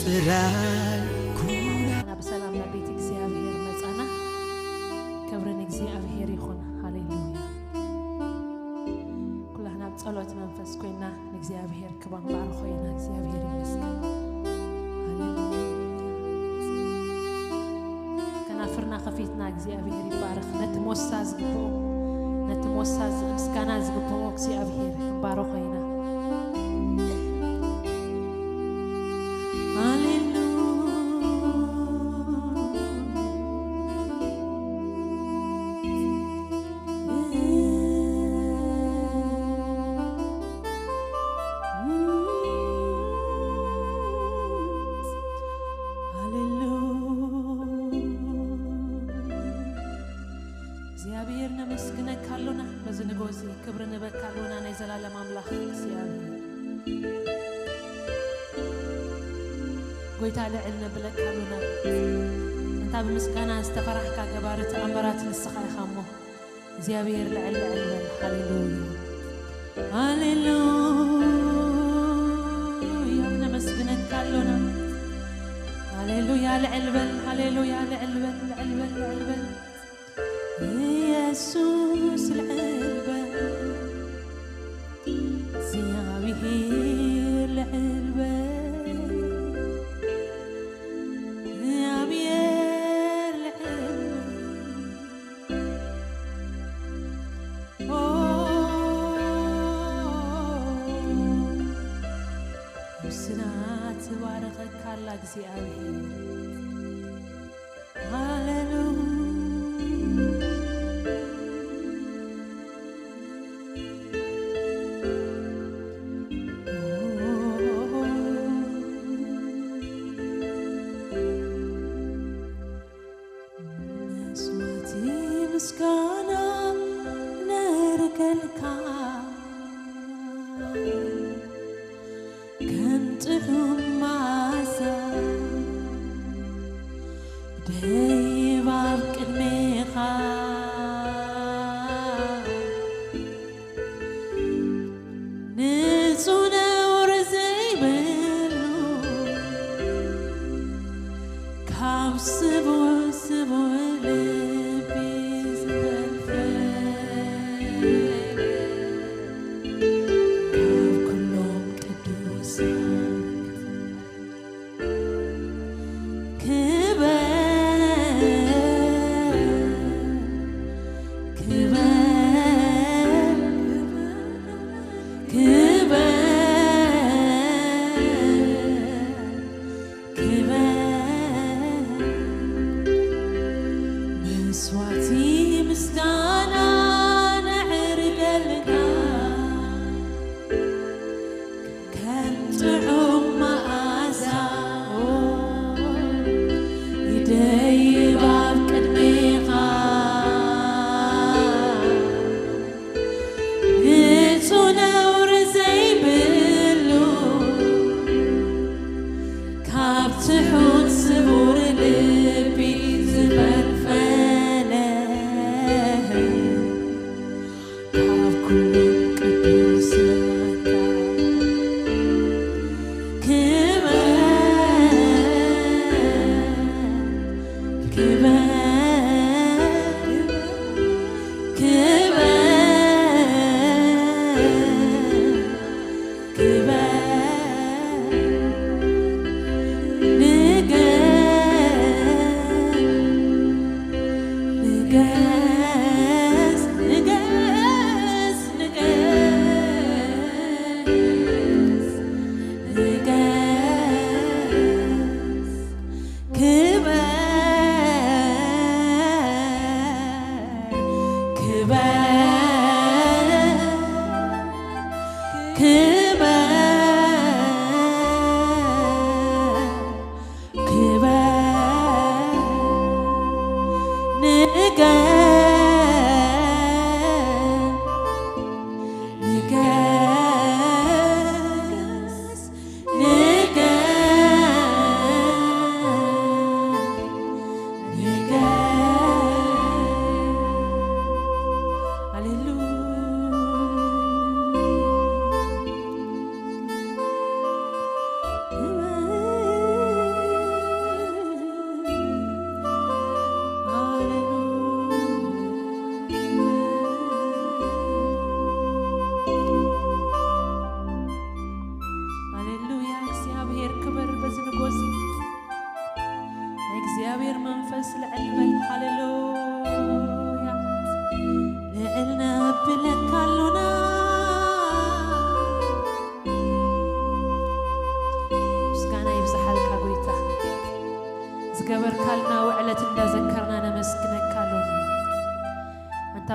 ጥራይ ኩና። ብሰላም ናብ ቤት እግዚኣብሔር መጻና። ክብሪ ንእግዚኣብሔር ይኹን። ሃሌሉያ። ኩላህና ኣብ ጸሎት መንፈስ ኮይና ንእግዚኣብሔር ክባን ባርኾ ኢና። እግዚኣብሔር ይመስገን። ሃሌሉያ። ከናፍርና ከፊትና እግዚኣብሔር ይባረኽ። ነቲ ሞሳ ዝግብኦ፣ ነቲ ሞሳ ዝ-፣ ምስጋና ዝግብኦ እግዚኣብሔር ክንባርኾ ኢና። ሃሌሉያ። እግዚኣብሔር ነመስግነካ ኣሎና። በዚ ንጎ እዚ ክብሪ ንበካ ኣሎና፣ ናይ ዘላለም ኣምላኽ እግዚኣብሔር። ጎይታ ልዕል ነብለካ ኣሎና። እንታ ብምስጋና ዝተፈራሕካ ገባሪ ተኣምራት ንስኻ ኢኻ እሞ፣ እግዚኣብሔር ልዕል ልዕል በል። ሃሌሉያ። ሃሌሉያ። ነመስግነካ ኣሎና። ሃሌሉያ። ልዕል በል። ሃሌሉያ። ልዕል በል፣ ልዕል በል፣ ልዕል በል። ኢየሱስ ልዕል በል። እግዚኣብሔር ልዕል በል። እግዚኣብሔር ልዕል በል። ኦ፣ ነብስና ትባርኸካ ኣላ እግዚኣብሔር። ሃሌሉያ። መስዋዕቲ ምስጋና ነርገልካ፣ ከም ጥዑም መዓዛ ደይብ ኣብ ቅድሜኻ። ንጹህ ነውሪ ዘይብሉ ካብ ስቡሕ ስቡሕ ልቢ ዝመልፈ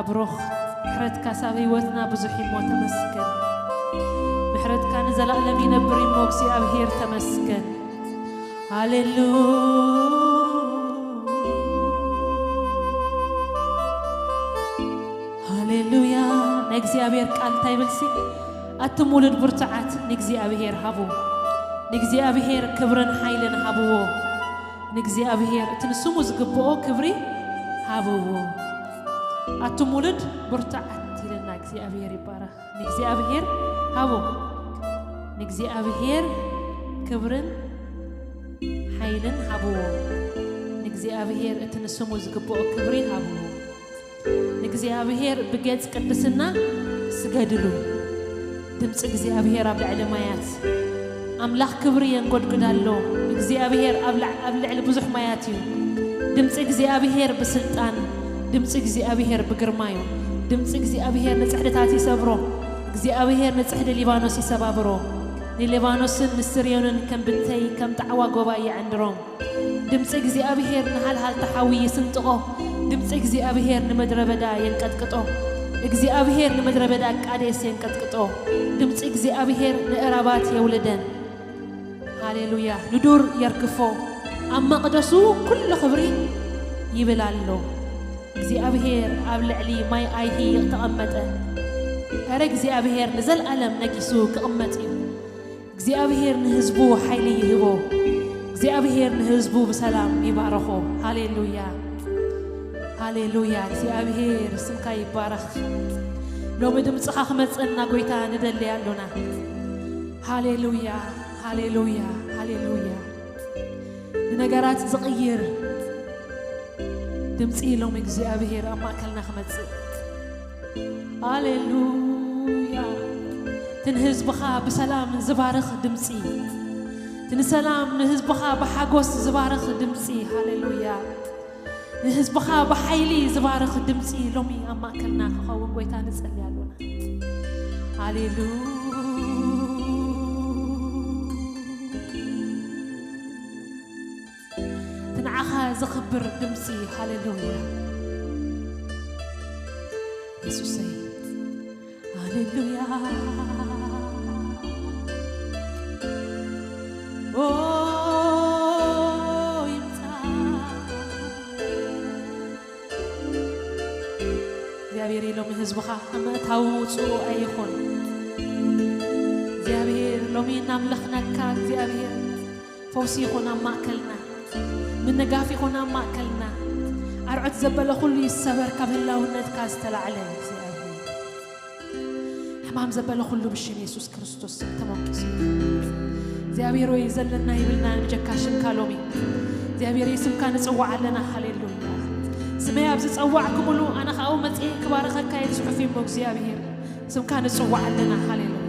ብሩኽ። ምሕረትካስ ኣብ ህይወትና ብዙሕ እሞ ተመስገን። ምሕረትካ ንዘላለም ይነብር እሞ እግዚኣብሔር ተመስገን። ሃሌሉ ሃሌሉያ። ናይ እግዚኣብሔር ቃል እንታይ ይብልሲ? ኣቱም ውሉድ ብርቱዓት ንእግዚኣብሔር ሃቡ። ንእግዚኣብሔር ክብርን ሓይልን ሃብዎ። ንእግዚኣብሔር እቲ ንስሙ ዝግብኦ ክብሪ ሃብዎ። ኣቱም ውሉድ ብርቱዓት ኢልና እግዚኣብሔር ይባረኽ። ንእግዚኣብሔር ሃቡ። ንእግዚኣብሔር ክብርን ሓይልን ሃብዎ። ንእግዚኣብሔር እቲ ንስሙ ዝግብኦ ክብሪ ሃብዎ። ንእግዚኣብሔር ብገጽ ቅድስና ስገድሉ። ድምፂ እግዚኣብሔር ኣብ ልዕሊ ማያት። ኣምላኽ ክብሪ የንጎድጉድ ኣሎ። እግዚኣብሔር ኣብ ልዕ-፣ ኣብ ልዕሊ ብዙሕ ማያት እዩ። ድምፂ እግዚኣብሔር ብስልጣን፣ ድምፂ እግዚኣብሔር ብግርማ እዩ። ድምፂ እግዚኣብሔር ንፅሕድታት ይሰብሮ። እግዚኣብሔር ንፅሕዲ ሊባኖስ ይሰባብሮ። ንሊባኖስን ንስርዮንን ከም ብንተይ ከም ጣዕዋ ጎባይ ይዕንድሮም። ድምፂ እግዚኣብሔር ንሃልሃልታ ሓዊ ይስንጥቆ። ድምፂ እግዚኣብሔር ንምድረ በዳ የንቀጥቅጦ። እግዚኣብሔር ንምድረ በዳ ቃዴስ የንቀጥቅጦ። ድምፂ እግዚኣብሔር ንእራባት የውልደን። ሃሌሉያ። ንዱር የርግፎ። ኣብ መቕደሱ ኩሉ ክብሪ ይብል ኣሎ። እግዚኣብሔር ኣብ ልዕሊ ማይ ኣይሂ ተቐመጠ። ኧረ እግዚኣብሔር ንዘለኣለም ነጊሱ ክቕመጥ እዩ። እግዚኣብሔር ንህዝቡ ሓይሊ ይህቦ። እግዚኣብሔር ንህዝቡ ብሰላም ይባረኾ። ሃሌሉያ፣ ሃሌሉያ። እግዚኣብሔር ስምካ ይባረኽ። ሎሚ ድምፅኻ ክመፅና ጎይታ ንደሊ ኣሎና። ሃሌሉያ፣ ሃሌሉያ፣ ሃሌሉያ። ንነገራት ዝቕይር ድምፂ ሎሚ እግዚኣብሔር ኣብ ማእከልና ክመፅእ። ሃሌሉያ። እቲ ንህዝብኻ ብሰላም ዝባርኽ ድምፂ፣ እቲ ንሰላም ንህዝብኻ ብሓጎስ ዝባርኽ ድምፂ፣ ሃሌሉያ። ንህዝብኻ ብሓይሊ ዝባርኽ ድምፂ ሎሚ ኣብ ማእከልና ክኸውን ጎይታ ንጸሊ ኣሎና። ሃሌሉያ። እቲ ንዓኻ ዘኽብር ድምፂ፣ ሃሌሉያ። የሱሰይ፣ ሃሌሉያ። ኦ፣ ይምጻእ። እግዚኣብሔር ሎሚ ህዝብኻ ኣብ ምእታው ውጹእ ኣይኹን። እግዚኣብሔር ሎሚ እናምለኽናካ፣ እግዚኣብሔር ፈውሲ ይኹን ኣብ ማእከልና፣ ምንጋፍ ይኹን ኣብ ማእከልና። ኣርዑት ዘበለ ኩሉ ይሰበር፣ ካብ ህላውነትካ ዝተላዕለ እግዚኣብሔር። ሕማም ዘበለ ኩሉ ብሽም የሱስ ክርስቶስ ስም ተሞኪሱ። እግዚኣብሔር ወይ ዘለና ይብልና ንጀካ ሽምካ ሎሚ። እግዚኣብሔር ስምካ ንጽዋዕ ኣለና። ሃሌሉያ። ስመይ ኣብ ዝጸዋዕኩምሉ ኣነ ኸኣ መጽኤ ክባረኸካ እዩ ጽሑፍ እሞ እግዚኣብሔር። ስምካ ንጽዋዕ ኣለና። ሃሌሉያ።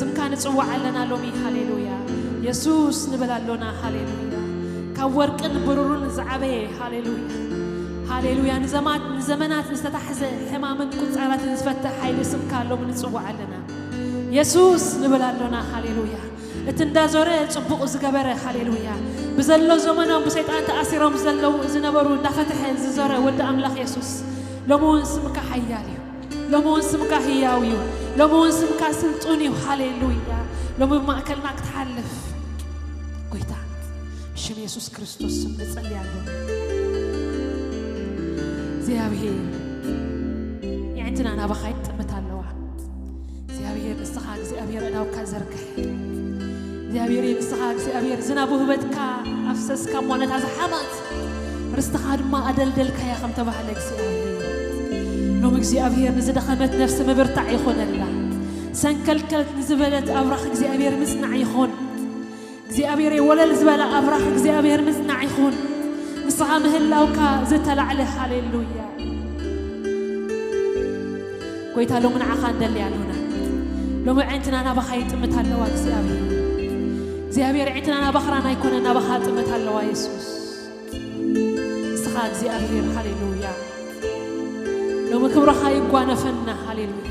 ስምካ ንጽዋዕ ኣለና ሎሚ። ሃሌሉያ። የሱስ ንብል ኣሎና። ሃሌሉያ። ካብ ወርቅን ብሩርን ዝዓበየ። ሃሌሉያ። ሃሌሉያ። ንዘማት-፣ ንዘመናት ዝተታሕዘ ሕማምን ቁጻራትን ዝፈትሕ ሓይሊ ስምካ ሎሚ ንጽዋዕ ኣለና። የሱስ ንብል ኣሎና። ሃሌሉያ። እቲ እንዳዞረ ጽቡቕ ዝገበረ። ሃሌሉያ። ብዘሎ ዘመኖም ብሰይጣን ተኣሲሮም ዘለዉ፣ ዝነበሩ እንዳፈትሐ ዝዞረ ወዲ ኣምላኽ የሱስ ሎሚ እውን ስምካ ሓያል እዩ። ሎሚ እውን ስምካ ህያው እዩ። ሎሚ እውን ስምካ ስልጡን እዩ። ሃሌሉያ። ሎሚ ብማእከልና ክትሓልፍ ጎይታ፣ ብሽም የሱስ ክርስቶስ ስም ንጸሊ ኣለና። እግዚኣብሔር፣ የዕንትና ናባኻ ይጥምት ኣለዋ። እግዚኣብሔር፣ ንስኻ እግዚኣብሔር፣ ኣእዳውካ ዘርግሕ። እግዚኣብሔር፣ ንስኻ እግዚኣብሔር፣ ዝናብ ውህበትካ ኣፍሰስካ እሞ ነታ ዝሓመት ርስትኻ ድማ ኣደልደልካያ ከም ተባህለ እግዚኣብሔር። ሎም እግዚኣብሔር፣ ንዝደኸመት ነፍሲ ምብርታዕ ይኾነላ። ሰንከልከልት ንዝበለት ኣብራኽ እግዚኣብሔር ምጽናዕ ይኹን። እግዚኣብሔር፣ ወለል ዝበለ ኣብራኽ እግዚኣብሔር ምጽናዕ ይኹን። ንስኻ ምህላውካ ዝተላዕለ። ሃሌሉያ። ጎይታ፣ ሎሚ ንዓኻ እንደሊ ኣሎና። ሎሚ ዕንትና ናባኻ ይጥምት ኣለዋ እግዚኣብሔር። እግዚኣብሔር፣ ዕንትና ናባኻ ጥራይ ኣይኮነ፣ ናባኻ ጥምት ኣለዋ የሱስ። ንስኻ እግዚኣብሔር፣ ሃሌሉያ። ሎሚ ክብርኻ ይጓነፈና፣ ሃሌሉያ።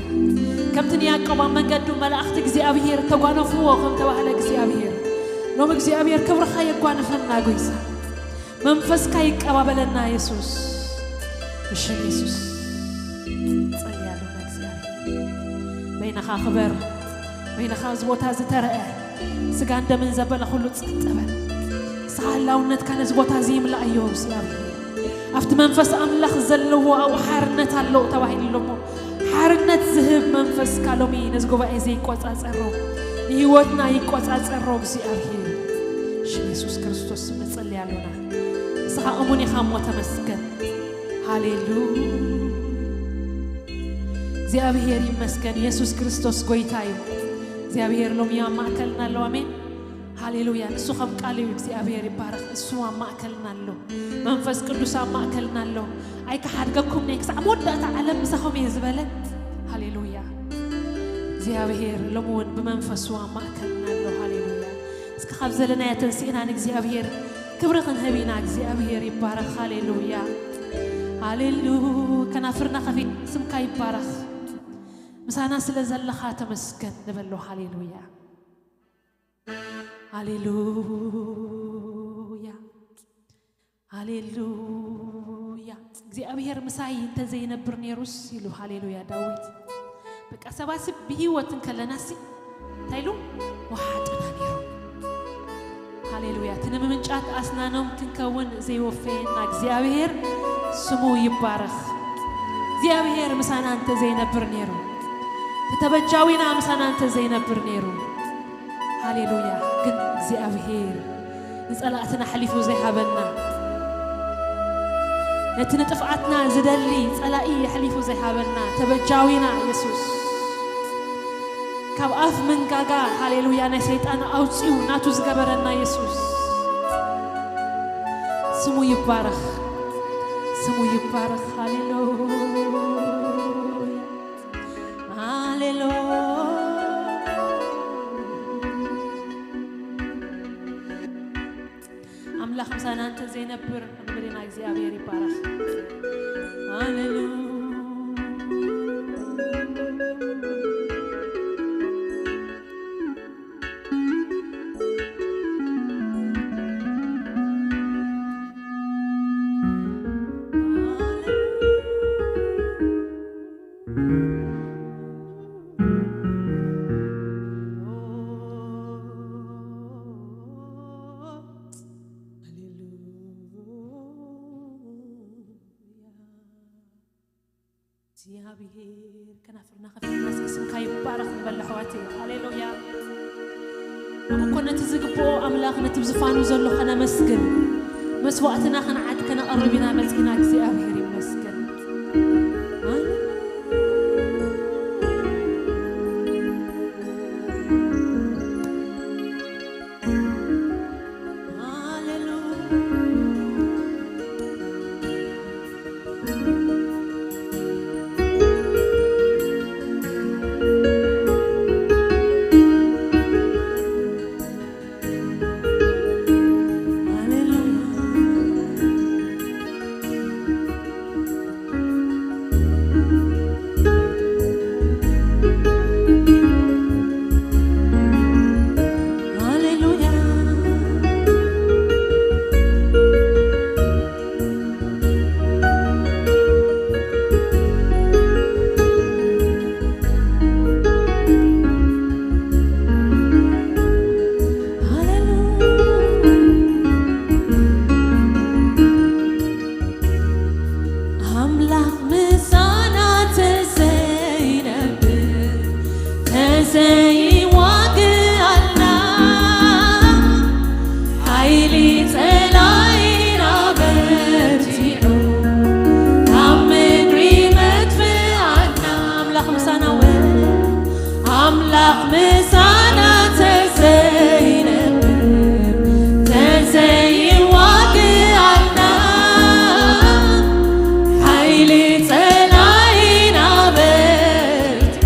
ከምቲ ንያዕቆብ ኣብ መንገዱ መላእኽቲ እግዚኣብሔር ተጓነፍዎ ከም ተባህለ እግዚኣብሔር፣ ሎሚ እግዚኣብሔር ክብርኻ የጓንፈና ጎይታ። መንፈስካ ይቀባበለና የሱስ፣ ብሽም የሱስ። ጸልያሉ። እግዚኣብሔር በይንኻ ክበር፣ በይንኻ ኣብዚ ቦታ ዝተረአ ስጋን ደምን ዘበለ ኩሉ ጸጥ በል። ንስኻ ህላውነትካ ነዚ ቦታ እዚ ይምላእዮ እግዚኣብሔር። ኣብቲ መንፈስ ኣምላኽ ዘለዎ ኣብኡ ሓርነት ኣለዉ ተባሂሉ ኣሎ እሞ፣ ሓርነት ዝህብ መንፈስካ ሎሚ ነዚ ጉባኤ ዘይቆጻጸሮ፣ ንህይወትና ይቆጻጸሮ እግዚኣብሔር። ሽም የሱስ ክርስቶስ ስም ንጸልይ ኣሎና። ንስኻ እሙን ኢኻ እሞ ተመስገን። ሃሌሉ። እግዚኣብሔር ይመስገን። የሱስ ክርስቶስ ጎይታ እዩ። እግዚኣብሔር ሎሚ ኣብ ማእከልና ኣሎ። ኣሜን። ሃሌሉያ። ንሱ ከም ቃል እዩ። እግዚኣብሔር ይባረኽ። እሱ ኣብ ማእከልና ኣሎ። መንፈስ ቅዱስ ኣብ ማእከልና ኣሎ። ኣይክሓድገኩም ነይ ክሳዕ መወዳእታ ዓለም ምሳኹም እየ ዝበለ። ሃሌሉያ። እግዚኣብሔር ሎሚ እውን ብመንፈሱ ኣብ ማእከልና ኣሎ። ሃሌሉያ። እስኪ ካብ ዘለናዮ ተንሲእና ንእግዚኣብሔር ክብሪ ክንህብ ኢና። እግዚኣብሔር ይባረኽ። ሃሌሉያ። ሃሌሉ። ከናፍርና ከፊት ስምካ ይባረኽ። ምሳና ስለ ዘለኻ ተመስገን ንበሎ። ሃሌሉያ። ሃሌሉያ። ሃሌሉያ። እግዚኣብሔር ምሳይ እንተዘይነብር ነይሩስ ኢሉ። ሃሌሉያ። ዳዊት በቃ ሰባሲ ብህይወት እንከለናሲ እንታይ ኢሉ? ወሓጥና ነይሩ። ሃሌሉያ። እቲ ንምምንጫት ኣስናኖም ክንከውን ዘይወፈየና እግዚኣብሔር ስሙ ይባረኽ። እግዚኣብሔር ምሳና እንተዘይነብር ነይሩ፣ እቲ ተበጃዊና ምሳና እንተዘይነብር ነይሩ፣ ሃሌሉያ። ግን እግዚኣብሔር ንጸላእትና ኣሕሊፉ ዘይሃበና፣ ነቲ ንጥፍኣትና ዝደሊ ጸላኢ ኣሕሊፉ ዘይሃበና ተበጃዊና የሱስ፣ ካብ ኣፍ መንጋጋ ሃሌሉያ ናይ ሰይጣን ኣውጺኡ ናቱ ዝገበረና የሱስ ስሙ ይባረኽ፣ ስሙ ይባረኽ። ሃሌሉያ። ሃሌሉያ። ኣምላኽ ምሳና እንተ ዘይነብር ንብል ኢና። እግዚኣብሔር ይባረኽ። ሃሌሉያ። እግዚኣብሔር ከናፍርና ከፊትና እስኪ ስምካ ይባረኽ ንበል ኣሕዋተይ። ሃሌሉያ። እሞ እኮ ነቲ ዝግብኦ ኣምላኽ ነቲ ብዝፋኑ ዘሎ ከነመስግን መስዋዕትና ክንዓድ ከነቐርብ ኢና መጺና። እግዚኣብሔር ይመስገን። ኣምላኽ ምሳና ተዘይነብር፣ ተዘይዋግኣልና፣ ሓይሊ ጸላኢና በርቲዑ፣ ካብ ምድሪ መጥፍኣና። ኣምላኽ ምሳና እውን ኣምላኽ ምሳና ተዘይነብር፣ ተዘይዋግኣልና፣ ሓይሊ ጸላኢና በርቲዑ፣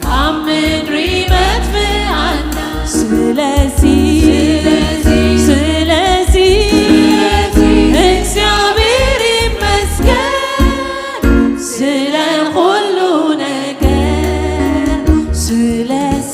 ካብ ምድሪ መጥፍኣና። ስለዚ፣ ስለዚ፣ ስለዚ፣ ስለዚ፣ እግዚኣብሔር ይመስገን። ስለ ኩሉ ነገር፣ ስለዚ፣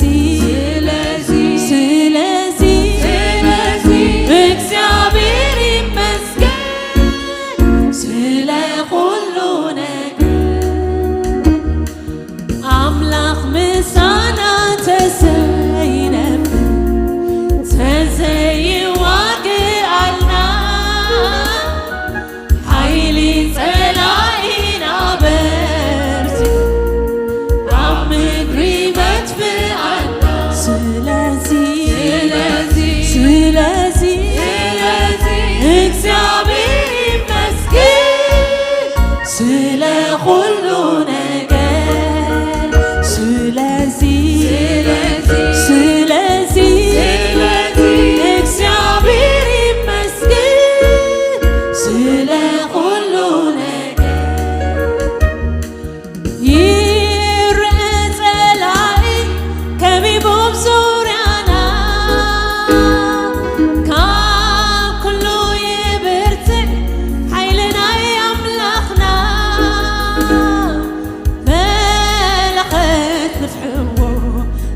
ፍትሕዎ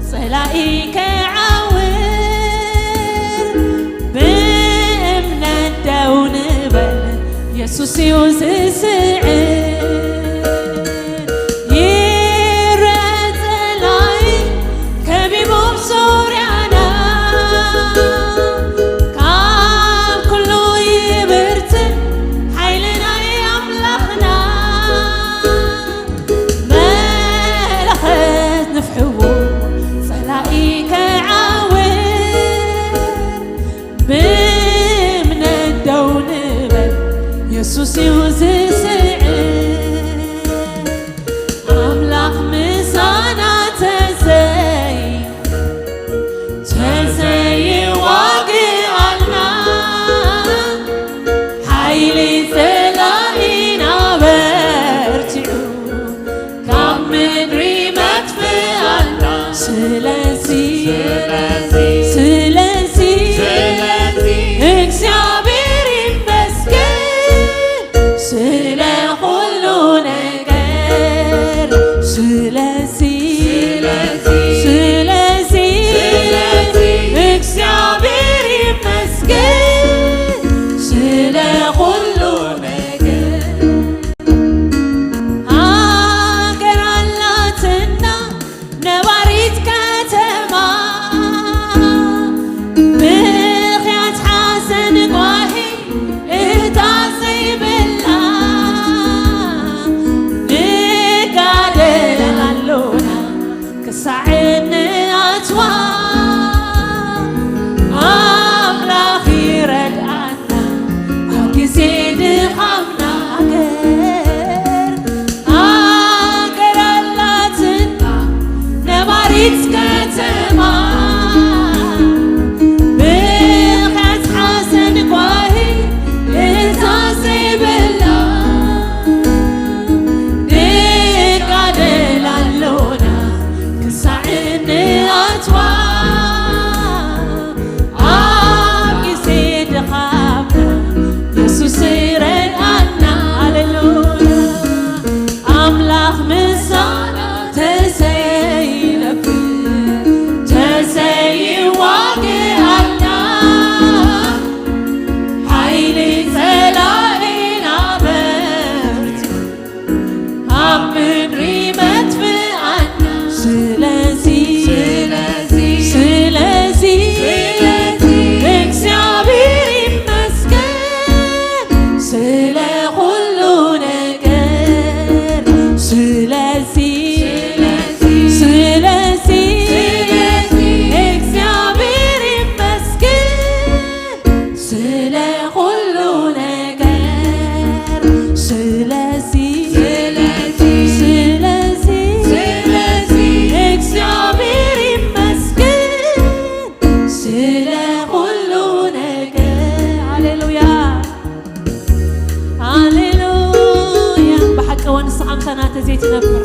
ጸላኢ ክዓውር ብእምነት ደው ንበል፣ የሱስ እዩ ዝስዕር። ይረአ ጸላኢ ከቢቦም ዙርያና፣ ካብ ኩሉ ይብርትዕ ሓይሊ ናይ ኣምላኽና። መለኸት ንፍሕዎ ጸላኢ ክዓውር፣ ብእምነት ደው ንበል፣ የሱስ እዩ ዝስዕር። ኣምላኽ ምሳና ተዘይ ተዘይዋግኣልና፣ ሓይሊ ጸላኢና በርቲዑ፣ ካብ ምድሪ መጥፍኣልና። ስለዚ፣ ስለዚ፣ ስለዚ፣ ስለዚ፣ እግዚኣብሔር ይመስገን ስለ ኩሉ ነገር። ስለዚ፣ ስለዚ፣ ስለዚ፣ ስለዚ፣ እግዚኣብሔር ይመስገን ስለ ኩሉ ነገር። ሃገር ኣላትና ነባሪት ከተማ፣ ብኽያት ሓዘን ጓሂ እታ ዘይብላ፣ ንጋደል ኣሎና ክሳዕ እንኣትዋ፣ ኣምላኽ ይረድኣና ኣብ ግዜ ድኻምና። ሃገር፣ ሃገር ኣላትና ነባሪት ከተማ፣ ብኽያት ሓዘን ጓሂ እታ ዘይብላ፣ ንጋደል ኣሎና ክሳዕ እንኣትዋ፣ ኣብ ግዜ ድኻምና የሱስ ይረድኣና። ሃሌሉያ። ኣምላኽ ምሳና ተዘይነብር፣ ተዘይዋግኣልና፣ ሓይሊ ጸላኢና በርቲዑ፣ ኣብ ምድሪ መጥፍኣና። ስለዚ፣ ስለዚ፣ ስለዚ፣ ስለዚ፣ እግዚኣብሔር ይመስገን ስለ ኩሉ ነገር። ስለዚ፣ ስለዚ፣ ስለዚ፣ ስለዚ፣ እግዚኣብሔር ይመስገን ስለ ኩሉ ነገር። ስለዚ፣ ስለዚ፣ ስለዚ፣ ስለዚ፣ እግዚኣብሔር ይመስገን ስለ ኩሉ ነገር። ሃሌሉያ፣ ሃሌሉያ። ብሓቂ ወንስኻ ምሳና ተዘይትነብር።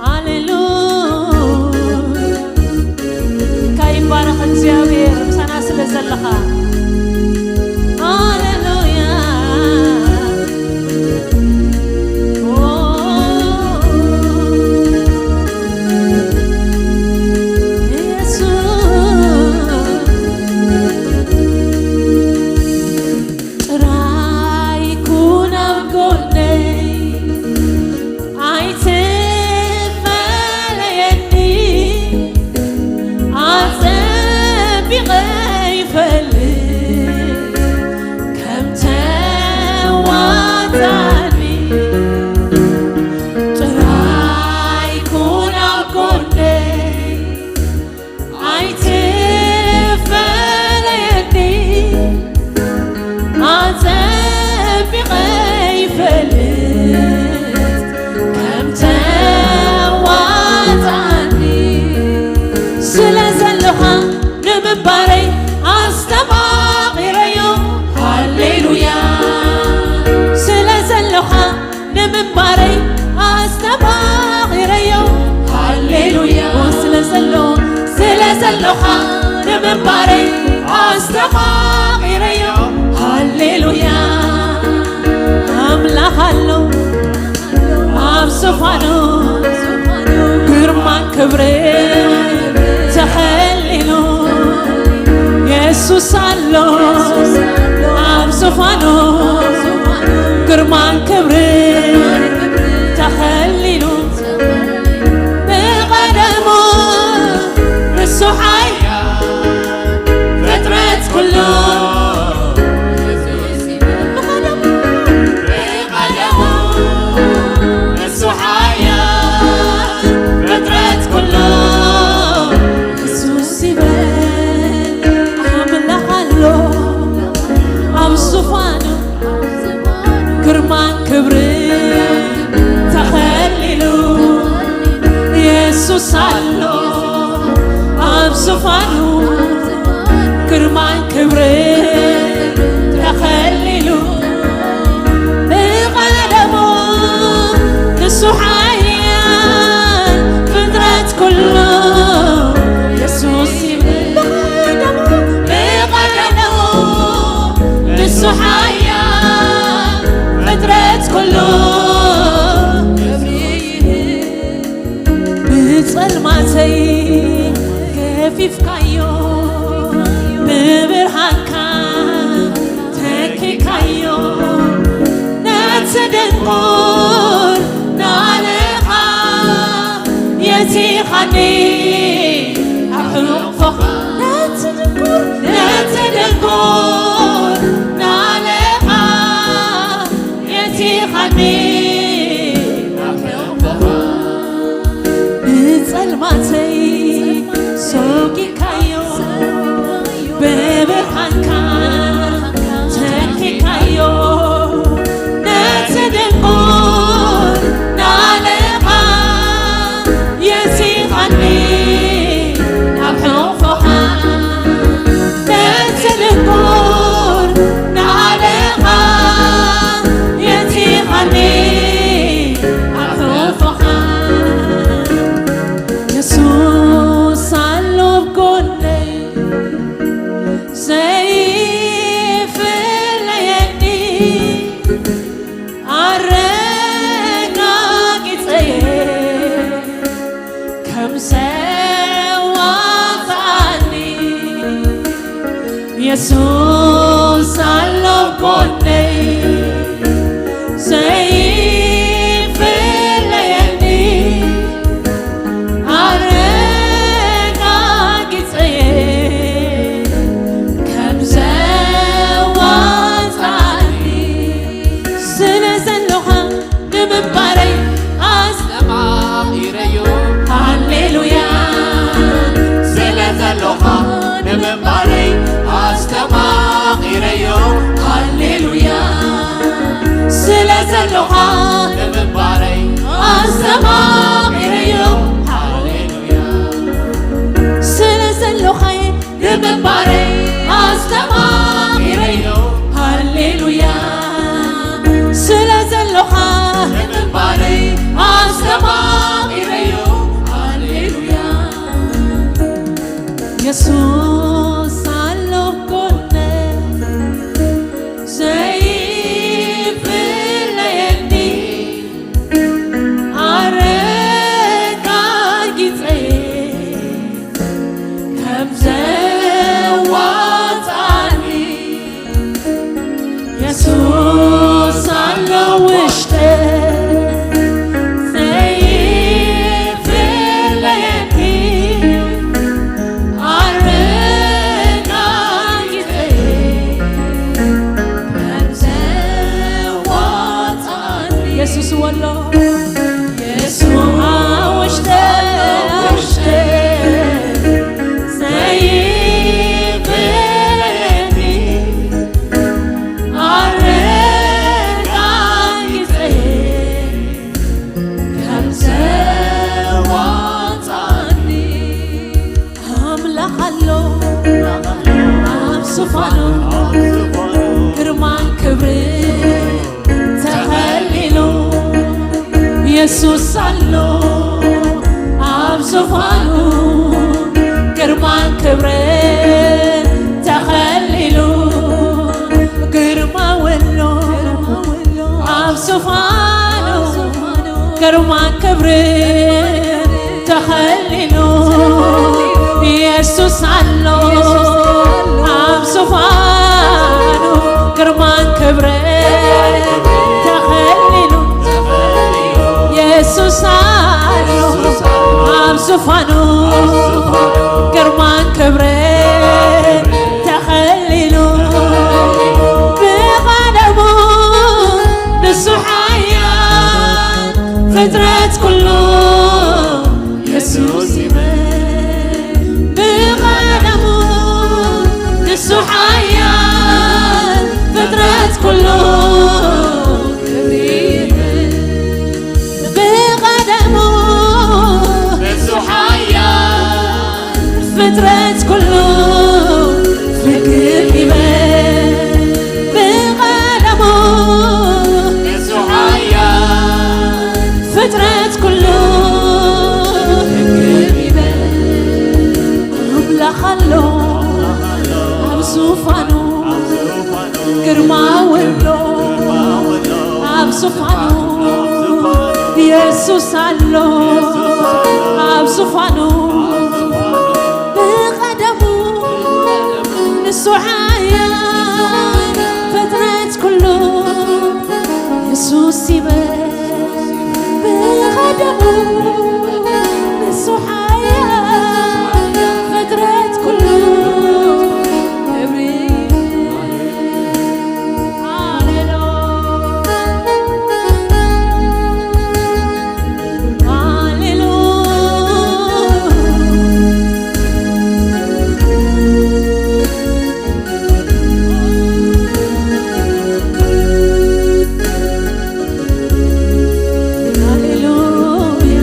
ሃሌሉያ። እንካ ይባረኽ እግዚኣብሔር ምሳና ስለ ዘለኻ። ሃሌሉያ። ኦ፣ የሱስ። ጥራይ ኩን ኣብ ጎነይ፣ ኣይትፈለየኒ፣ ኣጸቢቐ ይፈልጥ ከም ተዋጻኒ። ጥራይ ኩን ኣብ ጎነይ፣ ኣይትፈለየኒ፣ ኣጸቢቐ ይፈልጥ ከም ተዋጻኒ። ስለ ዘለኻ ንምንባረይ ኣስተማቒረዮ፣ ሃሌሉያ። ስለ ዘለኻ ንምንባረይ ኣስተማቒረዮ፣ ሃሌሉያ። ስለ ዘሎ፣ ስለ ዘሎኻ ንምንባረይ ኣስተማቒረዮ፣ ሃሌሉያ። ኣምላኽ ኣሎ ኣብ ዙፋኑ፣ ግርማ ኣሎ ኣብ ዙፋኑ ግርማን ክብርን ተኸሊሉ ብቐደሙ ንሱ ሓያል ፍጥረት ኩሉ ብቐደሙ ብቐደሙ ንሱ ሓያል ፍጥረት ኩሉ ንሱ ይበል ኣምላኽ ኣሎ ኣብ ዙፋኑ ግርማን ክብርን ተኸሊሉ የሱስ ኣሎ ኣብ ዙፋኑ ግርማን ክብርን ተኸሊሉ ብቐደሙ ንሱ ሓያል ፍጥረት ኩሉ የሱስ ይበል ብቐደሙ ብቐደሙ ንሱ ሓያል ፍጥረት ኩሉ ብጸልማተይ ገፊፍካዮ ብብርሃንካ ተኪካዮ ነቲ ድንቁር ናለኻ የቲኻኒ ኣብ ሕቑፎኻ ነቲ ድንቁር ነቲ ድንቁር ናለኻ የቲኻኒ ኣብ ሕቑፎኻ ንጸልማተይ ሰጊካዮ ብብርሃንካ ተኪካዮ ነቲ ድንቁር ናለኻ የቲኻኒ ኣብ ሕቑፎኻ ነቲ ድንቁር ናለኻ የቲኻኒ ኣብ ሕቑፎኻ የሱስ ኣሎ ኣብ ጎነይ ዘይፍለየኒ ኣረጋጊጸየ ከም ዘዋጽኣኒ የሱስ ኣሎ ኣብ ጎነይ ዘይፍለየኒ ኣረጋጊጸየ ከም ዘዋጽኣኒ ስለ ዘሎኻ ንምንባረይ ኣስተማቒረዮ ሃሌሉያ ስለ ዘሎኻ ንምንባረይ ኣስተማቒረዮ ሃሌሉያ ስለ ዘሎኻ ንምንባረይ ኣስተማቒረዮ ሃሌሉያ ስለ ዘሎኻይ ንምንባረይ ኣስተማቒረዮ ሃሌሉያ ስለ ዘሎኻ ንምንባረይ ኣስተማቒረዮ ሃሌሉያ የሱስ ኣሎ ጎነይ ዘይፍለየኒ ኣረጋጊጸይ ከም ዘዋጽኣኒ የሱስ ኣሎ ውሽጠይ ዘይፍለየኒ ኣረጋጊጸይ ከም ዘዋጽኣኒ የሱስ ወሎ የሱስ ውሽጠይ ውሽጠይ ዘይፍለየኒ ኣረጋጊጸይ ከም ዘዋጽኣኒ ኣምላኽ ኣሎ ኣብ ዙፋኑ ግርማን ክብርን ተኸሊሉ የሱስ ኣሎ ኣብ ዙፋኑ ግርማን ክብርን ተኸሊሉ ግርማ ወሎ ኣብ ዙፋኑ ግርማን ክብርን ተኸሊሉ የሱስ ኣሎ ኣብ ዙፋኑ ግርማን ክብርን ተኸሊሉ የሱስ ኣሎ ኣብ ዙፋኑ ግርማን ክብርን ተኸሊሉ ብቐደሙ ንሱ ሓያል ፍጥረት ኩሉ የሱስ ይበል ብቐደሙ ንሱ ሓያል ፍጥረት ኩሉ ክብሪ ይበል ብቐደሙ ንሱ ሓያል ፍጥረት ኩሉ ፍግር ይበል ብቐደሙ ንሱ ሓያል ፍጥረት ኩሉ ፍግር ይበል ኣምላኽ ኣሎ ኣብ ዙፋኑ ግርማ ወሎ ኣብ ዙፋኑ የሱስ ኣሎ ኣብ ዙፋኑ ብቐደሙ ንሱ ሓያል ፍጥረት ኩሉ የሱስ ይበል ብቐደሙ ንሱ ሓያል ፍጥረት ኩሉ ክብሪ ሃሌሉያ ሃሌሉያ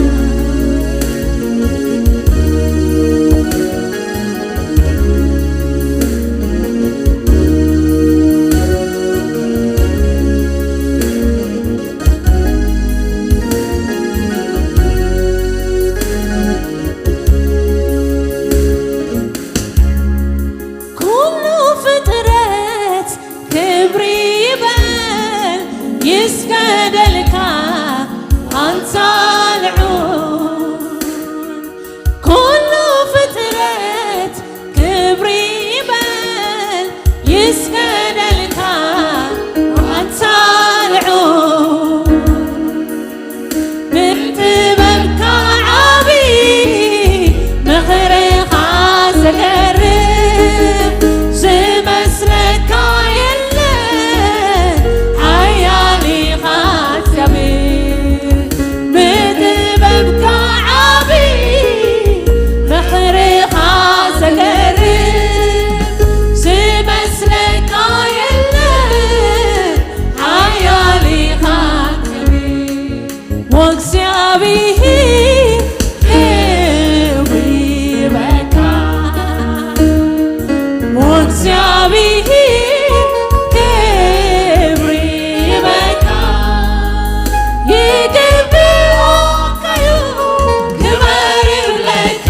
ኩሉ ፍጥረት ክብሪ ይበል ይስገደልካ ኣንታ ልዑል ኩሉ ፍጥረት ክብሪ ይበል ይስገደልካ ኣንታ ልዑል ብጥበብካ ዓቢ ምኽርኻ ዘገርም ዝመስለካ የለ ሓያል ኢኻ እግዚኣብሔር ብጥበብካ ዓቢ ምኽርኻ ዘገርም ዝመስለካ የለ ሓያል ኢኻ እግዚኣብሔር ወእግዚኣብሔር ክብሪ ይበካ ወእግዚኣብሔር ክብሪ ይበካ ይግብኦካዩ ክበር ይብለካ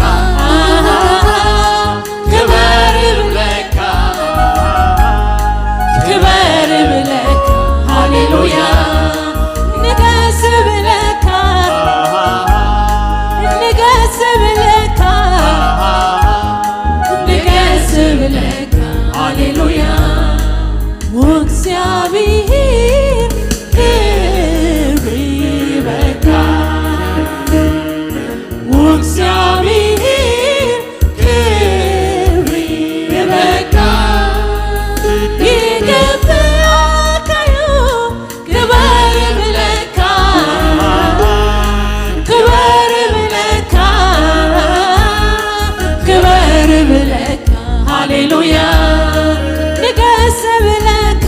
ክበር ይብለካ ክበር ይብለካ ሃሌሉያ ንገስ ብለካ ንገስ ብለካ ንገስ ብለካ ሃሌሉያ ወእግዚኣብሔር ክብሪ ይበካ ወእግዚኣብሔር ክብሪ ይበካ ይግብኣካዩ ክበር ይብለካ ክበር ይብለካ ክበር ይብለካ ሃሌሉያ ንገስ ብለካ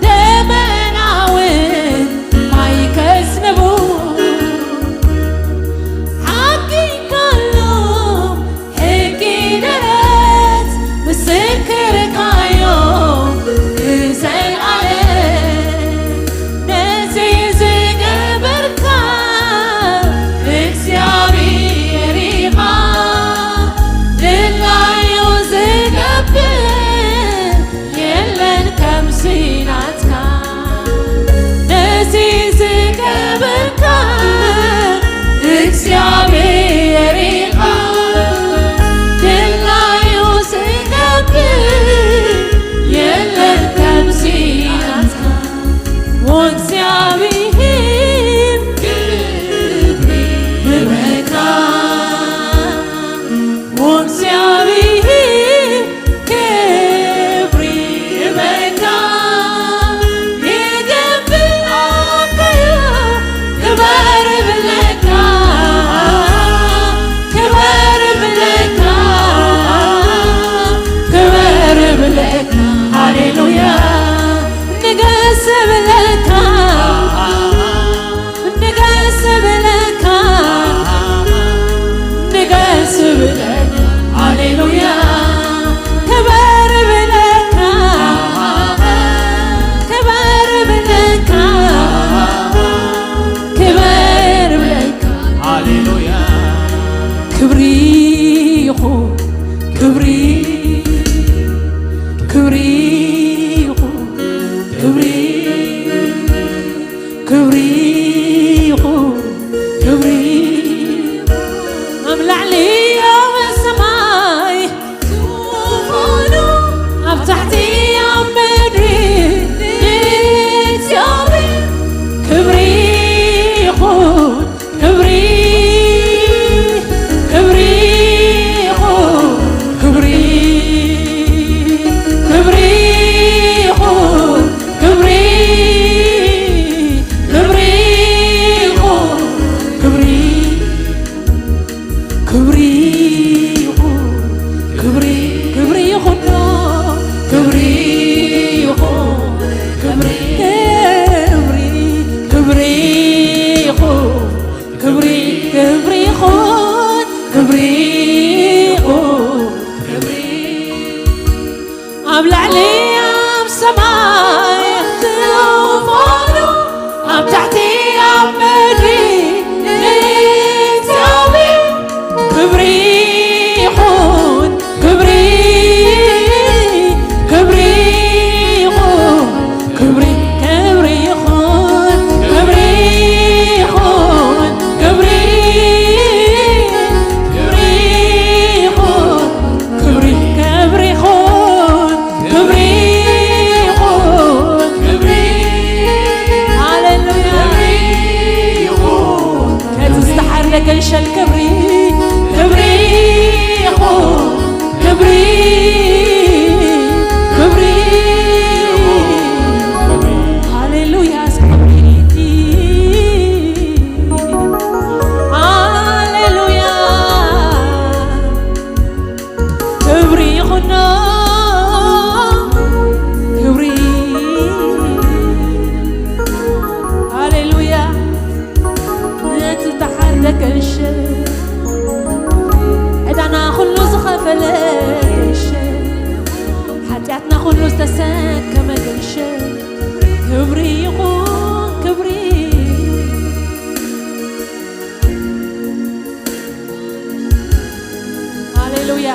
ደመናውን ማይ ከዝንቡ ሓቂ እንከሎ ሕጊ ደረት ምስክርካዮ ንዘለዓለም። ነዚ ዝገበርካ እግዚኣብሔር ኢኻ፣ ድላዩ ዝገብር የለን ከምዚ ናትካ። ነዚ ዝገበርካ እግዚኣብሔር ኢኻ፣ ድላዩ ዝገብር የለን ከምዚ ናትካ። ወእግዚኣብሔር ክብሪ ይበካ፣ ወእግዚኣብሔር ክብሪ ይበካ። ይግብኣካዮ ክበር ብለካ፣ ክበር ብለካ፣ ክበር ብለካ። ሃሌሉያ ንገስ ብለካ፣ ንገስ ብለካ፣ ንገስ ብለካ። ሃሌሉያ ክበር ብለካ፣ ክበር ብለካ፣ ክበር ብለካ። ሃሌሉያ ክብሪ ይኹን፣ ክብሪ፣ ክብሪ ይኹን፣ ክብሪ፣ ክብሪ ይኹን፣ ክብሪ ኣብ ላዕሊ ኣብ ሰማይ ዙፋኑ፣ ኣብ ታሕቲ ኣብ ምድሪ ንእግዚኣብሔር ክብሪ ይኹን። ክብሪ፣ ክብሪ ይኹን፣ ክብሪ፣ ክብሪ ይኹን፣ ክብሪ፣ ክብሪ ይኹን፣ ክብሪ፣ ክብሪ ይኹን፣ ክብሪ፣ ክብሪ ይኹን፣ ክብሪ ይኹን፣ ክብሪ፣ ክብሪ፣ ክብሪ ይኹን። ክብሪ፣ ክብሪ ይኹን፣ ክብሪ ይኹን፣ ክብሪ ኣብ ላዕሊ ኣብ ሰማይ ዙፋኑ፣ ኣብ ታሕቲ ኣብ ምድሪ ንእግዚኣብሔር ክብሪ ይኹን። ክብሪ፣ ክብሪ ይኹን፣ ክብሪ፣ ክብሪ ይኹን፣ ክብሪ ይኹን፣ ክብሪ፣ ክብሪ ይኹን፣ ክብሪ፣ ክብሪ ይኹን፣ ክብሪ ይኹን፣ ክብሪ። ሃሌሉያ። ክብሪ ይኹን። ነቲ ዝተሓርደ ገንሸል ክብሪ፣ ክብሪ ይኹን፣ ክብሪ፣ ክብሪ። ሃሌሉያ፣ እስኪ ክብሪ። ሃሌሉያ። ክብሪ ይኹኖ፣ ክብሪ። ሃሌሉያ። ነቲ ዝተሓርደ ገንሸል፣ ዕዳና ኩሉ ዝኸፈለ ገንሸል፣ ሓጢኣትና ኩሉ ዝተሰከመ ገንሸል፣ ክብሪ ይኹን፣ ክብሪ። ሃሌሉያ፣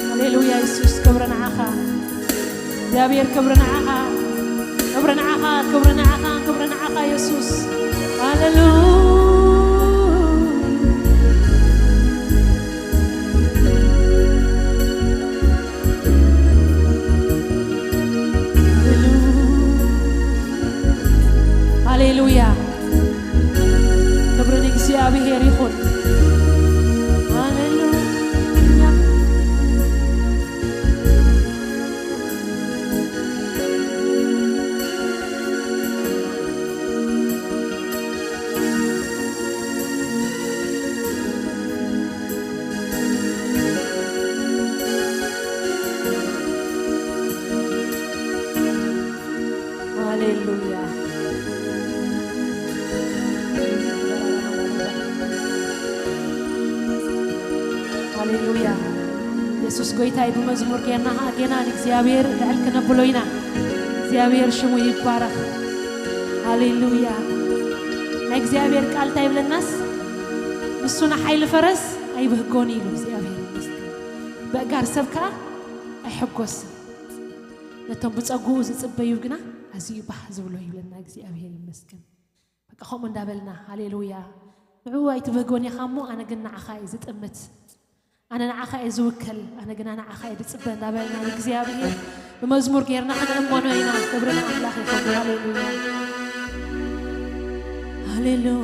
ሃሌሉያ። የሱስ ክብሪ ንዓኻ፣ እግዚኣብሔር ክብሪ ንዓኻ፣ ክብሪ ንዓኻ፣ ክብሪ ንዓኻ፣ ክብሪ ንዓኻ የሱስ። ሃሌሉያ። ሃሌሉያ። ክብሪ ንእግዚኣብሔር ይኹን። ሃሌሉያ። ሃሌሉያ። የሱስ ጎይታ እዩ። ብመዝሙር ጌርና ኸዓ ጌና ንእግዚኣብሔር ልዕል ክነብሎ ኢና። እግዚኣብሔር ሽሙ ይባረኽ። ሃሌሉያ። ናይ እግዚኣብሔር ቃል እንታይ ይብለናስ? ንሱ ንሓይሊ ፈረስ ኣይብህጎን ኢሉ እግዚኣብሔር ይመስገን። በእጋር ሰብ ከኣ ኣይሕጎስን። ነቶም ብጸጉኡ ዝጽበዩ ግና ኣዝዩ ባህ ዝብሎ ይብለና እግዚኣብሔር ይመስገን። በቃ ከምኡ እንዳበልና ሃሌሉያ። ንዕኡ ኣይትብህጎን ኢኻ እሞ ኣነ ግን ንዓኻ እየ ዝጥምት። ኣነ ንዓኻ እየ ዝውከል፣ ኣነ ግና ንዓኻ እየ ዝጽበ እንዳበልና ንእግዚኣብሔር ብመዝሙር ጌርና ክንእመኖ ኢና። ክብሪ ንኣምላኽ ይኹን። ሃሌሉያ። ሃሌሉያ።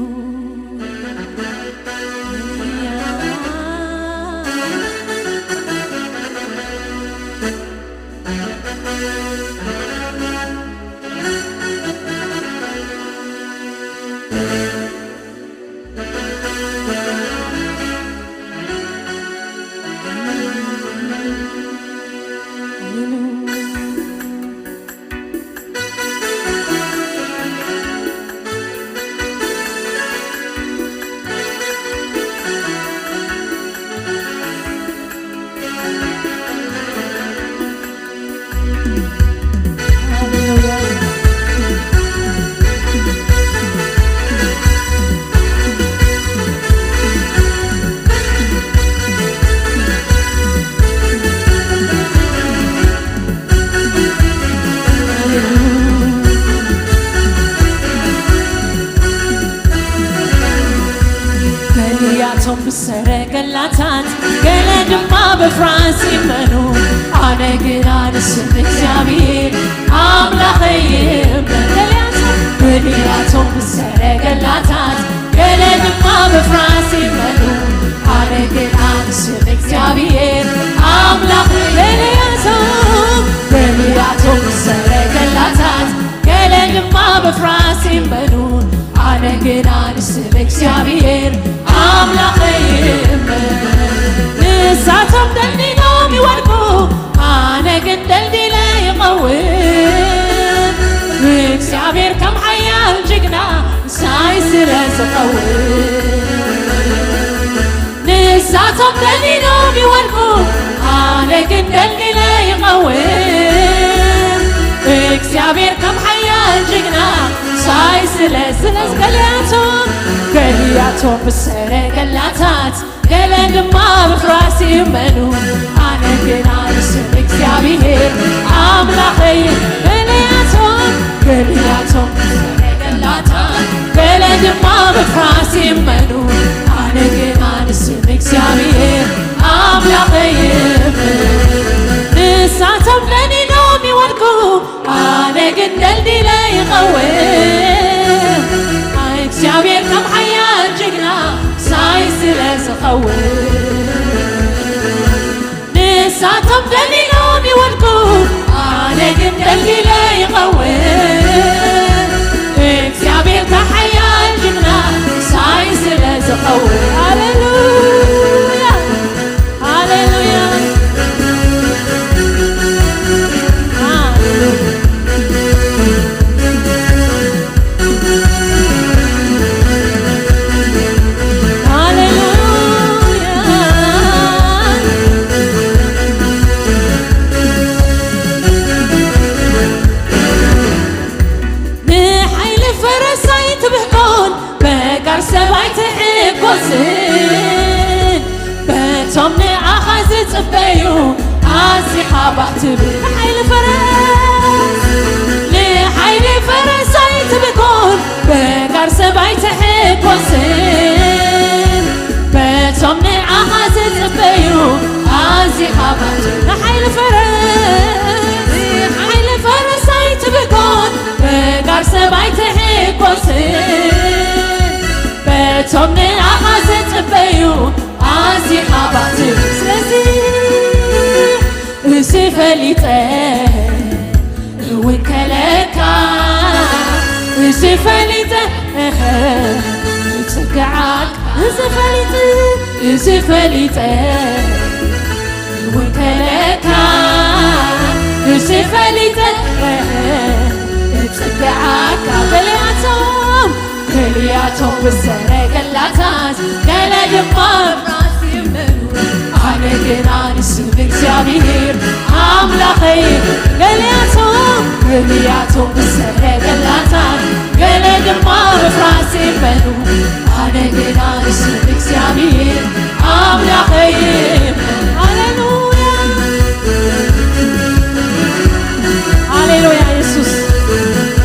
ገሊያቶም ብሰረገላታት፣ ገለ ድማ ብፍራስ ይመኑ። ኣነ ግና ንስም እግዚኣብሔር ኣምላኸይ ይእመን። ገሊያቶም፣ ገሊያቶም ብሰረገላታት፣ ገለ ድማ ብፍራስ ይመኑ። ኣነ ግና ንስም እግዚኣብሔር ኣምላኸይ፣ ገሊያቶም፣ ገሊያቶም ብሰረገላታት፣ ገለ ድማ ብፍራስ ይመኑ። ኣነ ግና ንስም እግዚኣብሔር ኣምላኸይ ይእመን። ንሳቶም ደኒኖም ይወድቁ፣ ኣነ ግን ደልዲለ ይቐውም። እግዚኣብሔር ከም ሓያል ጅግና ምሳይ ስለ ዝቐውም። ንሳቶም ደኒኖም ይወድቁ፣ ኣነ ግን ደልዲለ ይቐውም። እግዚኣብሔር ከም ሓያል ጅግና ምሳይ ስለ፣ ስለ ገሊያቶም፣ ገሊያቶም ብሰረገላታት፣ ገለ ድማ ብፍራስ ይመኑ። ኣነ ግና ንስም እግዚኣብሔር ኣምላኸይ፣ ገሊያቶም፣ ገሊያቶም ብሰረገላታት፣ ገለ ድማ ብፍራስ ይመኑ። ኣነ ግና ንስም እግዚኣብሔር ኣምላኸይ ይእመን። ንሳቶም ደኒኖም ይወድቁ፣ ኣነ ግን ደልዲለ ይቐውም። እግዚኣብሔር ከም ሓያል ጅግና ምሳይ ስለ ዝኸውን። ንሳቶም ደኒኖም ይወድቁ፣ ኣነ ግን ደልዲለ ይቐውም። እግዚኣብሔር ተሓያል ጅግና ምሳይ ስለ ዝኸውን። ሃሌሉያ፣ ሃሌሉያ፣ ሃሌሉያ። ንሓይሊ ፈረስ ኣይትብህጎን፣ በጋር ሰብ ኣይትሕጎስን። በቶም ንኣኻ ዝጽበዩ ኣዚኻ ባህ ትብል። ንሓይሊ ፈረስ፣ ንሓይሊ ፈረስ ኣይትብህጎን፣ በጋር ሰብ ኣይትሕጎስን። በቶም ንዓኻ ዝጽበዩ ኣዚኻ ባህ ትብል። ንሓይሊ ፈረስ፣ ንሓይሊ ፈረስ ኣይትብህጎን፣ በጋር ሰብ ኣይትሕጎስን። በቶም ንዓኻ ዝጽበዩ ኣዚኻ ባህ ትብል። ስለዚ እዚ ፈሊጠ እውከለካ፣ እዚ ፈሊጠ፣ እኸ፣ እጽግዓካ፣ እዚ ፈሊጠ፣ እዚ ፈሊጠ እውከለካ፣ እዚ ፈሊጠ፣ እኸ፣ እጽግዓካ። ገሊያቶም፣ ገሊያቶም ብሰረገላታት፣ ገለ ድማ ብፍራስ ይመኑ። ግና ንስም እግዚኣብሔር ኣምላኸይ፣ ገሊኣቶም፣ ገሊኣቶም ብሰረገላታት፣ ገለ ድማ ብፍራስ ይመኑ። ኣነ ግና ንስም እግዚኣብሔር ኣምላኸይ። ሃሌሉያ፣ ሃሌሉያ። የሱስ፣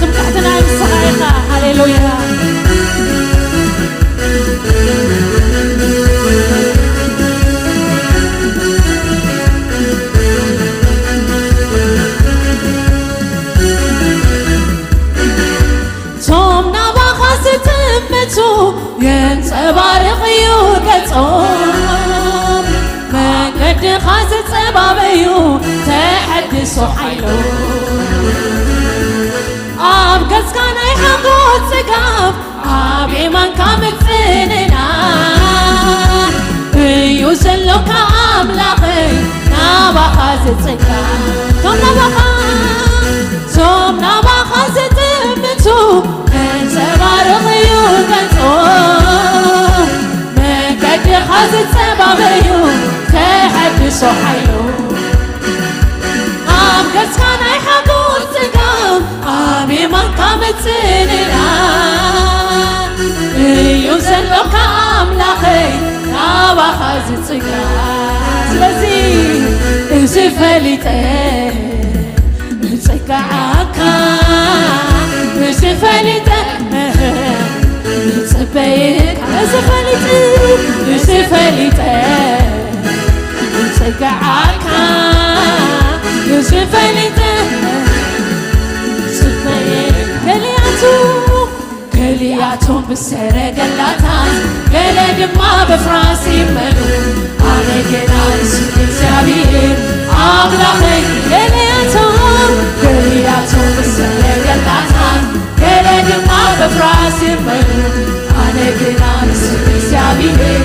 ትምክሕትና ንስኻ ኢኻ። ሃሌሉያ። ቶም ናባኻ ዝጥምቱ የንጸባርቕ እዩ ገጾም፣ መንገድኻ ዝጸባበዩ ተሐድሶ ሓይሎም። ኣብ ገጽካ ናይ ሓጎስ ጽጋብ፣ ኣብ የማንካ ምጽንናዕ እዩ ዘሎካ ኣምላኸይ፣ ናባኻ ዝጽጋብ። ቶም ናባኻ፣ ቶም ናባኻ ዝጥምቱ፣ መንጸባርቕ እዩ ገጾም፣ መንገድኻ ዝጸባበዩ ተሐድሶ ሓይሎም። ኣብ ገጽካ ናይ ሓጎስ ጽጋብ፣ ኣብ የማንካ ምጽንናዕ እዩ ዘሎካ ኣምላኸይ፣ ናባኻ ዝጽጋብ። ስለዚ እዚ ፈሊጠ እጽግዓካ፣ እዚ ፈሊጠ እጽበየካ፣ እዚ ፈሊጠ፣ እዚ ፈሊጠ እጽግዓካ፣ እዚ ፈሊጠ እጽበየካ። ገሊኣቱ፣ ገሊኣቶም ብሰረገላታት፣ ገለ ድማ ብፍራስ ይመኑ። ኣነ ግና ንስም እግዚኣብሔር ኣምላኸይ። ገሊኣቶም፣ ገሊኣቶም ብሰረገላታት፣ ገለ ድማ ብፍራስ ይመኑ። ኣነ ግና ንስም እግዚኣብሔር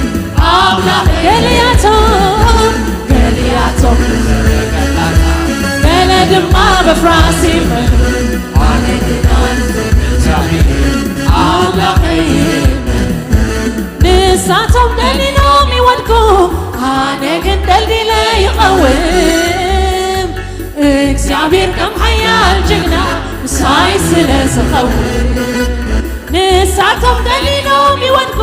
ኣምላኸይ። ገሊኣቶም፣ ገሊኣቶም ብሰረገላታት፣ ገለ ድማ ብፍራስ ይመኑ። ኣነ ግና ንስም እግዚኣብሔር ኣምላኸይ። ንሳቶም ደኒኖም ይወድቁ፣ ኣነ ግን ደልዲለ ይቐውም። እግዚኣብሔር ከም ሓያል ጅግና ምሳይ ስለ ዝኸውን። ንሳቶም ደኒኖም ይወድቁ፣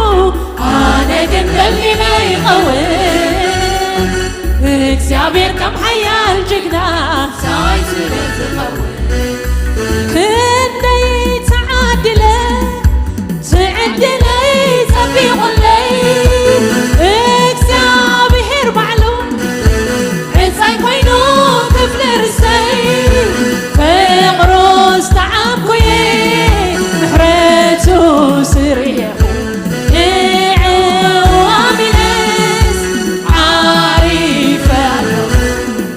ኣነ ግን ደልዲለ ይቐውም። እግዚኣብሔር ከም ሓያል ጅግና ምሳይ ስለ ዝኸውን። ክንደይ ተዓድለ፣ ትዕድለይ ጸቢቑለይ፣ እግዚኣብሔር ባዕሉ ዕጻይ ኮይኑ ክፍሊ ርስተይ፣ ፍቕሩ ዝተዓብኩየ፣ ምሕረቱ ስርየኹ፣ ንዕኡ ኣሚነስ ዓሪፈ ኣለኹ።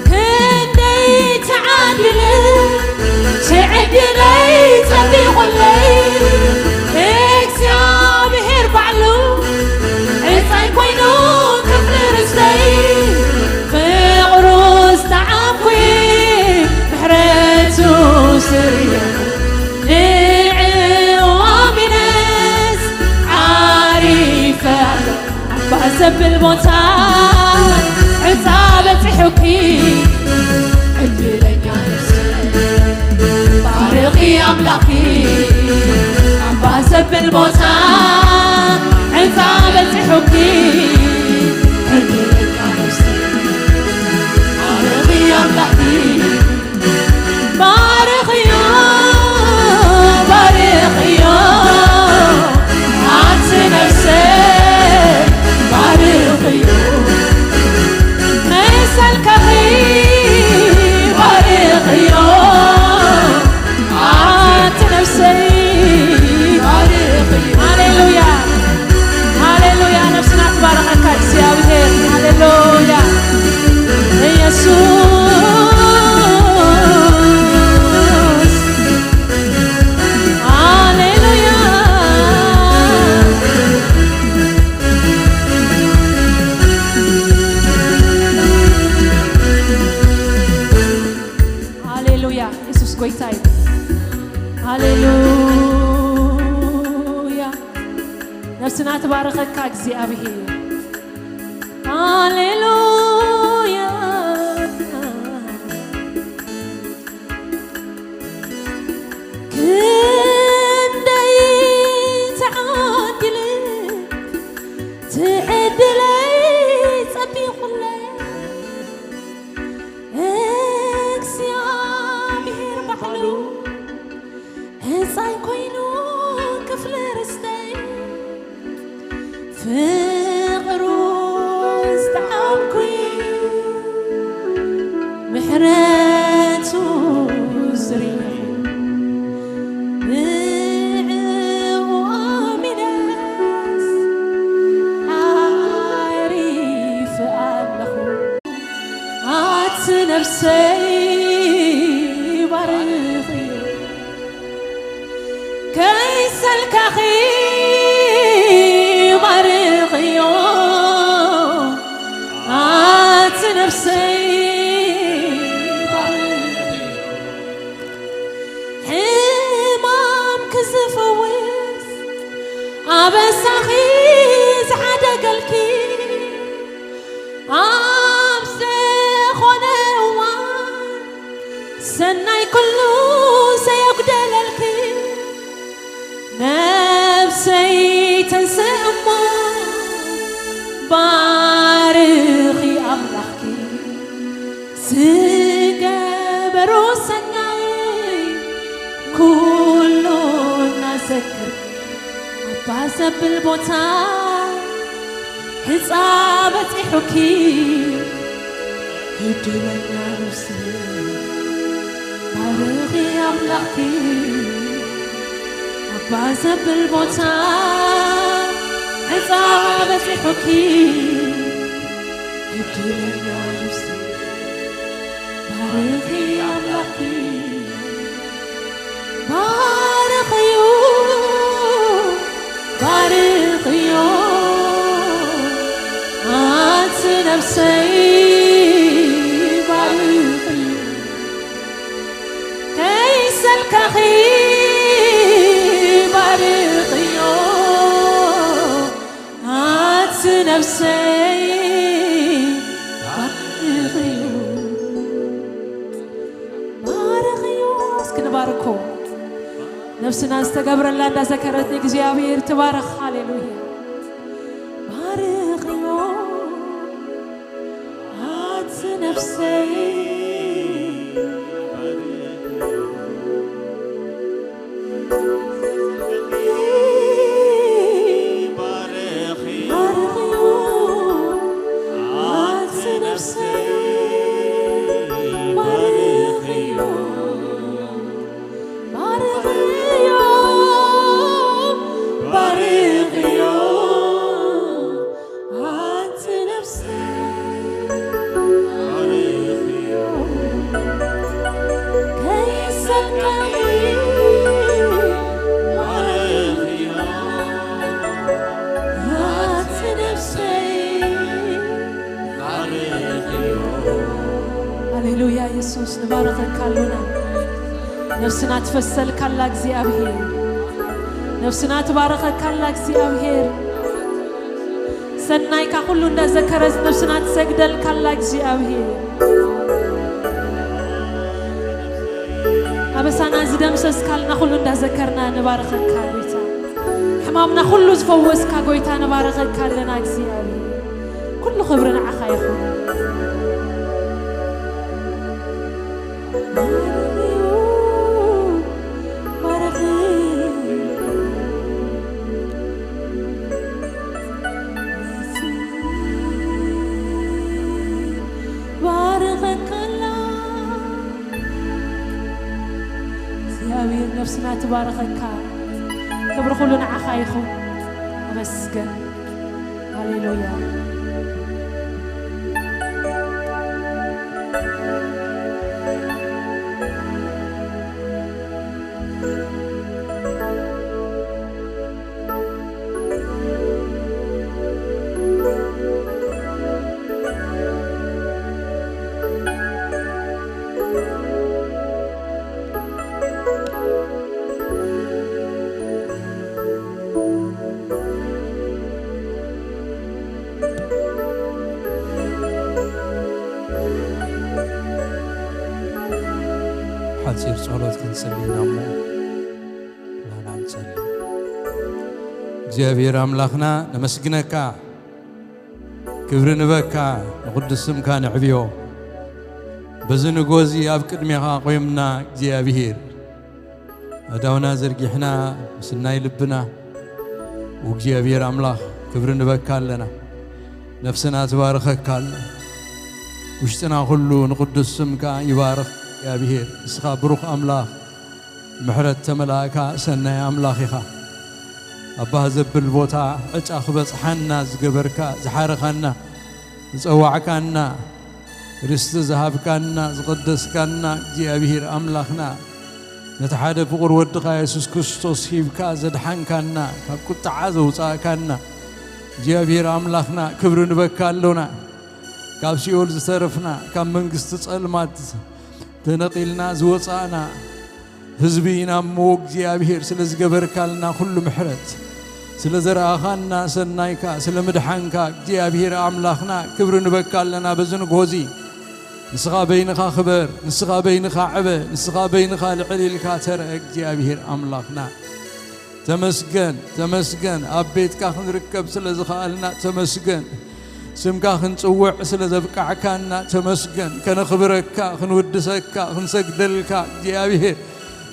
ክንደይ ተዓድለ፣ ትዕድለይ ጸቢቑለይ፣ እግዚኣብሔር ባዕሉ ዕጻይ ኮይኑ ክፍሊ ርስተይ፣ ፍቕሩ ዝተዓብኩ ምሕረቱ ስርየ፣ ንዕኡ ኣሚነስ ዓሪፈ ኣለኹ። ኣምባ ዘብል ቦታ ዕፃ በፂሑኪ፣ ዕድለኛ ነፍሰይ ባርኺ ኣምላኽኪ። ኣምባ ዘብል ቦታ ዕፃ በፂሑኪ፣ ዕድለኛ ነፍሰይ ባርኺ ኣምላኽኪ። ባርኽዮ፣ ባርኽዮ፣ ኣንቲ ነፍሰይ ባርኽዮ። መሰልካኺ ባርኽዮ፣ ኣንቲ ነፍሰይ ባርኽዮ። ሃሌሉያ፣ ሃሌሉያ። ነፍስና ትባርኸካ እግዚኣብሔር። ሃሌሉያ። ኢየሱስ። ሃሌሉያ። ሃሌሉያ። የሱስ ጎይታ እዩ። ሃሌሉያ። ነፍስና ትባርኸካ እግዚኣብሔር። ሃሌሉያ። ነፍሰይ ባርኽዮ፣ ከይሰልካኺ ባርኽዮ፣ ኣቲ ነፍሰይ ባርኽዮ። ሕማምኪ ዝፈውስ ኣበሳኺ ዝሓደገልኪ ኣብ ዝኾነ እዋን ሰናይ ኩሉ ዘየጉደለልኪ ነብሰይ ተንስእ እሞ ባርኺ ኣምላኽኪ። ዝገበሮ ሰናይ ኩሉ እናዘከርኪ ኣባ ዘብል ቦታ ሕፃ በፂሑኪ ዕድለኛ ነፍሲ ባርኺ ኣምላኽኪ። ኣባ ዘብል ቦታ ሕፃ በፂሑኪ ዕድለኛ ነፍሲ ባርኺ ኣምላኽኪ። ባርኽዩ፣ ባርኽዮ፣ ኣቲ ነፍሰይ ባርኽዩ። ከይሰልካኺ ባርኽዮ፣ ኣቲ ነፍሰይ ባርኽዮ። ባርኽዮ። እስኪ ንባርኮ። ነፍስና ዝተገብረላ እንዳዘከረት ንእግዚኣብሔር ትባርኽ። ሃሌሉያ። ባርኽዮ ኣቲ ነፍሰይ። ባርኽዮ ኣቲ ነፍሰይ፣ ባርኽዮ፣ ባርኽዮ፣ ባርኽዮ ኣቲ ነፍሰይ። ሃሌሉያ የሱስ፣ ንባረኸካ ኣሎና። ነፍስና ትፈሰልካ ኣላ እግዚኣብሔር፣ ነፍስና ትባረኸካ ኣላ እግዚኣብሔር። ሰናይካ ኩሉ እንዳዘከረት ነፍስና ትሰግደልካ ኣላ እግዚኣብሔር። ኣበሳና ዝደምሰስካልና ኩሉ እንዳዘከርና ንባረኸካ ጎይታ። ሕማምና ኩሉ ዝፈወስካ ጎይታ ንባረኸካ ኣለና እግዚኣብሔር። ኩሉ ክብሪ ንዓኻ ይኹን። ባረኸካላ እግዚኣብሔር። ነፍስና ትባረኸካ። ክብሪ ኩሉ ንዓኻ ይኹን። ኣመስገን። ሃሌሉያ። ሓጺር ጸሎት ክንጽሊ ኢና እሞ ናና ንጸሊ። እግዚኣብሔር ኣምላኽና ነመስግነካ፣ ክብሪ ንበካ፣ ንቕዱስ ስምካ ንዕብዮ። በዚ ንጎዚ ኣብ ቅድሜኻ ቆይምና እግዚኣብሔር ኣእዳውና ዘርጊሕና ምስናይ ልብና፣ እግዚኣብሔር ኣምላኽ ክብሪ ንበካ ኣለና። ነፍስና ትባርኸካ ኣላ። ውሽጥና ኩሉ ንቕዱስ ስምካ ይባርኽ እግዚኣብሔር። ንስኻ ብሩኽ ኣምላኽ፣ ምሕረት ተመላእካ ሰናይ ኣምላኽ ኢኻ። ኣባ ዘብል ቦታ ዕጫ ክበጽሓና ዝገበርካ፣ ዝሓረኻና፣ ዝጸዋዕካና፣ ርስቲ ዝሃብካና ዝቐደስካና እግዚኣብሔር ኣምላኽና፣ ነቲ ሓደ ፍቑር ወድኻ የሱስ ክርስቶስ ሂብካ ዘድሓንካና፣ ካብ ቁጥዓ ዘውጻእካና እግዚኣብሔር ኣምላኽና፣ ክብሪ ንበካ ኣሎና። ካብ ሲኦል ዝተረፍና፣ ካብ መንግስቲ ጸልማት ተነቒልና ዝወጻእና፣ ህዝቢ ኢና እሞ እግዚኣብሔር ስለ ዝገበርካልና ኩሉ ምሕረት፣ ስለ ዘርኣኻና ሰናይካ፣ ስለ ምድሓንካ እግዚኣብሔር ኣምላኽና ክብሪ ንበካ ኣለና። በዚ ንግሆ እዚ ንስኻ በይንኻ ክበር፣ ንስኻ በይንኻ ዕበ፣ ንስኻ በይንኻ ልዕል ኢልካ ተርአ እግዚኣብሔር ኣምላኽና። ተመስገን፣ ተመስገን። ኣብ ቤትካ ክንርከብ ስለ ዝኸኣልና ተመስገን። ስምካ ክንጽውዕ ስለ ዘብቃዕካና ተመስገን። ከነኽብረካ፣ ክንውድሰካ፣ ክንሰግደልካ እግዚኣብሔር፣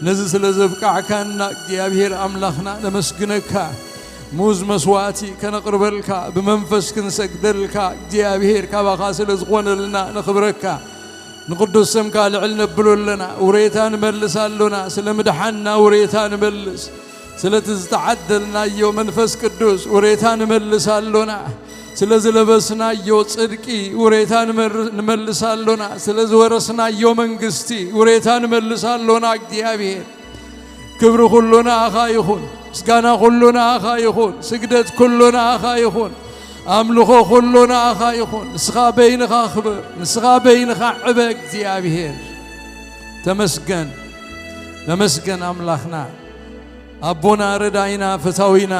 ነዚ ስለ ዘብቃዕካና እግዚኣብሔር ኣምላኽና ነመስግነካ። ሙዝ መስዋዕቲ ከነቕርበልካ፣ ብመንፈስ ክንሰግደልካ እግዚኣብሔር፣ ካባኻ ስለ ዝኾነልና ነኽብረካ። ንቅዱስ ስምካ ልዕል ነብሎ ኣለና፣ ውሬታ ንመልስ ኣሎና። ስለ ምድሓንና ውሬታ ንመልስ። ስለቲ ዝተዓደልናዮ መንፈስ ቅዱስ ውሬታ ንመልስ ኣሎና። ስለ ዝለበስናዮ ጽድቂ ውሬታ ንመር-፣ ንመልስ ኣሎና። ስለ ዝወረስናዮ መንግስቲ ውሬታ ንመልስ ኣሎና። እግዚኣብሔር፣ ክብሪ ኩሉ ንኣኻ ይኹን፣ ምስጋና ኩሉ ንኣኻ ይኹን፣ ስግደት ኩሉ ንኣኻ ይኹን፣ ኣምልኾ ኩሉ ንኣኻ ይኹን። ንስኻ በይንኻ ክብር፣ ንስኻ በይንኻ ዕበ እግዚኣብሔር። ተመስገን፣ ተመስገን ኣምላኽና፣ ኣቦና፣ ረዳይና፣ ፈታዊና፣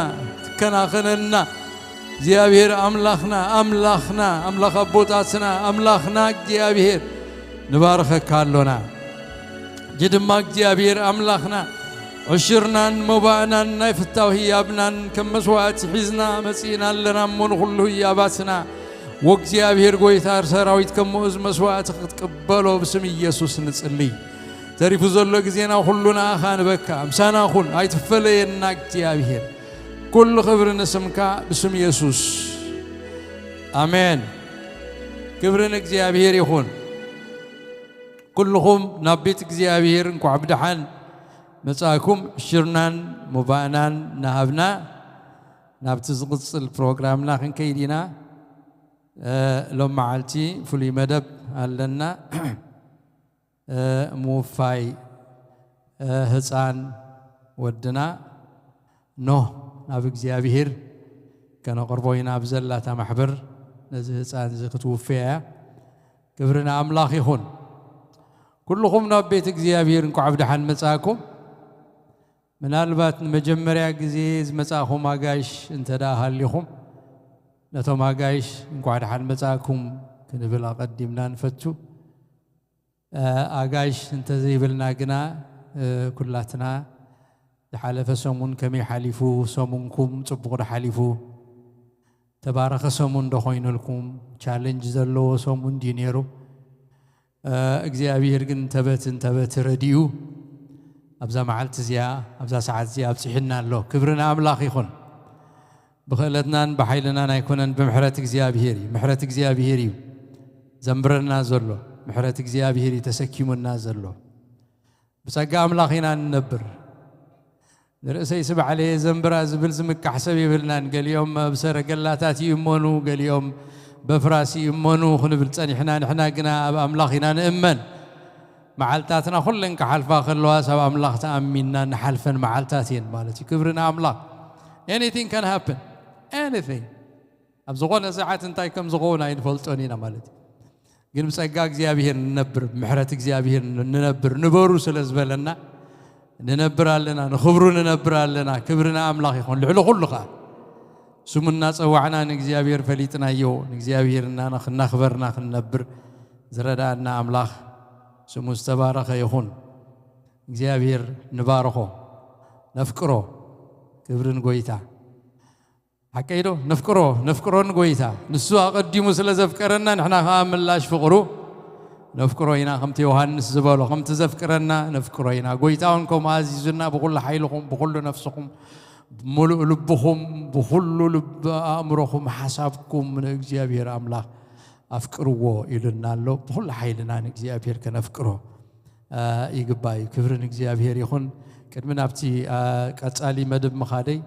ትከናኸነልና እግዚኣብሔር ኣምላኽና፣ ኣምላኽና፣ ኣምላኽ ኣቦታትና፣ ኣምላኽና እግዚኣብሔር፣ ንባርኸካ ኣሎና። ሕጂ ድማ እግዚኣብሔር ኣምላኽና፣ ዕሽርናን መባእናን ናይ ፍታው ህያብናን ከም መስዋዕቲ ሒዝና መጺእና ኣለና እሞ፣ ንኹሉ ህያባትና ወእግዚኣብሔር ጐይታ ሰራዊት ከሞ እዚ መስዋዕቲ ክትቅበሎ ብስም ኢየሱስ ንጽሊ። ተሪፉ ዘሎ ግዜና ኩሉ ንኣኻ ንበካ። ምሳና ኩን፣ ኣይትፈለየና እግዚኣብሔር። ኩሉ ክብሪ ንስምካ ብስም የሱስ። ኣሜን። ክብሪ ንእግዚኣብሔር ይኹን። ኩልኹም ናብ ቤት እግዚኣብሔር እንኳዕ ብደሓን መጻእኩም። ዕሽርናን መባእናን እናሃብና ናብቲ ዝቕጽል ፕሮግራምና ክንከይድ ኢና። እ፣ ሎም መዓልቲ ፍሉይ መደብ ኣለና። እ፣ ምውፋይ፣ እ፣ ህፃን ወድና ኖህ ናብ እግዚኣብሔር ከነቕርቦ ኢና። ኣብ ዘላታ ማሕበር ነዚ ህፃን እዚ ክትውፍያ እያ። ክብሪ ንኣምላኽ ይኹን። ኩልኹም ናብ ቤት እግዚኣብሔር እንኳዕ ብደሓን መጻእኩም። ምናልባት ንመጀመርያ ግዜ ዝመጻእኹም ኣጋይሽ እንተ ደኣ ሃሊኹም፣ ነቶም ኣጋይሽ እንኳዕ ደሓን መጻእኩም ክንብል ኣቐዲምና ንፈቱ። እ፣ ኣጋይሽ እንተ ዘይብልና ግና፣ እ፣ ኩላትና ዝሓለፈ ሰሙን ከመይ ሓሊፉ? ሰሙንኩም ጽቡቕ ዶ ሓሊፉ? ተባረኸ ሰሙን ዶ ኮይኑልኩም? ቻለንጅ ዘለዎ ሰሙን ድዩ ነይሩ? እ፣ እግዚኣብሔር ግን እንተበት እንተበት ረድኡ ኣብዛ መዓልቲ እዚኣ፣ ኣብዛ ሰዓት እዚኣ ኣብጺሑና ኣሎ። ክብሪ ንኣምላኽ ይኹን። ብኽእለትናን ብሓይልናን ኣይኮነን፣ ብምሕረት እግዚኣብሔር እዩ። ምሕረት እግዚኣብሔር እዩ ዘንብረና ዘሎ። ምሕረት እግዚኣብሔር እዩ ተሰኪሙና ዘሎ። ብጸጋ ኣምላኽ ኢና ንነብር። ንርእሰይሲ ባዕለየ ዘንብራ ዝብል ዝምካሕ ሰብ የብልናን። ገሊኦም ኣብ ሰረገላታት ይእመኑ፣ ገሊኦም በፍራስ ይእመኑ ክንብል ጸኒሕና። ንሕና ግና ኣብ ኣምላኽ ኢና ንእመን። መዓልታትና ኩለን ክሓልፋ ከለዋስ ኣብ ኣምላኽ ተኣሚንና ንሓልፈን መዓልታት እየን ማለት እዩ። ክብሪ ንኣምላኽ። Anything can happen. Anything. ኣብ ዝኾነ ሰዓት እንታይ ከም ዝኸውን ኣይንፈልጦን ኢና ማለት እዩ። ግን ብጸጋ እግዚኣብሔር ንነብር፣ ብምሕረት እግዚኣብሔር ንነብር፣ ንበሩ ስለ ዝበለና ንነብር ኣለና፣ ንኽብሩ ንነብር ኣለና። ክብሪ ንኣምላኽ ይኹን። ልዕሊ ኩሉ ኸኣ ስሙ እናጸዋዕና ንእግዚኣብሔር ፈሊጥናዮ፣ ንእግዚኣብሔር እና-፣ እናኽበርና ክንነብር ዝረድኣና ኣምላኽ ስሙ ዝተባረኸ ይኹን። እግዚኣብሔር ንባርኾ፣ ነፍቅሮ። ክብሪ ንጎይታ። ሓቀይ ዶ? ነፍቅሮ፣ ነፍቅሮ ንጎይታ። ንሱ ኣቐዲሙ ስለ ዘፍቀረና፣ ንሕና ኸኣ ምላሽ ፍቕሩ ነፍቅሮ ኢና። ከምቲ ዮሃንስ ዝበሎ፣ ከምቲ ዘፍቅረና ነፍቅሮ ኢና። ጎይታ እውን ከምኡ ኣዚዙና፣ ብኹሉ ሓይልኹም፣ ብኹሉ ነፍስኹም፣ ብምሉእ ልብኹም፣ ብኹሉ ልብ ኣእምሮኹም፣ ሓሳብኩም ንእግዚኣብሔር ኣምላኽ ኣፍቅርዎ ኢሉና ኣሎ። ብኹሉ ሓይልና ንእግዚኣብሔር ከነፍቅሮ እ፣ ይግባእ እዩ። ክብሪ ንእግዚኣብሔር ይኹን። ቅድሚ ናብቲ፣ እ፣ ቀጻሊ መደብ ምኻደይ፣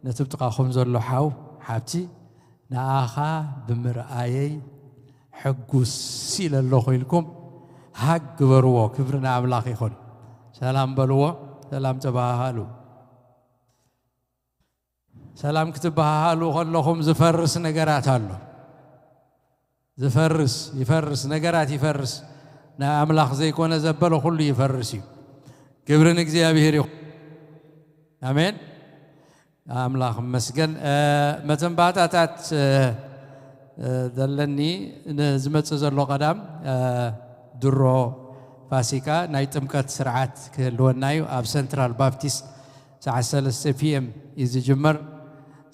ነቲ ብጥቓኹም ዘሎ ሓው፣ ሓብቲ፣ ንኣኻ ብምርኣየይ ሕጉስ ኢለ ኣለኹ ኢልኩም ሃግ ግበርዎ። ክብሪ ንኣምላኽ ይኹን። ሰላም በልዎ፣ ሰላም ተባሃሃሉ። ሰላም ክትበሃሃሉ ከለኹም ዝፈርስ ነገራት ኣሎ። ዝፈርስ፣ ይፈርስ፣ ነገራት ይፈርስ። ናይ ኣምላኽ ዘይኮነ ዘበለ ኩሉ ይፈርስ እዩ። ክብሪ ንእግዚኣብሔር ይኹን። ኣሜን። ኣምላኽ ይመስገን። እ፣ መተንባታታት፣ እ፣ እ፣ ዘለኒ ንዝመጽእ ዘሎ ቀዳም፣ እ፣ ድሮ ፋሲካ ናይ ጥምቀት ስርዓት ክህልወና እዩ። ኣብ ሰንትራል ባፕቲስት ሰዓት ሰለስተ ፒ ኤም እዩ ዝጅመር።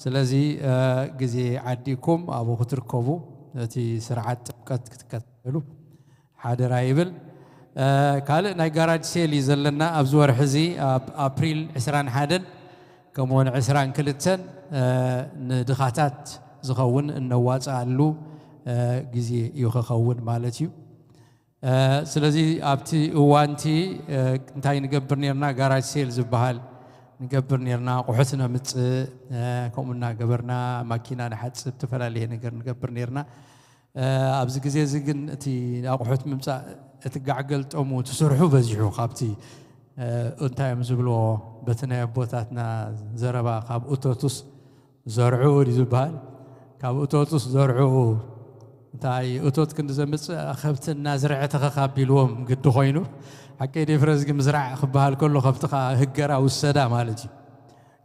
ስለዚ፣ እ፣ ግዜ ዓዲኩም ኣብኡ ክትርከቡ፣ እቲ ስርዓት ጥምቀት ክትከታተሉ ሓደራ ይብል። እ፣ ካልእ ናይ ጋራጅ ሴል እዩ ዘለና ኣብዚ ወርሒ እዚ፣ ኣብ ኣፕሪል ዕስራን ሓደን ከምኡውን ዕስራን ክልተን፣ እ፣ ንድኻታት ዝኸውን እነዋጽኣሉ፣ እ፣ ግዜ እዩ ክኸውን ማለት እዩ። እ፣ ስለዚ ኣብቲ እዋንቲ፣ እ፣ እንታይ ንገብር ኔርና? ጋራጅ ሴል ዝበሃል ንገብር ኔርና። ኣቑሑት ነምጽእ፣ እ፣ ከምኡ እናገበርና ማኪና ንሓጽብ፣ ዝተፈላለየ ነገር ንገብር ኔርና። እ፣ ኣብዚ ግዜ እዚ ግን እቲ ኣቑሑት ምምጻእ፣ እቲ ጋዕ ገልጠሙ ትስርሑ በዚሑ። ካብቲ፣ እ፣ እንታይ እዮም ዝብልዎ፣ በቲ ናይ ኣቦታትና ዘረባ፣ ካብ እቶቱስ ዘርዕኡ ድዩ ዝበሃል? ካብ እቶቱስ ዘርዕኡ። እንታይ እቶት ክንዲ ዘምጽእ፣ ከብቲ እናዝርዐ ተኸኻቢልዎም ግዲ ኮይኑ። ሓቀይ ድየ ፍረዝጊ? ምዝራዕ ክበሃል ከሎ ከብቲ ኸኣ ህገራ ውሰዳ ማለት እዩ።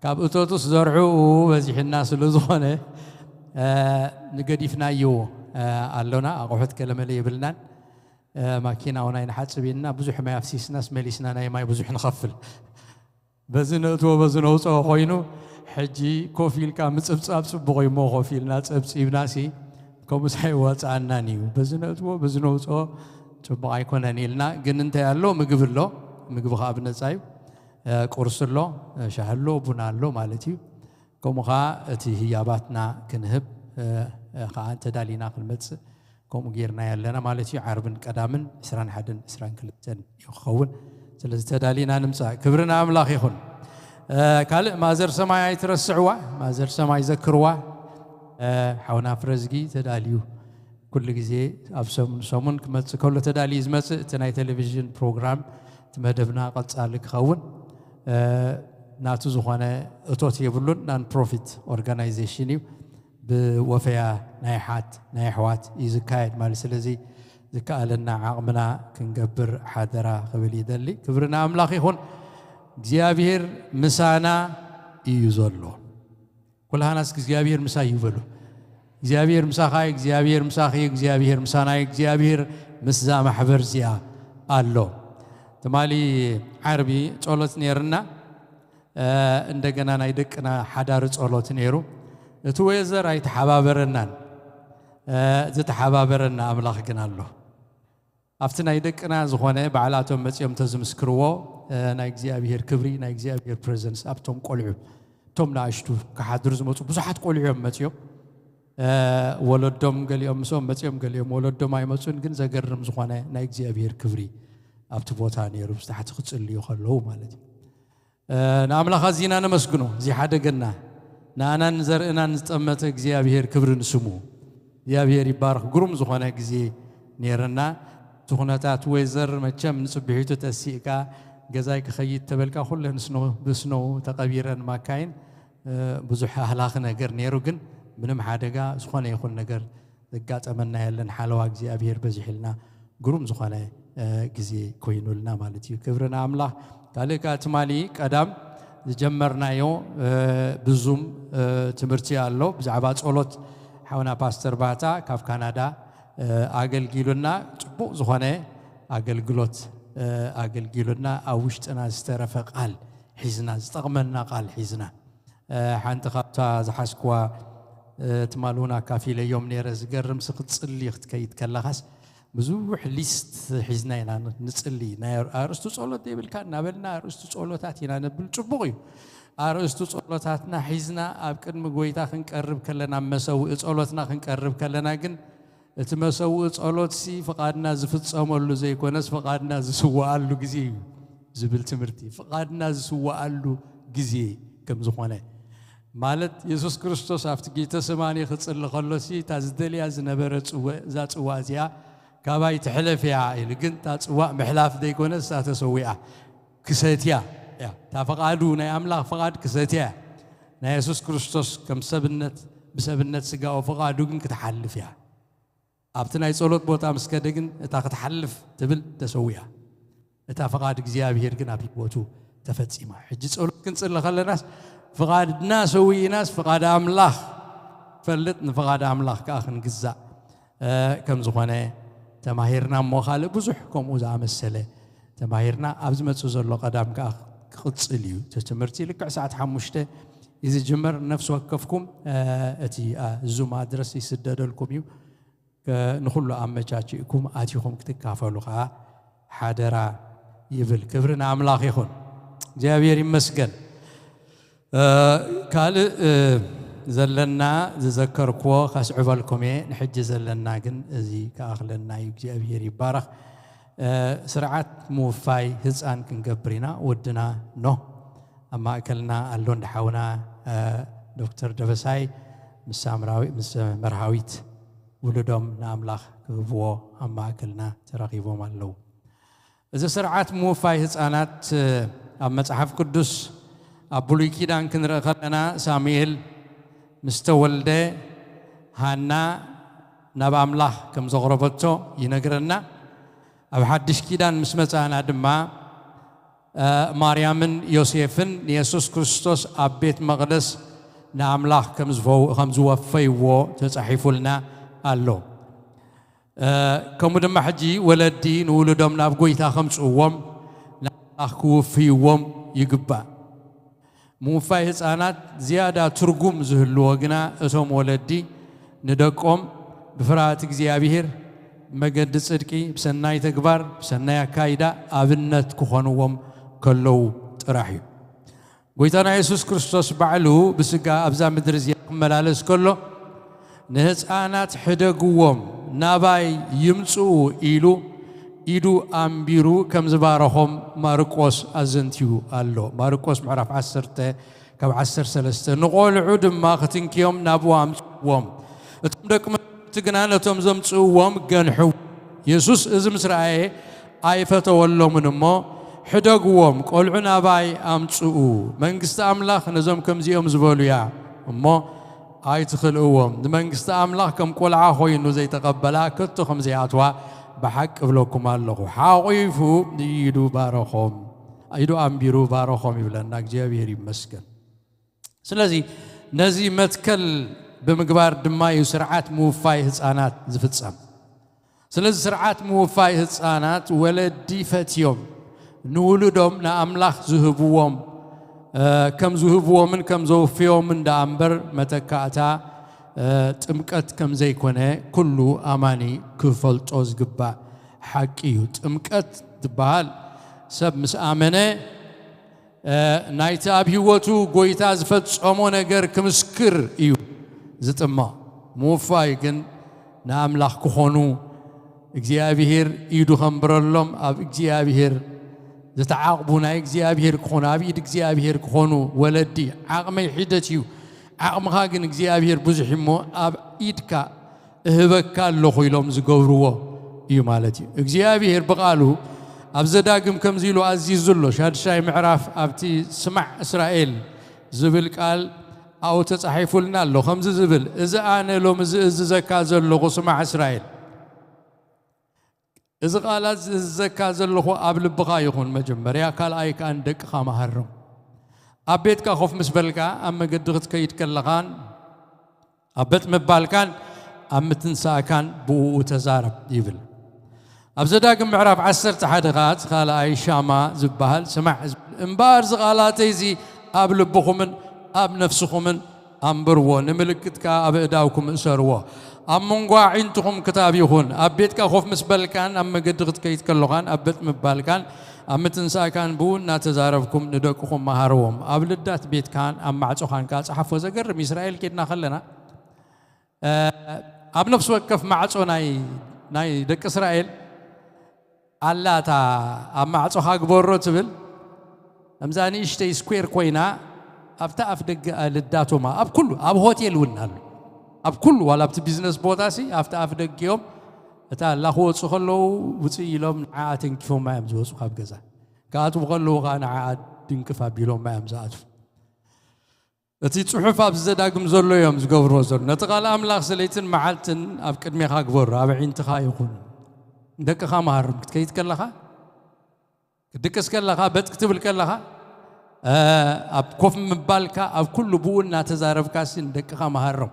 ካብ እቶቱስ ዘርዕኡ በዚሕና ስለ ዝኾነ፣ እ፣ ንገዲፍናዮ፣ እ፣ ኣሎና። ኣቑሑት ገለመለ የብልናን። እ፣ ማኪና እውን ኣይንሓጽብ ኢልና፣ ብዙሕ ማይ ኣፍሲስናስ መሊስና ናይ ማይ ብዙሕ ንኸፍል። በዚ ነእትዎ በዚ ነውፅኦ ኮይኑ፣ ሕጂ ኮፍ ኢልካ ምጽብጻብ ጽቡቕ እዩ እሞ፣ ኮፍ ኢልና ጸብጺብና ሲ ከምኡስ ኣይዋጽኣናን እዩ። በዚ ነእትዎ በዚ ነውፅኦ ጽቡቕ ኣይኮነን ኢልና። ግን እንታይ ኣሎ? ምግቢ ኣሎ። ምግቢ ኸዓ ብነጻ እዩ። እ፣ ቁርሲ ኣሎ፣ እ፣ ሻሂ ኣሎ፣ ቡና ኣሎ ማለት እዩ። ከምኡ ኸዓ እቲ ህያባትና ክንህብ፣ እ፣ እ፣ ኸዓ ተዳሊና ክንመጽእ ከምኡ ጌርና ያለና ማለት እዩ። ዓርብን ቀዳምን ዕስራን ሓደን ዕስራን ክልተን እዩ ክኸውን። ስለዚ ተዳሊና ንምጻእ። ክብሪ ንኣምላኽ ይኹን። እ፣ ካልእ ማዘር ሰማይ ኣይትረስዕዋ፣ ማዘር ሰማይ ዘክርዋ። እ፣ ሓውና ፍረዝጊ ተዳልዩ ኩሉ ግዜ ኣብ ሰሙን ሰሙን ክመጽእ ከሎ ተዳልዩ ዝመጽእ። እቲ ናይ ቴሌቪዥን ፕሮግራም፣ እቲ መደብና ቀጻሊ ክኸውን፣ እ፣ ናቱ ዝኾነ እቶት የብሉን። ናን ፕሮፊት ኦርጋናይዜሽን እዩ። ብወፈያ ናይ ሓት ናይ ኣሕዋት እዩ ዝካየድ ማለት። ስለዚ ዝከኣለና ዓቕምና ክንገብር ሓደራ ክብል ይደሊ። ክብሪ ንኣምላኽ ይኹን። እግዚኣብሔር ምሳና እዩ ዘሎ። ኩልሃናስ እግዚኣብሔር ምሳይ እዩ በሉ። እግዚኣብሔር ምሳኻ እዩ፣ እግዚኣብሔር ምሳኺ እዩ፣ እግዚኣብሔር ምሳና እዩ፣ እግዚኣብሔር ምስዛ ማሕበር እዚኣ ኣሎ። ትማሊ ዓርቢ ጸሎት ነይርና፣ እ፣ እንደገና ናይ ደቅና ሓዳሪ ጸሎት ነይሩ። እቲ ዌዘር ኣይተሓባበረናን፣ እ፣ ዝተሓባበረና ኣምላኽ ግን ኣሎ። ኣብቲ ናይ ደቅና ዝኾነ ባዕላቶም መጺኦም ተዝምስክርዎ፣ እ፣ ናይ እግዚኣብሔር ክብሪ፣ ናይ እግዚኣብሔር ፕሬዘንስ ኣብቶም ቆልዑ፣ እቶም ንኣሽቱ ክሓድሩ ዝመጹ ብዙሓት ቆልዑ እዮም መጺኦም። እ፣ ወለዶም ገሊኦም ምስኦም መጺኦም፣ ገሊኦም ወለዶም ኣይመጹን፣ ግን ዘገርም ዝኾነ ናይ እግዚኣብሔር ክብሪ ኣብቲ ቦታ ነይሩ፣ ምስ ታሕቲ ክጽልዩ ከለዉ ማለት እዩ። እ፣ ንኣምላኽ ኣዚና ነመስግኖ፣ እዚ ሓደገና፣ ንኣናን ዘርእናን ዝጠመተ እግዚኣብሔር ክብሪ ንስሙ። እግዚኣብሔር ይባረኽ። ግሩም ዝኾነ ግዜ ነይርና። እቲ ኩነታት ዌዘር መቸም ንጽብሒቱ ተሲእካ ገዛይ ክኸይድ ተበልካ ኩለን ስኖ፣ ብስኖ ተቐቢረን ማካይን፣ እ፣ ብዙሕ ኣህላኺ ነገር ነይሩ፣ ግን ምንም ሓደጋ ዝኾነ ይኹን ነገር ዘጋጠመና የለን። ሓለዋ እግዚኣብሔር በዚሕልና ግሩም ዝኾነ፣ እ፣ ግዜ ኮይኑልና ማለት እዩ። ክብሪ ንኣምላኽ። ካልእ ከኣ ትማሊ ቀዳም ዝጀመርናዮ፣ እ፣ ብዙም፣ እ፣ ትምህርቲ ኣሎ ብዛዕባ ጸሎት። ሓውና ፓስተር ባታ ካብ ካናዳ፣ እ፣ ኣገልጊሉና፣ ጽቡቕ ዝኾነ ኣገልግሎት፣ እ፣ ኣገልጊሉና። ኣብ ውሽጥና ዝተረፈ ቃል ሒዝና፣ ዝጠቕመና ቃል ሒዝና። እ፣ ሓንቲ ካብታ ዝሓዝኩዋ፣ እ፣ ትማሊ እውን ኣካፊለዮም ነይረ። ዝገርምሲ ክትጽሊ ክትከይድ ከለኻስ ብዙሕ ሊስት ሒዝና ኢና ን-፣ ንጽሊ። ናይ ኣርእስቱ ጸሎት ዘይብልካ እናበልና ኣርእስቱ ጸሎታት ኢና ነብል። ጽቡቕ እዩ። ኣርእስቱ ጸሎታትና ሒዝና ኣብ ቅድሚ ጎይታ ክንቀርብ ከለና፣ ኣብ መሰውኢ ጸሎትና ክንቀርብ ከለና ግን እቲ መሰውኢ ጸሎትሲ ፍቓድና ዝፍጸመሉ ዘይኮነስ ፍቓድና ዝስወኣሉ ግዜ እዩ ዝብል ትምህርቲ፣ ፍቓድና ዝስወኣሉ ግዜ ከም ዝኾነ። ማለት የሱስ ክርስቶስ ኣብቲ ጌተሰማኒ ክጽሊ ከሎሲ እታ ዝደልያ ዝነበረ ጽወ እዛ ጽዋ እዚኣ ካባይ ትሕለፍ እያ ኢሉ፣ ግን እታ ጽዋእ ምሕላፍ ዘይኮነ እሳ ተሰዊኣ ክሰትያ እያ። እታ ፍቓዱ ናይ ኣምላኽ ፍቓድ ክሰትያ እያ። ናይ የሱስ ክርስቶስ ከም ሰብነት ብሰብነት ስጋዊ ፍቓዱ ግን ክትሓልፍ እያ። ኣብቲ ናይ ጸሎት ቦታ ምስ ከደ ግን እታ ክትሓልፍ ትብል ተሰዊኣ። እታ ፍቓድ እግዚኣብሔር ግን ኣብ ህይወቱ ተፈጺማ። ሕጂ ጸሎት ክንጽሊ ከለናስ ፍቓድና ሰዊእናስ ፍቓድ ኣምላኽ ፈልጥ ንፍቓድ ኣምላኽ ከኣ ክንግዛእ ከም ዝኾነ ተማሂርና እሞ ካልእ ብዙሕ ከምኡ ዝኣመሰለ ተማሂርና ኣብ ዝመጽእ ዘሎ ቀዳም ከኣ ክቕጽል እዩ። እቲ ትምህርቲ ልክዕ ሰዓት ሓሙሽተ እዩ ዝጅመር። ነፍሲ ወከፍኩም እቲ ዙም ኣድረስ ይስደደልኩም እዩ። ንኹሉ ኣመቻችእኩም ኣቲኹም ክትካፈሉ ከዓ ሓደራ ይብል። ክብሪ ንኣምላኽ ይኹን። እግዚኣብሔር ይመስገን። ካልእ ዘለና ዝዘከርክዎ ከስዕበልኩም እየ። ንሕጂ ዘለና ግን እዚ ክኣኽለና እዩ። እግዚኣብሔር ይባረኽ። ስርዓት ምውፋይ ህፃን ክንገብር ኢና። ወድና ኖ ኣብ ማእከልና ኣሎ። እንዳ ሓውና ዶክተር ደበሳይ ምስ ሳምራዊ ምስ መርሃዊት ውሉዶም ንኣምላኽ ክህብዎ ኣብ ማእከልና ተረኺቦም ኣለዉ። እዚ ስርዓት ምውፋይ ህፃናት ኣብ መፅሓፍ ቅዱስ ኣብ ብሉይ ኪዳን ክንርኢ ከለና ሳሙኤል ምስ ተወልደ ሃና ናብ ኣምላኽ ከም ዘቕረበቶ ይነግረና። ኣብ ሓድሽ ኪዳን ምስ መፃእና ድማ ማርያምን ዮሴፍን ንየሱስ ክርስቶስ ኣብ ቤት መቕደስ ንኣምላኽ ከም ዝወፈይዎ ተጻሒፉልና ኣሎ። ከምኡ ድማ ሕጂ ወለዲ ንውሉዶም ናብ ጎይታ ከምጽእዎም ንኣምላኽ ክውፍይዎም ይግባእ። ምውፋይ ህፃናት ዝያዳ ትርጉም ዝህልዎ ግና እቶም ወለዲ ንደቆም ብፍርሃት እግዚኣብሔር ብመገዲ ጽድቂ ብሰናይ ተግባር ብሰናይ ኣካይዳ ኣብነት ክኾንዎም ከለዉ ጥራሕ እዩ። ጎይታና የሱስ ክርስቶስ ባዕሉ ብስጋ ኣብዛ ምድሪ እዚኣ ክመላለስ ከሎ ንህፃናት ሕደግዎም ናባይ ይምፅኡ ኢሉ ኢዱ ኣንቢሩ ከም ዝባረኾም ማርቆስ ኣዘንትዩ ኣሎ። ማርቆስ ምዕራፍ ዓሰርተ ካብ ዓሰርተ ሰለስተ ንቖልዑ ድማ ክትንክዮም ናብኡ ኣምፅዎም። እቶም ደቂ መዛሙርቲ ግና ነቶም ዘምፅእዎም ገንሑ። የሱስ እዚ ምስ ረኣየ ኣይፈተወሎምን እሞ ሕደግዎም፣ ቆልዑ ናባይ ኣምፅኡ፣ መንግስቲ ኣምላኽ ነዞም ከምዚኦም ዝበሉ እያ እሞ ኣይትኽልእዎም። ንመንግስቲ ኣምላኽ ከም ቆልዓ ኮይኑ ዘይተቐበላ ከቶ ከም ዘይኣትዋ ብሓቂ እብለኩም ኣለኹ። ሓቑፉ ንኢዱ ባረኾም፣ ኢዱ ኣንቢሩ ባረኾም ይብለና። እግዚኣብሔር ይመስገን። ስለዚ ነዚ መትከል ብምግባር ድማ እዩ ስርዓት ምውፋይ ህፃናት ዝፍፀም። ስለዚ ስርዓት ምውፋይ ህፃናት ወለዲ ፈትዮም ንውሉዶም ንኣምላኽ ዝህብዎም ከም ዝህብዎምን ከም ዘውፍዮምን ደኣ እምበር መተካእታ ጥምቀት ከም ዘይኮነ ኩሉ ኣማኒ ክፈልጦ ዝግባእ ሓቂ እዩ። ጥምቀት ዝበሃል ሰብ ምስ ኣመነ ናይቲ ኣብ ህይወቱ ጎይታ ዝፈጸሞ ነገር ክምስክር እዩ ዝጥመቕ። ምውፋይ ግን ንኣምላኽ ክኾኑ እግዚኣብሔር ኢዱ ከንብረሎም ኣብ እግዚኣብሔር ዝተዓቕቡ ናይ እግዚኣብሔር ክኾኑ ኣብ ኢድ እግዚኣብሔር ክኾኑ ወለዲ ዓቕመይ ሒደት እዩ። ዓቕምኻ ግን እግዚኣብሔር ብዙሕ እሞ ኣብ ኢድካ እህበካ ኣለኹ ኢሎም ዝገብርዎ እዩ ማለት እዩ። እግዚኣብሔር ብቓሉ ኣብ ዘዳግም ከምዚ ኢሉ ኣዚዙ ኣሎ። ሻድሻይ ምዕራፍ ኣብቲ ስማዕ እስራኤል ዝብል ቃል ኣብኡ ተጻሒፉልና ኣሎ። ከምዚ ዝብል፣ እዚ ኣነ ሎሚ ዝእዝዘካ ዘለኹ ስማዕ እስራኤል፣ እዚ ቃላት ዝእዝዘካ ዘለኹ ኣብ ልብኻ ይኹን መጀመርያ፣ ካልኣይ ከኣ ንደቅኻ መሃሮም። ኣብ ቤትካ ኮፍ ምስ በልካ፣ ኣብ መገዲ ክትከይድ ከለኻን ኣብ በጥ ምባልካን ኣብ ምትንሳእካን ብእኡ ተዛረብ ይብል። ኣብ ዘዳግም ምዕራፍ ዓሰርተ ሓደ ኸኣ እቲ ካልኣይ ሻማ ዝበሃል ስማዕ ዝብል እምበኣር እዚ ቃላተይ እዚ ኣብ ልብኹምን ኣብ ነፍስኹምን ኣንብርዎ፣ ንምልክት ከኣ ኣብ ኣእዳውኩም እሰርዎ። ኣብ መንጎ ኣዒንትኹም ክታብ ይኹን። ኣብ ቤትካ ኮፍ ምስ በልካን ኣብ መገዲ ክትከይድ ከሎኻን ኣብ በጥ ምባልካን ኣብ ምትንሳእካን ብኡ እናተዛረብኩም ንደቅኹም መሃርዎም። ኣብ ልዳት ቤትካን ኣብ ማዕጾኻን ከኣ ጸሓፎ። ዘገርም፣ እስራኤል ኬድና ከለና ኣብ ነፍሲ ወከፍ ማዕጾ ናይ ናይ ደቂ እስራኤል ኣላ እታ ኣብ ማዕጾኻ ግበሮ ትብል። ከምዛ ንእሽተይ ስኩዌር ኮይና ኣብቲ ኣፍ ደገ ልዳቶማ ኣብ ኩሉ ኣብ ሆቴል እውን ኣሎ። ኣብ ኩሉ ዋላ ኣብቲ ቢዝነስ ቦታ ሲ ኣብቲ ኣፍ ደጊኦም እታ ላኽወፁ ከለዉ ውፅእ ኢሎም ንዓ ኣተንኪፎማ እዮም ዝወፁ ካብ ገዛ። ክኣትዉ ከለዉ ከዓ ንዓ ድንቅፍ ኣቢሎማ እዮም ዝኣትዉ። እቲ ጽሑፍ ኣብዚ ዘዳግም ዘሎ እዮም ዝገብርዎ ዘሎ። ነቲ ቃል ኣምላኽ ስለይትን መዓልትን ኣብ ቅድሜኻ ግበሩ፣ ኣብ ኣዒንትኻ ይኹን። ንደቅኻ መሃሮም። ክትከይድ ከለኻ፣ ክትድቅስ ከለኻ፣ በጥ ክትብል ከለኻ፣ እ፣ ኣብ ኮፍ ምባልካ፣ ኣብ ኩሉ ብኡ እናተዛረብካሲ ንደቅኻ መሃሮም።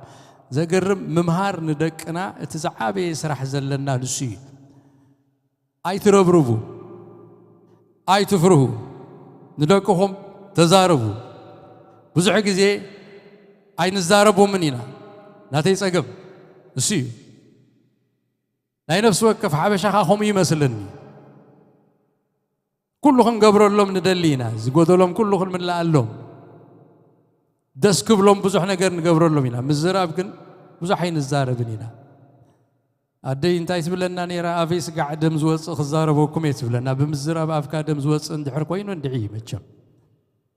ዘገርም ምምሃር ንደቅና እቲ ዝዓበየ ስራሕ ዘለና ንሱ እዩ። ኣይትረብርቡ፣ ኣይትፍርሁ፣ ንደቅኹም ተዛረቡ። ብዙሕ ግዜ ኣይንዛረቦምን ኢና። ናተይ ጸገም እሱ እዩ። ናይ ነፍሲ ወከፍ ሓበሻኻ ከምኡ ይመስለኒ። ኩሉ ክንገብረሎም ንደሊ ኢና። ዝጎደሎም ኩሉ ክንምልኣሎም፣ ደስ ክብሎም ብዙሕ ነገር ንገብረሎም ኢና። ምዝራብ ግን ብዙሕ ኣይንዛረብን ኢና። ኣደይ እንታይ ትብለና ነይራ? ኣበይ ስጋዕ ደም ዝወፅእ ክዛረበኩም እየ ትብለና። ብምዝራብ ኣፍካ ደም ዝወፅእ እንድሕር ኮይኑ እንድዒ እዩ መቸም።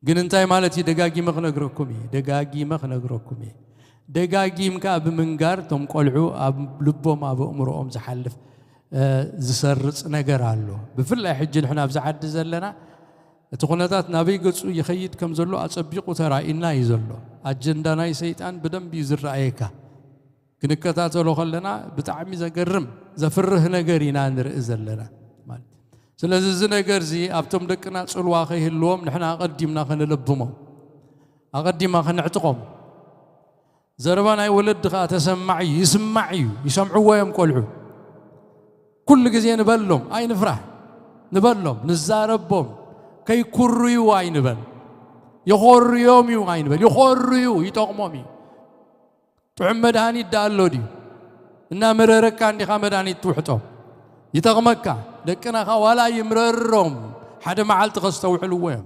ግን እንታይ ማለት እዩ? ደጋጊመ ክነግረኩም እየ፣ ደጋጊመ ክነግረኩም እየ። ደጋጊምካ ብምንጋር እቶም ቆልዑ ኣብ ልቦም ኣብ ኣእምሮኦም ዝሓልፍ፣ እ፣ ዝሰርጽ ነገር ኣሎ። ብፍላይ ሕጂ ንሕና ኣብዚ ዓዲ ዘለና እቲ ኩነታት ናበይ ገጹ ይኸይድ ከም ዘሎ ኣጸቢቑ ተራእዩና እዩ ዘሎ። ኣጀንዳ ናይ ሰይጣን ብደንቢ እዩ ዝረኣየካ። ክንከታተሎ ከለና ብጣዕሚ ዘገርም፣ ዘፍርህ ነገር ኢና ንርኢ ዘለና ማለት እዩ። ስለዚ እዚ ነገር እዚ ኣብቶም ደቅና ጽልዋ ከይህልዎም ንሕና ኣቐዲምና ከነለብሞም፣ ኣቐዲምና ከነዕጥቖም። ዘረባ ናይ ወለዲ ኸኣ ተሰማዕ እዩ፣ ይስማዕ እዩ፣ ይሰምዕዎ እዮም ቆልዑ። ኩሉ ግዜ ንበሎም፣ ኣይንፍራህ፣ ንበሎም፣ ንዛረቦም። ከይኩርዩ ኣይንበል። ይኾርዮም እዩ ኣይንበል፣ ይኾርዩ፣ ይጠቕሞም እዩ። ጥዑም መድሃኒት ደኣ ኣሎ ድዩ? እናመረረካ እንዲኻ መድሃኒት ትውሕጦ። ይጠቕመካ። ደቅናኻ ዋላ ይምረሮም፣ ሓደ መዓልቲ ከስተውዕልዎ እዮም።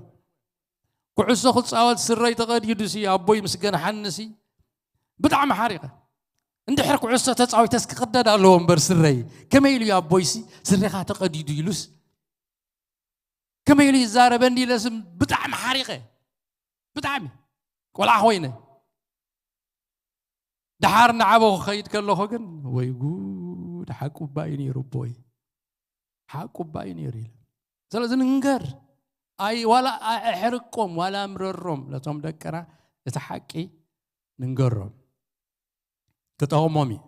ኩዕሶ ክጻወት ስረይ ተቐዲዱሲ፣ ኣቦይ ምስ ገንሓንሲ፣ ብጣዕሚ ሓሪቐ። እንድሕር ኩዕሶ ተጻዊተስ ክቕደድ ኣለዎ እምበር ስረይ። ከመይ ኢሉ እዩ ኣቦይሲ፣ ስረኻ ተቐዲዱ ኢሉስ፣ ከመይ ኢሉ ይዛረበኒ ኢለስ ብጣዕሚ ሓሪቐ። ብጣዕሚ። ቆልዓ ኮይነ። ደሓር እናዓበኹ ክኸይድ ከለኹ ግን፣ ወይ ጉድ፣ ሓቁ እባ እዩ ነይሩ ኣቦይ። ሓቁ እባ እዩ ነይሩ ኢለ። ስለዚ ንንገር። ኣይ፣ ዋላ ኣሕርቆም፣ ዋላ ምረሮም፣ ነቶም ደቅና እቲ ሓቂ ንንገሮም። ክጠቕሞም እዩ።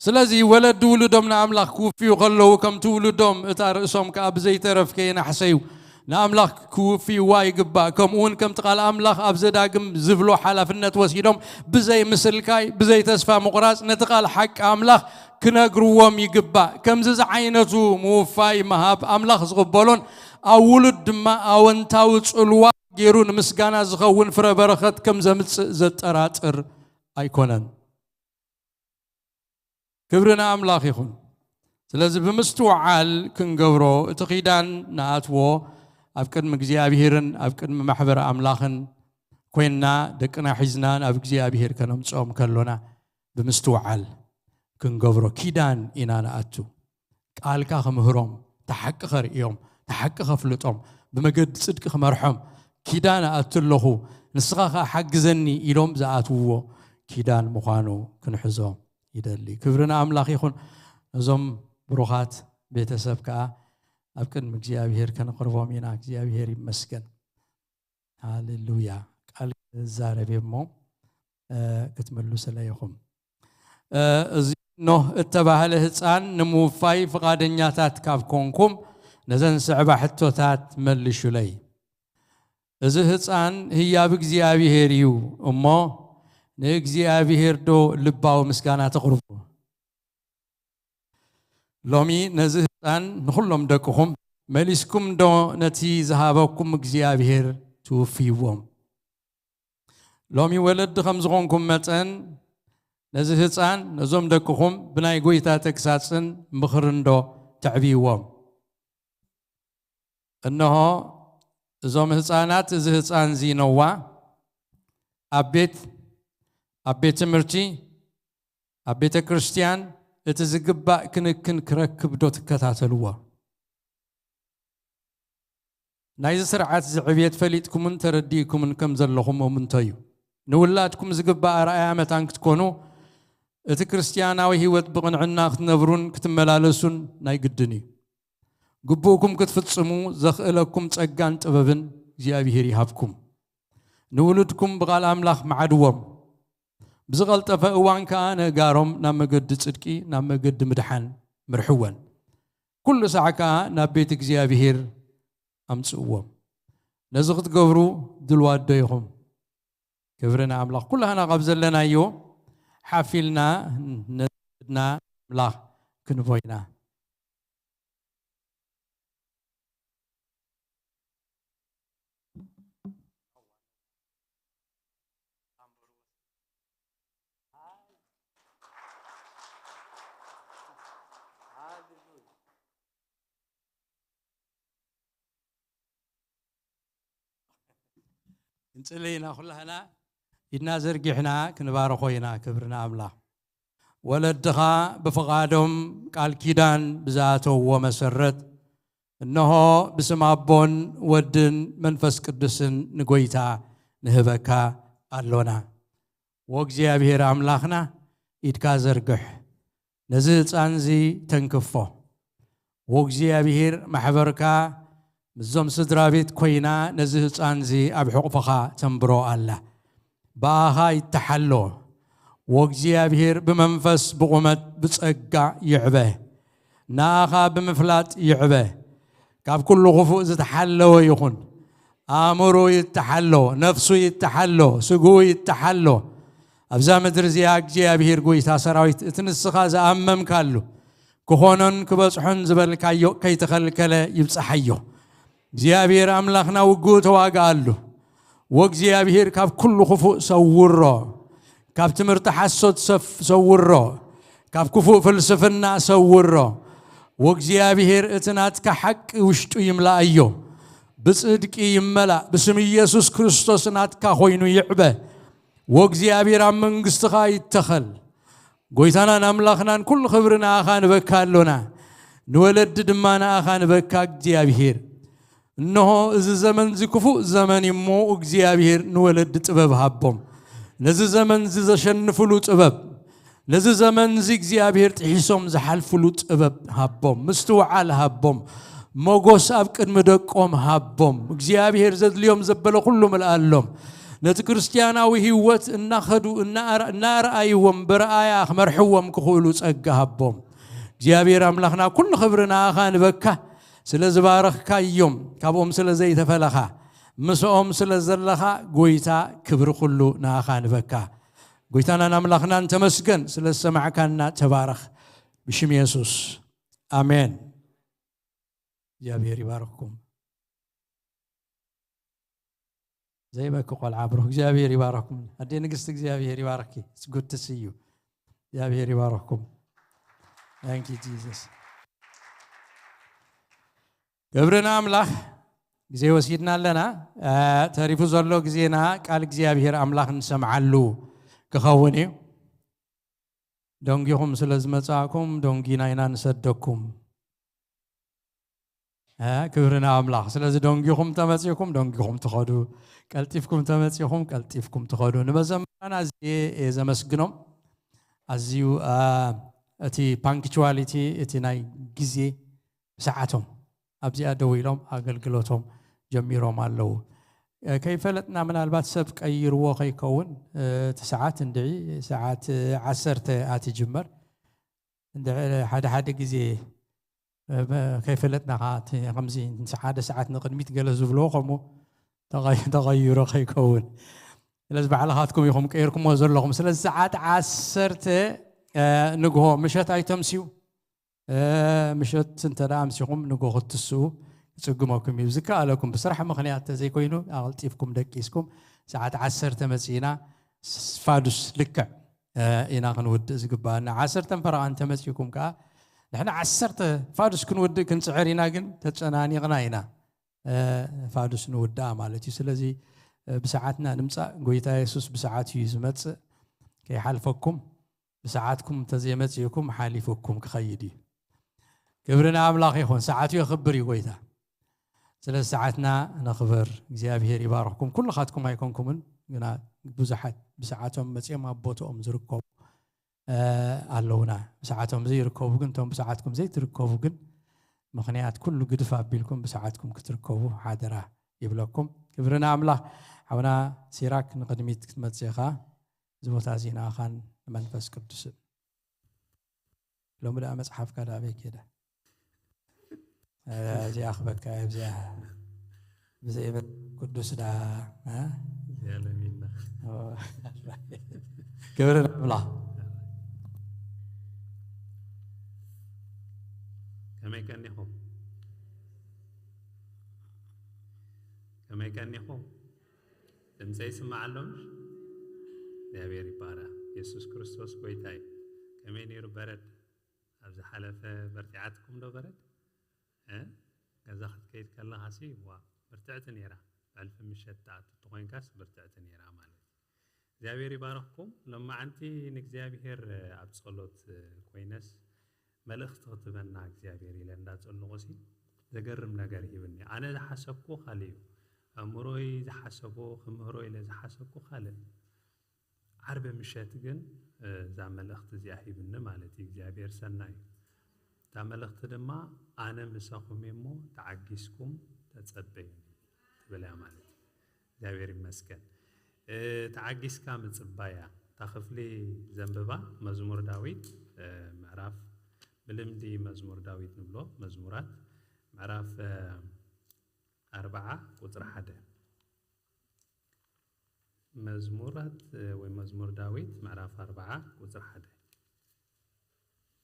ስለዚ ወለዲ ውሉዶም ንኣምላኽ ክውፍዩ ከለዉ፣ ከምቲ ውሉዶም እታ ርእሶም ከኣ ብዘይተረፍ ከየናሕሰዩ ንኣምላኽ ክውፍይዋ ይግባእ። ከምኡ እውን ከምቲ ቃል ኣምላኽ ኣብ ዘዳግም ዝብሎ ሓላፍነት ወሲዶም ብዘይ ምስልካይ፣ ብዘይ ተስፋ ምቑራጽ ነቲ ቃል ሓቂ ኣምላኽ ክነግርዎም ይግባእ። ከምዚ ዝዓይነቱ ምውፋይ ምሃብ ኣምላኽ ዝቕበሎን ኣብ ውሉድ ድማ ኣወንታዊ ጽልዋ ገይሩ ንምስጋና ዝኸውን ፍረ በረኸት ከም ዘምጽእ ዘጠራጥር ኣይኮነን። ክብሪ ንኣምላኽ ይኹን። ስለዚ ብምስትውዓል ክንገብሮ፣ እቲ ኺዳን ንኣትዎ ኣብ ቅድሚ እግዚኣብሄርን ኣብ ቅድሚ ማሕበር ኣምላኽን ኮይንና፣ ደቅና ሒዝና ናብ እግዚኣብሄር ከነምጽኦም ከሎና ብምስትውዓል ክንገብሮ ኪዳን ኢና ንኣቱ። ቃልካ ክምህሮም፣ እቲ ሓቂ ከርእዮም፣ እቲ ሓቂ ከፍልጦም፣ ብመገዲ ጽድቂ ክመርሖም ኪዳን ኣቱ ኣለኹ፣ ንስኻ ኸኣ ሓግዘኒ ኢሎም ዝኣትውዎ ኪዳን ምዃኑ ክንሕዞ ይደሊ። ክብሪ ንኣምላኽ ይኹን። ነዞም ብሩኻት ቤተሰብ ከኣ ኣብ ቅድሚ እግዚኣብሄር ከነቕርቦም ኢና። እግዚኣብሄር ይመስገን። ሃሌሉያ። ቃል ዛረብ እሞ፣ እ፣ ክትምልሱለይ ኢኹም። እ፣ እዚ ኖህ እተባህለ ህፃን ንምውፋይ ፍቓደኛታት ካብ ኮንኩም፣ ነዘን ዝስዕባ ሕቶታት መልሹለይ። እዚ ህፃን ህያብ እግዚኣብሄር እዩ እሞ፣ ንእግዚኣብሄር ዶ ልባዊ ምስጋና ተቕርቡ? ሎሚ ነዚ ህፃን ንኹሎም ደቅኹም መሊስኩም ዶ ነቲ ዝሃበኩም እግዚኣብሄር ትውፍይዎም? ሎሚ ወለዲ ከም ዝኾንኩም መጠን፣ ነዚ ህፃን፣ ነዞም ደቅኹም ብናይ ጎይታ ተግሳጽን ምኽርን ዶ ተዕብይዎም? እንሆ፣ እዞም ህፃናት፣ እዚ ህፃን እዚ ነዋ፣ ኣብ ቤት፣ ኣብ ቤት ትምህርቲ፣ ኣብ ቤተ ክርስቲያን እቲ ዝግባእ ክንክን ክረክብ ዶ ትከታተልዎ? ናይዚ ስርዓት እዚ ዕብየት ፈሊጥኩምን ተረዲእኩምን ከም ዘለኹም እምንቶ እዩ። ንውላድኩም ዝግባእ ኣርኣያ መታን ክትኮኑ፣ እቲ ክርስትያናዊ ህይወት ብቕንዕና ክትነብሩን ክትመላለሱን ናይ ግድን እዩ። ግቡእኩም ክትፍጽሙ ዘኽእለኩም ጸጋን ጥበብን እግዚኣብሔር ይሃብኩም። ንውሉድኩም ብቓል ኣምላኽ መዓድዎም። ብዝቐልጠፈ እዋን ከኣ ነእጋሮም ናብ መገዲ ጽድቂ፣ ናብ መገዲ ምድሓን ምርሕወን። ኩሉ ሳዕ ከኣ ናብ ቤት እግዚኣብሔር ኣምጽእዎም። ነዚ ክትገብሩ ድልዋት ዶ ኢኹም? ክብሪ ንኣምላኽ። ኩላህና ካብ ዘለናዮ ሓፊልና ነድና ኣምላኽ ክንቦ ኢና። ክንጽሊ ኢና። ኩላህና ኢድና ዘርጊሕና ክንባርኾ ኢና። ክብሪ ንኣምላኽ። ወለድኻ ብፍቓዶም ቃል ኪዳን ብዝኣተውዎ መሰረት፣ እንሆ ብስም ኣቦን ወድን መንፈስ ቅዱስን ንጎይታ ንህበካ ኣሎና። ወእግዚኣብሔር ኣምላኽና፣ ኢድካ ዘርግሕ፣ ነዚ ህፃንዚ ተንክፎ። ወእግዚኣብሔር ማሕበርካ ምስዞም ስድራ ቤት ኮይና ነዚ ህፃንዚ ኣብ ሕቑፍኻ ተንብሮ ኣላ። ብኣኻ ይተሓሎ። ወእግዚኣብሔር ብመንፈስ ብቑመት ብጸጋ ይዕበ። ንኣኻ ብምፍላጥ ይዕበ። ካብ ኩሉ ክፉእ ዝተሓለወ ይኹን። ኣእምሮ ይተሓሎ፣ ነፍሱ ይተሓሎ፣ ስግኡ ይተሓሎ። ኣብዛ ምድሪ እዚኣ እግዚኣብሔር ጎይታ ሰራዊት፣ እቲ ንስኻ ዝኣመምካሉ ክኾኖን ክበጽሖን ዝበልካዮ ከይተኸልከለ ይብጽሓዮ። እግዚኣብሔር ኣምላኽና ውግኡ ተዋግኣሉ። ወእግዚኣብሔር ካብ ኩሉ ክፉእ ሰውሮ፣ ካብ ትምህርቲ ሓሶት ሰፍ-፣ ሰውሮ፣ ካብ ክፉእ ፍልስፍና ሰውሮ። ወእግዚኣብሔር እቲ ናትካ ሓቂ ውሽጡ ይምላኣዮ። ብጽድቂ ይመላእ። ብስም ኢየሱስ ክርስቶስ ናትካ ኮይኑ ይዕበ። ወእግዚኣብሔር ኣብ መንግስትኻ ይተኸል። ጎይታናን ኣምላኽናን ኩሉ ክብሪ ንኣኻ ንበካ ኣሎና። ንወለዲ ድማ ንኣኻ ንበካ እግዚኣብሔር። እንሆ እዚ ዘመን እዚ ክፉእ ዘመን እዩ እሞ እግዚኣብሔር ንወለዲ ጥበብ ሃቦም። ነዚ ዘመን እዚ ዘሸንፍሉ ጥበብ፣ ነዚ ዘመን እዚ እግዚኣብሔር ጥሒሶም ዝሓልፍሉ ጥበብ ሃቦም፣ ምስትውዓል ሃቦም፣ ሞጎስ ኣብ ቅድሚ ደቆም ሃቦም። እግዚኣብሔር ዘድልዮም ዘበለ ኩሉ ምልኣሎም። ነቲ ክርስትያናዊ ህይወት እናኸዱ እናኣር-፣ እናኣርኣይዎም ብረኣያ ክመርሕዎም ክኽእሉ ጸጋ ሃቦም። እግዚኣብሔር ኣምላኽና ኩሉ ክብሪ ንኣኻ ንበካ፣ ስለ ዝባረኽካዮም፣ ካብኦም ስለ ዘይተፈለኻ፣ ምስኦም ስለ ዘለኻ ጎይታ ክብሪ ኩሉ ንኣኻ ንበካ። ጎይታናን ኣምላኽናን ተመስገን ስለ ዝሰማዕካና፣ ተባረኽ ብሽም የሱስ። ኣሜን። እግዚኣብሔር ይባርኽኩም። ዘይበኪ ቆልዓ ብሩኽ፣ እግዚኣብሔር ይባርኽኩም። ኣዴ ንግስቲ እግዚኣብሔር ይባርኽኪ። It's good to see you። እግዚኣብሔር ይባርኽኩም። Thank you Jesus። ክብሪ ንኣምላኽ። ግዜ ወሲድና ኣለና። እ፣ ተሪፉ ዘሎ ግዜና ቃል እግዚኣብሔር ኣምላኽ ንሰምዓሉ ክኸውን እዩ። ደንጊኹም ስለ ዝመጻእኩም ደንጊና ኢና ንሰደኩም። እ፣ ክብሪ ንኣምላኽ። ስለዚ ደንጊኹም ተመጺእኩም ደንጊኹም ትኸዱ፣ ቀልጢፍኩም ተመጺእኩም ቀልጢፍኩም ትኸዱ። ንመዘምራን ኣዝየ እየ ዘመስግኖም። ኣዝዩ፣ እ፣ እቲ ፓንክቹዋሊቲ፣ እቲ ናይ ግዜ ብሰዓቶም ኣብዚኣ ደው ኢሎም ኣገልግሎቶም ጀሚሮም ኣለዉ። እ፣ ከይፈለጥና ምናልባት ሰብ ቀይርዎ ከይከውን፣ እ፣ እቲ ሰዓት እንድዒ ሰዓት ዓሰርተ እያ ትጅመር። እንድዒ ሓደ ሓደ ግዜ፣ እ፣ በ-፣ ከይፈለጥና ኸዓ እቲ ከምዚ ሓደ ሰዓት ንቕድሚት ገለ ዝብልዎ ከምኡ ተቐይ-፣ ተቐይሮ ከይከውን። ስለዚ ባዕልኻትኩም ኢኹም ቀይርኩምዎ ዘለኹም። ስለዚ ሰዓት ዓሰርተ፣ እ፣ ንግሆ ምሸት ኣይተምስዩ። እ፣ ምሸት እንተ ደኣ ኣምሲኹም ንጎ ክትስኡ ክጽግመኩም እዩ። ዝከኣለኩም ብስራሕ ምኽንያት እንተዘይኮይኑ ኣቐልጢፍኩም ደቂስኩም ሰዓት ዓሰርተ መጺእና ስ-፣ ፋዱስ ልክዕ፣ እ፣ ኢና ክንውድእ ዝግባኣና። ዓሰርተ ፈረቓ እንተመጺእኩም ከኣ ንሕና ዓሰርተ ፋዱስ ክንውድእ ክንጽዕር ኢና፣ ግን ተጨናኒቕና ኢና፣ እ፣ ፋዱስ ንውድኣ ማለት እዩ። ስለዚ፣ እ፣ ብሰዓትና ንምጻእ፣ ጎይታ የሱስ ብሰዓት እዩ ዝመጽእ፣ ከይሓልፈኩም። ብሰዓትኩም እንተዘይመጺእኩም ሓሊፉኩም ክኸይድ እዩ። ክብሪ ንኣምላኽ ይኹን። ሰዓቱ የኽብር እዩ ጎይታ። ስለዚ ሰዓትና ነኽብር። እግዚኣብሔር ይባርኽኩም። ኩልኻትኩም ኣይኮንኩምን፣ ግና ብዙሓት ብሰዓቶም መጺኦም ኣብ ቦትኦም ዝርከቡ ኣለውና። ብሰዓቶም ዘይርከቡ ግን፣ እቶም ብሰዓትኩም ዘይትርከቡ ግን፣ ምኽንያት ኩሉ ግድፍ ኣቢልኩም ብሰዓትኩም ክትርከቡ ሓደራ ይብለኩም። ክብሪ ንኣምላኽ። ሓውና ሲራክ፣ ንቕድሚት ክትመጽእ ኢኻ። እዚ ቦታ እዚ ንኣኻን ንመንፈስ ቅዱስን። ሎሚ ደኣ መጽሓፍካ ደኣ ኣበይ ከይዳ? እዚኣ ክበካ እዚኣ ብዘይ ቅዱስ ደኣ፣ እ? እዚኣ ለሚና። ክብሪ ንኣምላኽ። ከመይ ቀኒኹም? ከመይ ቀኒኹም? ድምፀይ ይስማዕ ኣሎ ምሽ? እግዚኣብሔር ይባረኽ። የሱስ ክርስቶስ ጎይታ እዩ። ከመይ ነይሩ በረድ? ኣብ ዝሓለፈ በርቲዓትኩም ዶ በረድ? እ? ገዛ ክትከይድ ከለኻሲ፣ ዋ፣ ብርትዕቲ ነይራ። ብሕልፊ ምሸት ትኣቱ ተኾይንካስ ብርትዕቲ ነይራ ማለት እዩ። እግዚኣብሔር ይባረኽኩም። ሎማዓንቲ ንእግዚኣብሔር ኣብ ጸሎት ኮይነስ፣ መልእኽቲ ክትበና እግዚኣብሔር ኢለ እንዳጸለኹሲ፣ ዘገርም ነገር ሂብኒ። ኣነ ዝሓሰብኩ ካልእ እዩ። ኣእምሮይ ዝሓሰቦ ክምህሮ ኢለ ዝሓሰብኩ ካልእ። ዓርቢ ምሸት ግን፣ እ፣ እዛ መልእኽቲ እዚኣ ሂብኒ ማለት እዩ። እግዚኣብሔር ሰናይ እዩ። እታ መልእኽቲ ድማ፣ "ኣነ ምሳኹም እየ እሞ ተዓጊስኩም ተጸበዩኒ" ትብል እያ ማለት እዩ። እግዚኣብሔር ይመስገን። እ፣ ተዓጊስካ ምጽባይ እያ። እታ ክፍሊ ዘንብባ መዝሙር ዳዊት፣ እ፣ ምዕራፍ፣ ብልምዲ መዝሙር ዳዊት ንብሎ መዝሙራት፣ ምዕራፍ፣ እ፣ ኣርብዓ ቁጽሪ ሓደ። መዝሙራት፣ እ፣ ወይ መዝሙር ዳዊት ምዕራፍ ኣርብዓ ቁጽሪ ሓደ።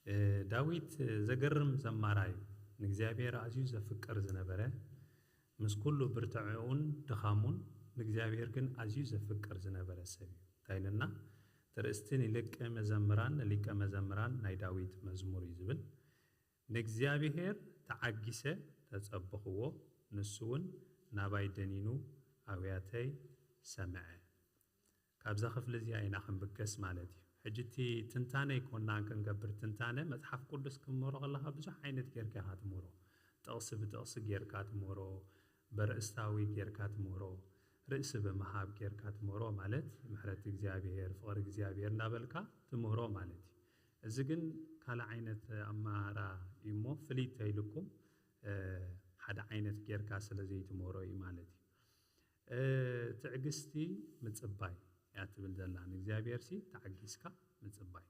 እ፣ ዳዊት፣ እ፣ ዘገርም ዘማራይ እዩ። ንእግዚኣብሔር ኣዝዩ ዘፍቅር ዝነበረ፣ ምስ ኩሉ ብርትዐኡን ድኻሙን ንእግዚኣብሔር ግን ኣዝዩ ዘፍቅር ዝነበረ ሰብ እዩ። እንታይ ኢልና? እቲ ርእስቲ ንሊቀ መዘምራን፣ ንሊቀ መዘምራን ናይ ዳዊት መዝሙር እዩ ዝብል። ንእግዚኣብሔር ተዓጊሰ ተጸበኽዎ፣ ንሱ እውን ናባይ ደኒኑ ኣውያተይ ሰምዐ። ካብዛ ክፍሊ እዚኣ ኢና ክንብገስ ማለት እዩ። ሕጂ እቲ ትንታነ ኣይኮናን ክንገብር፣ ትንታነ መጽሓፍ ቅዱስ ክትምህሮ ከለኻ ብዙሕ ዓይነት ጌርካ ኢኻ ትምህሮ። ጥቕሲ ብጥቕሲ ጌርካ ትምህሮ፣ በርእስታዊ ጌርካ ትምህሮ፣ ርእሲ ብምሃብ ጌርካ ትምህሮ ማለት ምሕረት እግዚኣብሔር፣ ፍቕሪ እግዚኣብሔር እንዳበልካ ትምህሮ ማለት እዩ። እዚ ግን ካልእ ዓይነት ኣመሃህራ እዩ እሞ ፍልይ ተይልኩም፣ እ፣ ሓደ ዓይነት ጌርካ ስለ ዘይትምህሮ እዩ ማለት እዩ። እ፣ ትዕግስቲ ምጽባይ እያ ትብል ዘላ። ንእግዚኣብሔርሲ ተዓጊስካ ምጽባይ።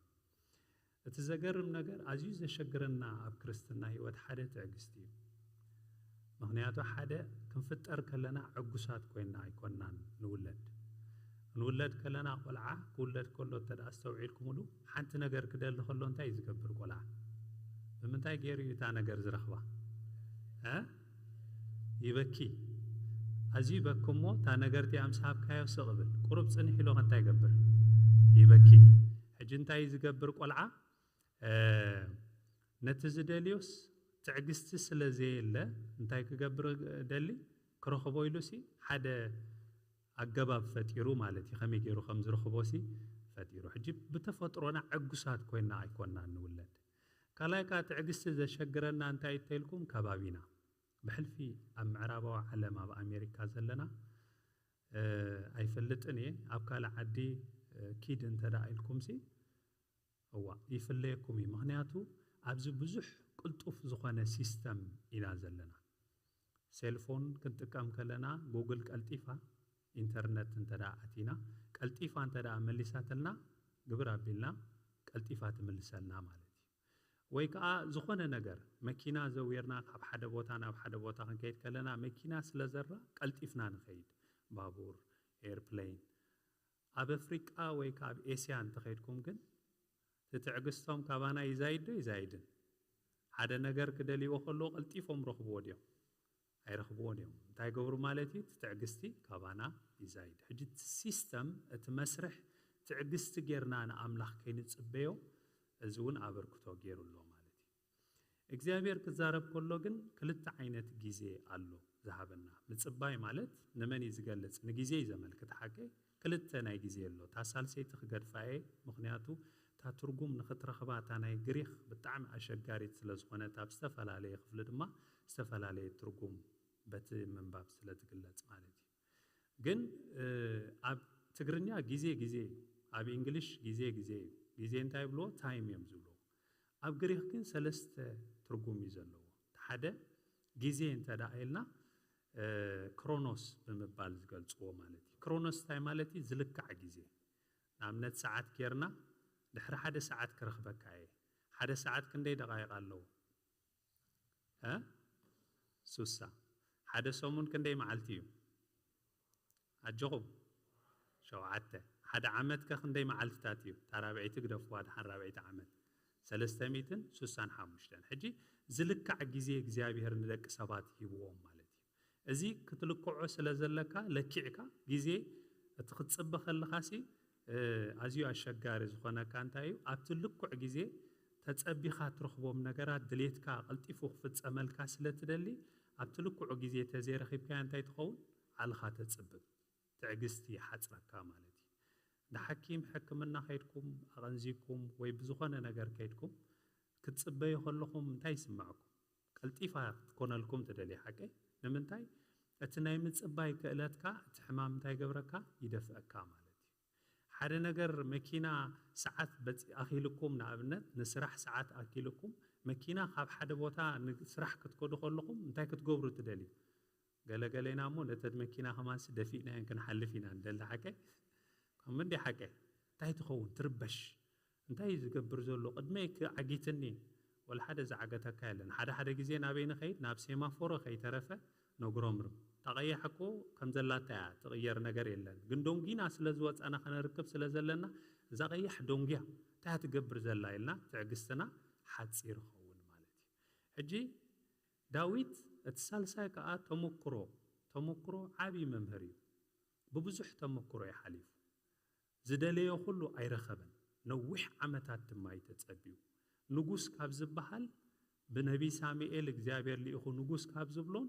እቲ ዘገርም ነገር፣ ኣዝዩ ዘሸግረና ኣብ ክርስትና ህይወት ሓደ ትዕግስቲ እዩ። ምኽንያቱ ሓደ ክንፍጠር ከለና ዕጉሳት ኮይንና ኣይኮንናን ንውለድ። ክንውለድ ከለና ቆልዓ ክውለድ ከሎ እንተ ደኣ ኣስተውዒልኩምሉ፣ ሓንቲ ነገር ክደሊ ከሎ እንታይ እዩ ዝገብር ቆልዓ? ብምንታይ ገይሩ እዩ እታ ነገር ዝረኽባ? እ? ይበኪ። ኣዝዩ ይበኪ እሞ እታ ነገር እቲኣ ምስ ሃብካዮ ስቕ ብል። ቁሩብ ጽንሕ ኢሉ ከ እንታይ ይገብር? ይበኪ። ሕጂ እንታይ እዩ ዝገብር ቆልዓ? እ፣ ነቲ ዝደልዮስ ትዕግስቲ ስለ ዘየለ እንታይ ክገብር ደሊ? ክረኽቦ ኢሉሲ ሓደ ኣገባብ ፈጢሩ ማለት እዩ። ከመይ ገይሩ ከም ዝረኽቦሲ ፈጢሩ። ሕጂ ብተፈጥሮና ዕጉሳት ኮይና ኣይኮንና ንውለድ። ካልኣይ ከኣ ትዕግስቲ ዘሸግረና እንታይ እዩ ተልኩም? ከባቢና። ብሕልፊ ኣብ ምዕራባዊ ዓለም፣ ኣብ ኣሜሪካ ዘለና፣ እ፣ ኣይፈልጥን እየ። ኣብ ካልእ ዓዲ፣ እ፣ ኪድ እንተ ደኣ ኢልኩምሲ፣ እዋ፣ ይፍለየኩም እዩ። ምኽንያቱ ኣብዚ ብዙሕ ቅልጡፍ ዝኾነ ሲስተም ኢና ዘለና። ሴልፎን ክንጥቀም ከለና ጉግል ቀልጢፋ፣ ኢንተርነት እንተ ደኣ ኣቲና፣ ቀልጢፋ እንተ ደኣ መሊሳትልና፣ ግብር ኣቢልና፣ ቀልጢፋ ትምልሰልና ማለት እዩ። ወይ ከኣ ዝኾነ ነገር፣ መኪና ዘዊርና ካብ ሓደ ቦታ ናብ ሓደ ቦታ ክንከይድ ከለና፣ መኪና ስለ ዘላ ቀልጢፍና ንኸይድ። ባቡር፣ ኤርፕሌን። ኣብ ኣፍሪቃ ወይ ከኣ ኣብ ኤስያ እንተኸይድኩም ግን፣ እቲ ትዕግስቶም ካባና ይዛይድ ዶ ይዛይድን? ሓደ ነገር ክደልይዎ ከለዉ ቀልጢፎም ረኽብዎ ድዮም? ኣይረኽብዎን እዮም። እንታይ ገብሩ ማለት እዩ? እቲ ትዕግስቲ ካባና ይዛይድ። ሕጂ እቲ ሲስተም፣ እቲ መስርሕ ትዕግስቲ ጌርና ንኣምላኽ ከይንጽበዮ፣ እዚ እውን ኣበርክቶ ገይሩ ኣሎ ማለት እዩ። እግዚኣብሔር ክዛረብ ከሎ ግን ክልተ ዓይነት ግዜ ኣሎ ዝሃበና። ምጽባይ ማለት ንመን እዩ ዝገልጽ? ንግዜ እዩ ዘመልክት፣ ሓቀይ? ክልተ ናይ ግዜ ኣሎ። እታ ሳልሰይቲ ክገድፋ እየ፣ ምኽንያቱ እታ ትርጉም ንኽትረኽባ፣ እታ ናይ ግሪኽ ብጣዕሚ ኣሸጋሪት ስለ ዝኾነት፣ ኣብ ዝተፈላለየ ክፍሊ ድማ ዝተፈላለየ ትርጉም በቲ ምንባብ ስለ ትግለጽ ማለት እዩ። ግን ኣብ ትግርኛ ግዜ ግዜ እዩ፣ ኣብ እንግሊሽ ግዜ ግዜ እዩ። ግዜ እንታይ ይብልዎ? ታይም እዮም ዝብልዎ። ኣብ ግሪክ ግን ሰለስተ ትርጉም እዩ ዘለዎ። ሓደ ግዜ እንተ ደኣ ኢልና ክሮኖስ ብምባል ዝገልጽዎ ማለት እዩ። ክሮኖስ እንታይ ማለት እዩ? ዝልካዕ ግዜ። ንኣብነት ሰዓት ጌርና ድሕሪ ሓደ ሰዓት ክረኽበካ እየ። ሓደ ሰዓት ክንደይ ደቓይቕ ኣለዎ? እ ሱሳ። ሓደ ሰሙን ክንደይ መዓልቲ እዩ? ኣጆኹም። ሸውዓተ። ሓደ ዓመት ከ ክንደይ መዓልትታት እዩ? እታ ራብዐይቲ ግደፍዋ፣ ድሓን ራብዐይቲ ዓመት። ሰለስተ ሚእትን ሱሳን ሓሙሽተን። ሕጂ ዝልካዕ ግዜ እግዚኣብሔር ንደቂ ሰባት ሂብዎም ማለት እዩ። እዚ ክትልክዖ ስለ ዘለካ ለኪዕካ ግዜ እቲ ክትጽበ ከለኻሲ ኣዝዩ ኣሸጋሪ ዝኾነካ እንታይ እዩ? ኣብቲ ልኩዕ ግዜ ተጸቢኻ ትረኽቦም ነገራት ድሌትካ ቀልጢፉ ክፍጸመልካ ስለ ትደሊ ኣብቲ ልኩዕ ግዜ ተዘይረኺብካያ እንታይ ትኸውን? ዓልኻ ተጽብብ። ትዕግስቲ ይሓጽረካ ማለት እዩ። ንሓኪም ሕክምና ከይድኩም ኣቐንዚኩም ወይ ብዝኾነ ነገር ከይድኩም ክትጽበዩ ከለኹም እንታይ ይስምዐኩም? ቀልጢፋ ክትኮነልኩም ትደሊ ሓቀይ? ንምንታይ? እቲ ናይ ምጽባይ ክእለትካ እቲ ሕማም እንታይ ገብረካ? ይደፍአካ ማለት እዩ። ሓደ ነገር መኪና ሰዓት ኣኪልኩም ንኣብነት ንስራሕ ሰዓት ኣኪልኩም መኪና ካብ ሓደ ቦታ ንስራሕ ክትከዱ ከለኹም እንታይ ክትገብሩ ትደልዩ? ገለገሌና እሞ ነተን መኪና ከማንሲ ደፊእናየን ክንሓልፍ ኢና ንደሊ ሓቀይ? ከም እንዲ ሓቀይ እንታይ ትኸውን ትርበሽ? እንታይ እዩ ዝገብር ዘሎ? ቅድመይ ክዓጊትኒ ወላ ሓደ ዝዓገተካ የለን። ሓደ ሓደ ግዜ ናበይ ንኸይድ ናብ ሴማፎሮ ከይተረፈ ነጉረምርም። እታ ቀያሕ እኮ ከም ዘላታ እያ ትቕየር ነገር የለን። ግን ዶንጊና ስለ ዝወፃና ከነርክብ ስለ ዘለና እዛ ቀያሕ ዶንጊያ እንታይ ትገብር ዘላ ኢልና ትዕግስትና ሓፂር ይኸውን ማለት እዩ። ሕጂ ዳዊት እቲ ሳልሳይ ከዓ ተመክሮ፣ ተመክሮ ዓብዪ መምህር እዩ። ብብዙሕ ተመክሮ እዩ ሓሊፉ። ዝደለዮ ኩሉ ኣይረኸበን። ነዊሕ ዓመታት ድማ እዩ ተጸቢዩ። ንጉስ ካብ ዝበሃል ብነቢ ሳሙኤል እግዚኣብሔር ልኢኹ ንጉስ ካብ ዝብሎን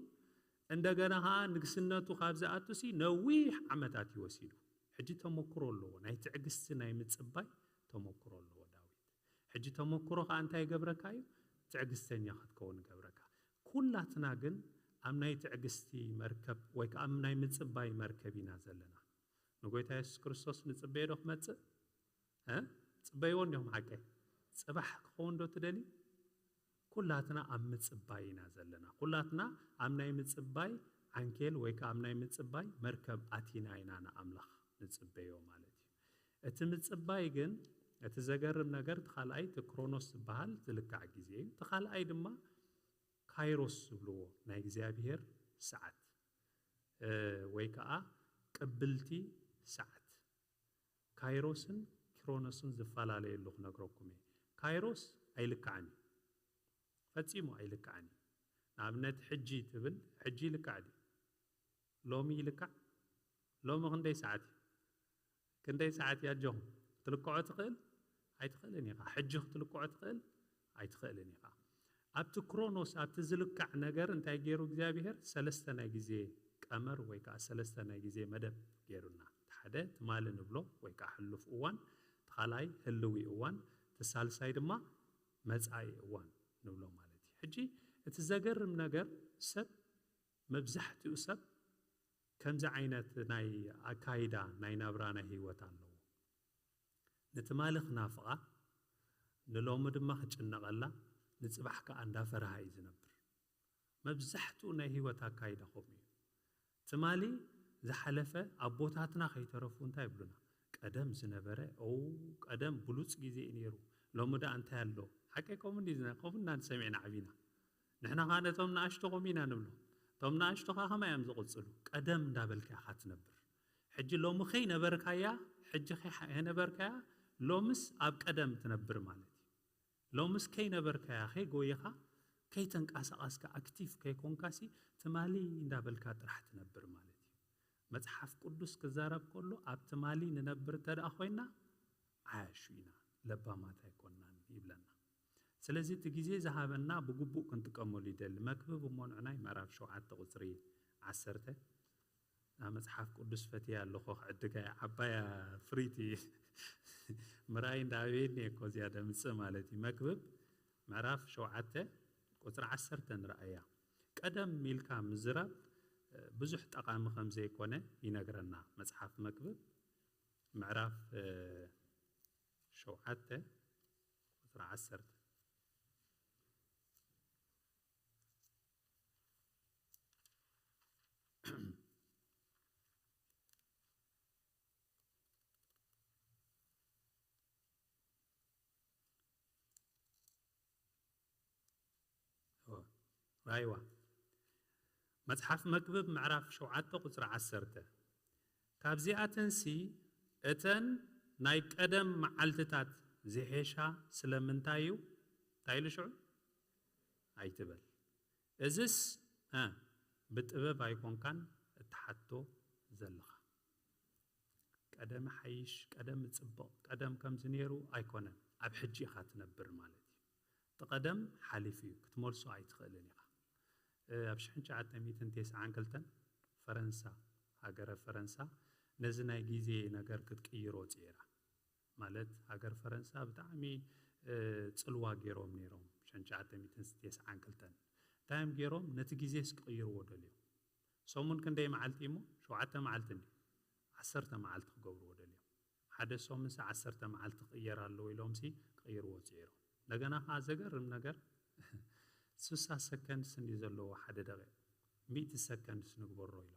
እንደገና ኸዓ ንግስነቱ ካብ ዝኣቱሲ ነዊሕ ዓመታት እዩ ወሲዱ። ሕጂ ተመክሮ ኣለዎ፣ ናይ ትዕግስቲ ናይ ምጽባይ ተመክሮ ኣለዎ ዳዊት። ሕጂ ተመክሮ ኸዓ እንታይ ይገብረካ እዩ? ትዕግስተኛ ክትከውን ይገብረካ። ኩላትና ግን ኣብ ናይ ትዕግስቲ መርከብ ወይ ከዓ ኣብ ናይ ምጽባይ መርከብ ኢና ዘለና። ንጎይታ የሱስ ክርስቶስ ንጽበዮ ዶ ክመጽእ? እ? ጽበይዎ እንዲኹም ሓቀይ? ጽባሕ ክኸውን ዶ ትደልዩ? ኩላትና ኣብ ምጽባይ ኢና ዘለና። ኩላትና ኣብ ናይ ምጽባይ ዓንኬል ወይ ከዓ ኣብ ናይ ምጽባይ መርከብ ኣቲና ኢና ንኣምላኽ ንጽበዮ ማለት እዩ። እቲ ምጽባይ ግን እቲ ዘገርም ነገር እቲ ካልኣይ እቲ ክሮኖስ ዝበሃል ዝልካዕ ግዜ እዩ። እቲ ካልኣይ ድማ ካይሮስ ዝብልዎ ናይ እግዚኣብሔር ሰዓት ወይ ከዓ ቅብልቲ ሰዓት። ካይሮስን ክሮኖስን ዝፈላለየሉ ክነግረኩም እየ። ካይሮስ ኣይልካዕን እዩ፣ ፈጺሙ ኣይልካዕን እዩ። ንኣብነት ሕጂ ትብል፣ ሕጂ ይልካዕ ድዩ? ሎሚ ይልካዕ? ሎሚ ክንደይ ሰዓት እዩ? ክንደይ ሰዓት እዩ ኣጆኹም? ክትልክዖ ትኽእል? ኣይትኽእልን ኢኻ። ሕጂ ክትልክዖ ትኽእል? ኣይትኽእልን ኢኻ። ኣብቲ ክሮኖስ ኣብቲ ዝልካዕ ነገር እንታይ ገይሩ እግዚኣብሔር? ሰለስተ ናይ ግዜ ቀመር ወይ ከዓ ሰለስተ ናይ ግዜ መደብ ገይሩና። እቲ ሓደ ትማሊ ንብሎ ወይ ከዓ ሕሉፍ እዋን፣ እቲ ካልኣይ ህልዊ እዋን፣ እቲ ሳልሳይ ድማ መጻኢ እዋን ንብሎ ማለት እዩ። ሕጂ እቲ ዘገርም ነገር ሰብ መብዛሕትኡ ሰብ ከምዚ ዓይነት ናይ ኣካይዳ ናይ ናብራ ናይ ህይወት ኣለዎ። ንትማሊ ክናፍቓ ንሎሚ ድማ ክጭነቐላ ንጽባሕ ከኣ እንዳፈርሃ እዩ ዝነብር። መብዛሕትኡ ናይ ህይወት ኣካይዳ ከምኡ እዩ። ትማሊ ዝሓለፈ ኣቦታትና ከይተረፉ እንታይ ይብሉና? ቀደም ዝነበረ ኦ ቀደም ብሉጽ ግዜ እዩ ነይሩ። ሎሚ ደኣ እንታይ ኣሎ? ሓቀይ ከምኡ እንዲ ዝነ ከምኡ እና ሰሚዕና ዓቢና። ንሕና ኸዓ ነቶም ንኣሽቶ ከምኡ ኢና ንብሎ። እቶም ንኣሽቶ ኸዓ ከማይ እዮም ዝቕጽሉ። ቀደም እንዳበልካ ኢኻ ትነብር። ሕጂ ሎሚ ከይነበርካያ ሕጂ ከይነበርካያ ሎምስ ኣብ ቀደም ትነብር ማለት እዩ። ሎምስ ከይነበርካያ ከይጎየኻ ከይተንቀሳቐስካ ኣክቲቭ ከይኮንካሲ ትማሊ እንዳበልካ ጥራሕ ትነብር ማለት እዩ። መጽሓፍ ቅዱስ ክዛረብ ከሎ ኣብ ትማሊ ንነብር እንተ ደኣ ኮይና ዓያሹ ኢና፣ ለባማት ኣይኮናን ይብለና። ስለዚ እቲ ግዜ ዝሃበና ብግቡእ ክንጥቀመሉ ይደሊ። መክብብ እሞ ንዕናይ ምዕራፍ ሸውዓተ ቁጽሪ ዓሰርተ ናብ መጽሓፍ ቅዱስ ፈትያ ኣለኹ ክዕድጋ እየ። ዓባያ ፍሪቲ ምርኣይ እንዳኣበየኒ እኮ እዚኣ ደምጽእ ማለት እዩ። መክብብ ምዕራፍ ሸውዓተ ቁጽሪ ዓሰርተ ንርኣያ። ቀደም ኢልካ ምዝራብ ብዙሕ ጠቓሚ ከም ዘይኮነ ይነግረና። መጽሓፍ መክብብ ምዕራፍ ሸውዓተ ቁጽሪ ዓሰርተ። ራይዋ። መጽሓፍ መክብብ ምዕራፍ ሸውዓተ ቁጽሪ ዓሰርተ። ካብዚኣተንሲ እተን ናይ ቀደም መዓልትታት ዝሔሻ ስለምንታይ እዩ? እንታይ ኢሉ ሽዑ? ኣይትበል። እዝስ፣ እ፣ ብጥበብ ኣይኮንካን እትሓቶ ዘለኻ። ቀደም ሓይሽ፣ ቀደም ጽቡቕ፣ ቀደም ከምዚ ነይሩ ኣይኮነን። ኣብ ሕጂ ኢኻ ትነብር ማለት እዩ። እቲ ቀደም ሓሊፉ እዩ፣ ክትመልሶ ኣይትኽእልን ኢኻ። እ፣ ኣብ ሽሕን ትሽዓተ ሚእትን ተስዓን ክልተን ፈረንሳ፣ ሃገረ ፈረንሳ ነዚ ናይ ግዜ ነገር ክትቅይሮ ጽዒራ። ማለት ሃገር ፈረንሳ ብጣዕሚ፣ እ፣ ጽልዋ ገይሮም ነይሮም፣ ሽሕን ትሽዓተ ሚእትን ተስዓን ክልተን። እንታይ እዮም ገይሮም? ነቲ ግዜስ ክቕይርዎ ደልዮም። ሰሙን ክንደይ መዓልቲ እሞ? ሸውዓተ መዓልቲ እንዲ ዓሰርተ መዓልቲ ክገብርዎ ደልዮም። ሓደ ሰሙንሲ ዓሰርተ መዓልቲ ክቕየር ኣለዎ ኢሎምሲ ክቕይርዎ ጽዒሮም። እንደገና ከዓ ዘገርም ነገር ስሳ ሰከንድስ እንዲ ዘለዎ ሓደ ደቂቕ፣ ሚእቲ ሰከንድስ ንግበሮ ኢሎም።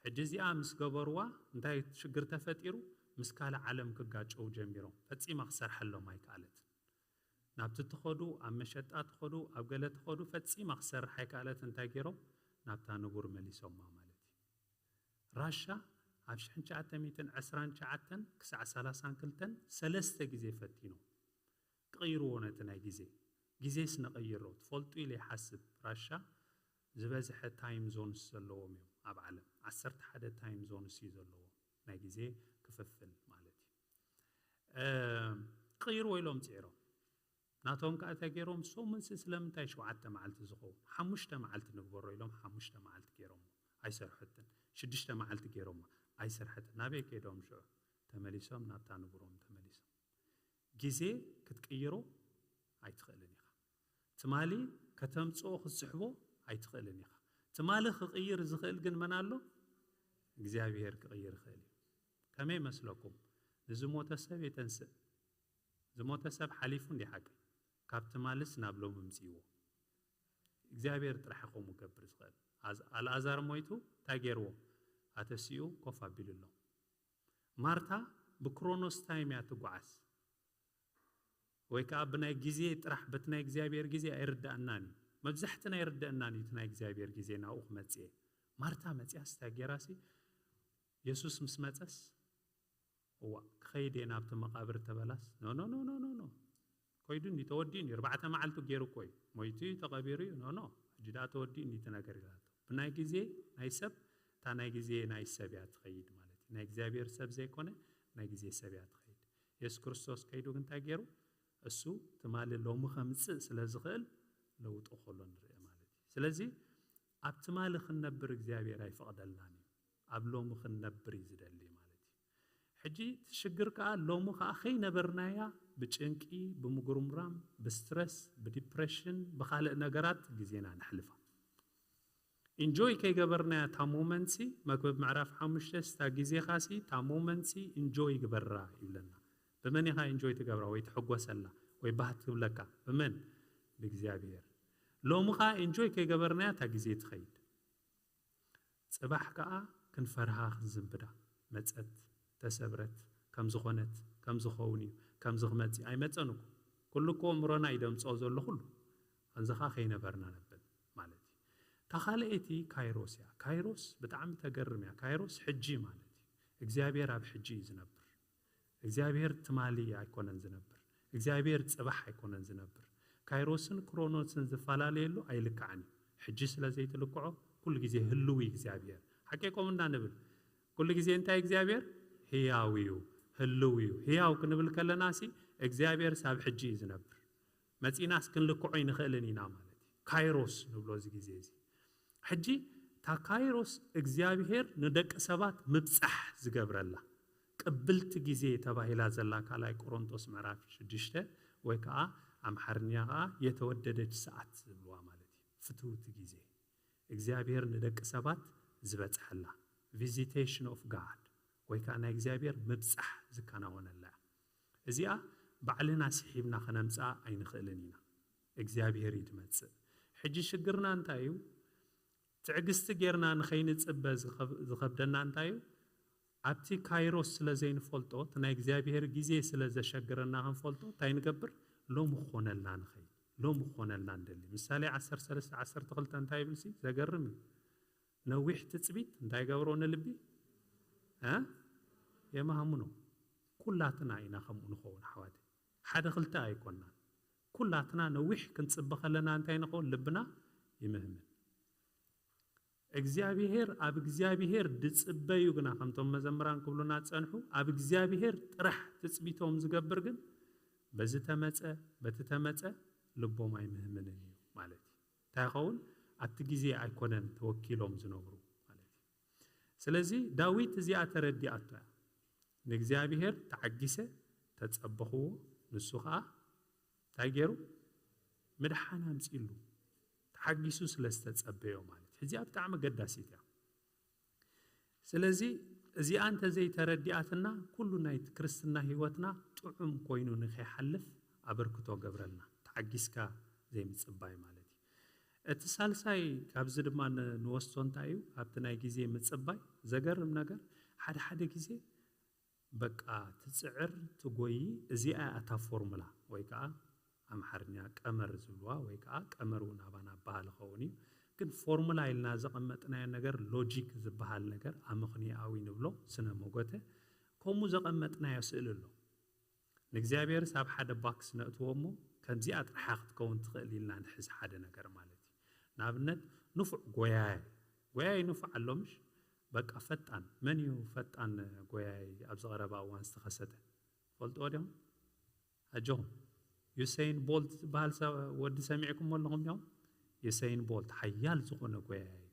ሕጂ እዚኣ ምስ ገበርዋ እንታይ ሽግር ተፈጢሩ? ምስ ካልእ ዓለም ክጋጨው ጀሚሮም። ፈጺማ ክሰርሐሎም ኣይከኣለትን። ናብቲ ትኸዱ፣ ኣብ መሸጣ ትኸዱ፣ ኣብ ገለ ትኸዱ፣ ፈጺማ ክሰርሕ ኣይከኣለትን። እንታይ ገይሮም? ናብታ ንቡር መሊሶማ ማለት እዩ። ራሻ ኣብ ሽሕን ትሽዓተ ሚእትን ዕስራን ትሽዓተን ክሳዕ ሰላሳን ክልተን ሰለስተ ግዜ ፈቲኖም። ክቕይርዎ ነቲ ናይ ግዜ፣ ግዜስ ነቐይሮ። ትፈልጡ ኢለ ይሓስብ፣ ራሻ ዝበዝሐ ታይም ዞንስ ዘለዎም እዮም ኣብ ዓለም። ዓሰርተ ሓደ ታይም ዞንስ እዩ ዘለዎም፣ ናይ ግዜ ክፍፍል ማለት እዩ። እ፣ ክቕይርዎ ኢሎም ጽዒሮም። ናቶም ከኣ እንታይ ገይሮም? ሰሙንሲ ስለምንታይ ሸውዓተ መዓልቲ ዝኸውን? ሓሙሽተ መዓልቲ ንግበሮ ኢሎም ሓሙሽተ መዓልቲ ገይሮም። ኣይሰርሐትን። ሽዱሽተ መዓልቲ ገይሮም። ኣይሰርሐትን። ናበይ ከይዶም ሽዑ? ተመሊሶም ናብታ ንቡሮም ተመሊሶም። ግዜ ክትቅይሮ ኣይትኽእልን ኢኻ። ትማሊ ከተምጽኦ ክትስሕቦ ኣይትኽእልን ኢኻ። ትማሊ ክቕይር ዝኽእል ግን መን ኣሎ? እግዚኣብሔር ክቕይር ይኽእል እዩ። ከመይ መስለኩም? ንዝሞተ ሰብ የተንስእ። ዝሞተ ሰብ ሓሊፉ እንዲ ሓቂ። ካብ ትማልስ ናብ ሎሚ ምጽእዎ። እግዚኣብሔር ጥራሕ እዩ ከምኡ ክገብር ዝኽእል። ኣዝ-፣ ኣልኣዛር ሞይቱ እንታይ ገይርዎ? ኣተሲኡ ኮፍ ኣቢሉ ኣሎ። ማርታ ብክሮኖስ ታይም እያ ትጓዓዝ። ወይ ከዓ ብናይ ግዜ ጥራሕ፣ በቲ ናይ እግዚኣብሔር ግዜ ኣይርዳእናን እዩ። መብዛሕትና ኣይርዳእናን እዩ እቲ ናይ እግዚኣብሔር ግዜ ናብኡ ክመጽእ። ማርታ መጺኣስ እንታይ ገይራሲ? የሱስ ምስ መጸስ፣ እዋ፣ ክኸይድ እየ ናብቲ መቓብር ተበላስ፣ ኖ፣ ኖ፣ ኖ፣ ኖ፣ ኖ፣ ኖ። ኮይዱ እንዲ ተወዲኡ እንዲ ኣርባዕተ መዓልቱ ገይሩ እኮ እዩ። ሞይቱ እዩ፣ ተቐቢሩ እዩ። ኖ፣ ኖ፣ ሕጂ ደኣ ተወዲኡ እንዲ እቲ ነገር ኢላቶ። ብናይ ግዜ ናይ ሰብ፣ እታ ናይ ግዜ ናይ ሰብ እያ ትኸይድ ማለት እዩ። ናይ እግዚኣብሔር ሰብ ዘይኮነ፣ ናይ ግዜ ሰብ እያ ትኸይድ። የሱስ ክርስቶስ ከይዱ ግን እንታይ ገይሩ? እሱ ትማሊ ሎሚ ከምጽእ ስለ ዝኽእል ለውጦ ከሎ ንርኢ ማለት እዩ። ስለዚ ኣብ ትማሊ ክንነብር እግዚኣብሔር ኣይፈቕደልናን እዩ። ኣብ ሎሚ ክንነብር እዩ ዝደሊ ማለት እዩ። ሕጂ እቲ ሽግር ከኣ ሎሚ ከኣ ከይነበርናያ ብጭንቂ፣ ብምጉርምራም፣ ብስትረስ፣ ብዲፕሬሽን፣ ብኻልእ ነገራት ግዜና ነሕልፋ። ኢንጆይ ከይገበርናያ እታ ሞመንትሲ፣ መክብብ ምዕራፍ ሓሙሽተ፣ እታ ግዜኻሲ፣ እታ ሞመንትሲ ኢንጆይ ግበራ ይብለና። ብመን ኢኻ ኢንጆይ ትገብራ ወይ ትሕጎሰላ ወይ ባህ ትብለካ? ብመን? ብእግዚኣብሔር። ሎሚ ኸኣ ኢንጆይ ከይገበርናያ እታ ግዜ ትኸይድ። ጽባሕ ከኣ ክንፈርሃ ክንዝንብዳ። መጸት፣ ተሰብረት፣ ከም ዝኾነት፣ ከም ዝኸውን እዩ፣ ከምዚ ክመጽእ ኣይመጸን እኮ። ኩሉ እኮ እምሮና እዩ ደምጽኦ ዘሎ ኩሉ። ከምዚ ኸኣ ከይነበርና ነብል ማለት እዩ። እታ ካልኣይቲ ካይሮስ እያ። ካይሮስ ብጣዕሚ ተገርም እያ። ካይሮስ ሕጂ ማለት እዩ። እግዚኣብሔር ኣብ ሕጂ እዩ ዝነብር። እግዚኣብሔር ትማሊ ኣይኮነን ዝነብር። እግዚኣብሔር ጽባሕ ኣይኮነን ዝነብር። ካይሮስን ክሮኖስን ዝፈላለየሉ ኣይልክዓን እዩ። ሕጂ ስለ ዘይትልክዖ ኩሉ ግዜ ህልው እዩ እግዚኣብሔር። ሓቂ ከምኡ እንዳንብል ኩሉ ግዜ እንታይ እግዚኣብሔር ህያው እዩ፣ ህልው እዩ። ህያው ክንብል ከለናሲ እግዚኣብሔርስ ኣብ ሕጂ እዩ ዝነብር። መጺናስ ክንልክዖ ኣይንኽእልን ኢና ማለት እዩ። ካይሮስ ንብሎ እዚ ግዜ እዚ። ሕጂ እታ ካይሮስ እግዚኣብሔር ንደቂ ሰባት ምብጻሕ ዝገብረላ ቅብልቲ ግዜ ተባሂላ ዘላ ካልኣይ ቆሮንቶስ ምዕራፍ ሽዱሽተ ወይ ከዓ ኣምሓርኛ ከዓ የተወደደች ሰዓት ዝብልዋ ማለት እዩ። ፍትውቲ ግዜ። እግዚኣብሔር ንደቂ ሰባት ዝበፅሐላ፣ visitation of God ወይ ከዓ ናይ እግዚኣብሔር ምብፃሕ ዝከናወነላ እያ። እዚኣ ባዕልና ስሒብና ከነምፅኣ ኣይንኽእልን ኢና። እግዚኣብሔር እዩ ዝመፅእ። ሕጂ ሽግርና እንታይ እዩ? ትዕግስቲ ጌርና ንኸይንጽበ ዝኸብ- ዝኸብደና እንታይ እዩ? ኣብቲ ካይሮስ ስለ ዘይንፈልጦ፣ እቲ ናይ እግዚኣብሔር ግዜ ስለ ዘሸግረና ክንፈልጦ እንታይ ንገብር? ሎም ክኾነልና ንኸይድ፣ ሎም ክኾነልና ንደሊ። ምሳሌ ዓሰርተ ሰለስተ ዓሰርተ ክልተ እንታይ ይብል ሲ? ዘገርም እዩ። ነዊሕ ትጽቢት እንታይ ገብሮ ንልቢ? እ? የማህምኖ። ኩላትና ኢና ከምኡ ንኸውን ኣሕዋተይ። ሓደ ክልተ ኣይኮናን። ኩላትና ነዊሕ ክንጽበ ከለና እንታይ ንኸውን? ልብና ይምህምን። እግዚኣብሔር ኣብ እግዚኣብሔር ድጽበዩ ግና፣ ከምቶም መዘምራን ክብሉና ጸንሑ፣ ኣብ እግዚኣብሔር ጥራሕ ትጽቢቶም ዝገብር ግን በዚ ተመጸ በቲ ተመጸ ልቦም ኣይምህምንን እዩ ማለት እዩ። እንታይ ይኸውን? ኣብቲ ግዜ ኣይኮነን ተወኪሎም ዝነብሩ ማለት እዩ። ስለዚ ዳዊት እዚኣ ተረዲኣቶ እያ። ንእግዚኣብሔር ተዓጊሰ ተጸበኽዎ፣ ንሱ ኸዓ እንታይ ገይሩ? ምድሓን ኣምጺሉ። ተሓጊሱ ስለ ዝተጸበዮ ማለት እዩ። እዚኣ ብጣዕሚ ኣገዳሲት እያ። ስለዚ እዚኣ እንተዘይተረዲኣትና፣ ኩሉ ናይ ክርስትና ህይወትና ጥዑም ኮይኑ ንኸይሓልፍ ኣበርክቶ ገብረልና። ተዓጊስካ ዘይምጽባይ ማለት እዩ። እቲ ሳልሳይ ካብዚ ድማ ን- ንወስዶ እንታይ እዩ? ኣብቲ ናይ ግዜ ምጽባይ ዘገርም ነገር፣ ሓደ ሓደ ግዜ በቃ ትጽዕር ትጎይ፣ እዚኣ እያ እታ ፎርሙላ ወይ ከዓ ኣምሓርኛ ቀመር ዝብልዋ ወይ ከዓ ቀመር እውን ኣባና ኣበሃል ኸውን እዩ። ግን ፎርሙላ ኢልና ዘቐመጥናዮ ነገር፣ ሎጂክ ዝበሃል ነገር፣ ኣመኽንዮኣዊ ንብሎ፣ ስነ መጎተ፣ ከምኡ ዘቐመጥናዮ ስእሊ ኣሎ። ንእግዚኣብሔርስ ኣብ ሓደ ባክስ ነእትዎ እሞ ከምዚኣ ጥርሓ ክትከውን ትኽእል ኢልና ንሕዝ ሓደ ነገር ማለት እዩ። ንኣብነት ንፉዕ ጎያይ፣ ጎያይ ንፉዕ ኣሎ ምሽ? በቃ ፈጣን። መን እዩ ፈጣን ጎያይ ኣብዚ ቀረባ እዋን ዝተኸሰተ? ፈልጥዎ ዲኹም? ኣጆኹም። ዩሰይን ቦልት ዝበሃል ሰብ ወዲ ሰሚዕኩሞ ኣለኹም ዲኹም? ዩሰይን ቦልት ሓያል ዝኾነ ጎያይ እዩ።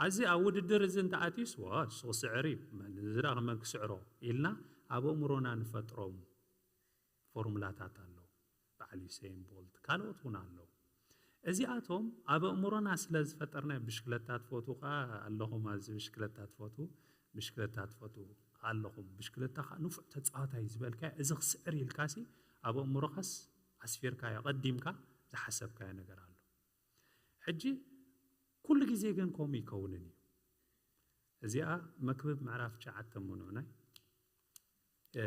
ኣዚ ኣብ ውድድር እዚ እንተኣትዩስ ዋ እሱ ክስዕር እዩ፣ መን እዚ ደኣ መን ክስዕሮ ኢልና ኣብ ኣእምሮና ንፈጥሮም ፎርሙላታት ኣለዉ። በዓል ዩሰይን ቦልት ካልኦት እውን ኣለዉ። እዚኣቶም ኣብ ኣእምሮና ስለ ዝፈጠርናዮ፣ ብሽክለታ ትፈትዉ ከኣ ኣለኹም፣ ኣብዚ ብሽክለታ ትፈትዉ፣ ብሽክለታ ትፈትዉ ኣለኹም፣ ብሽክለታ ከኣ ንፉዕ ተጻዋታይ ዝበልካዮ፣ እዚ ክስዕር ኢልካሲ ኣብ ኣእምሮኻስ ኣስፊርካዮ፣ ቀዲምካ ዝሓሰብካዮ ነገር ኣሎ። ሕጂ ኩሉ ግዜ ግን ከምኡ ይከውንን እዩ። እዚኣ መክብብ ምዕራፍ ትሽዓተ ምንዑናይ። እ፣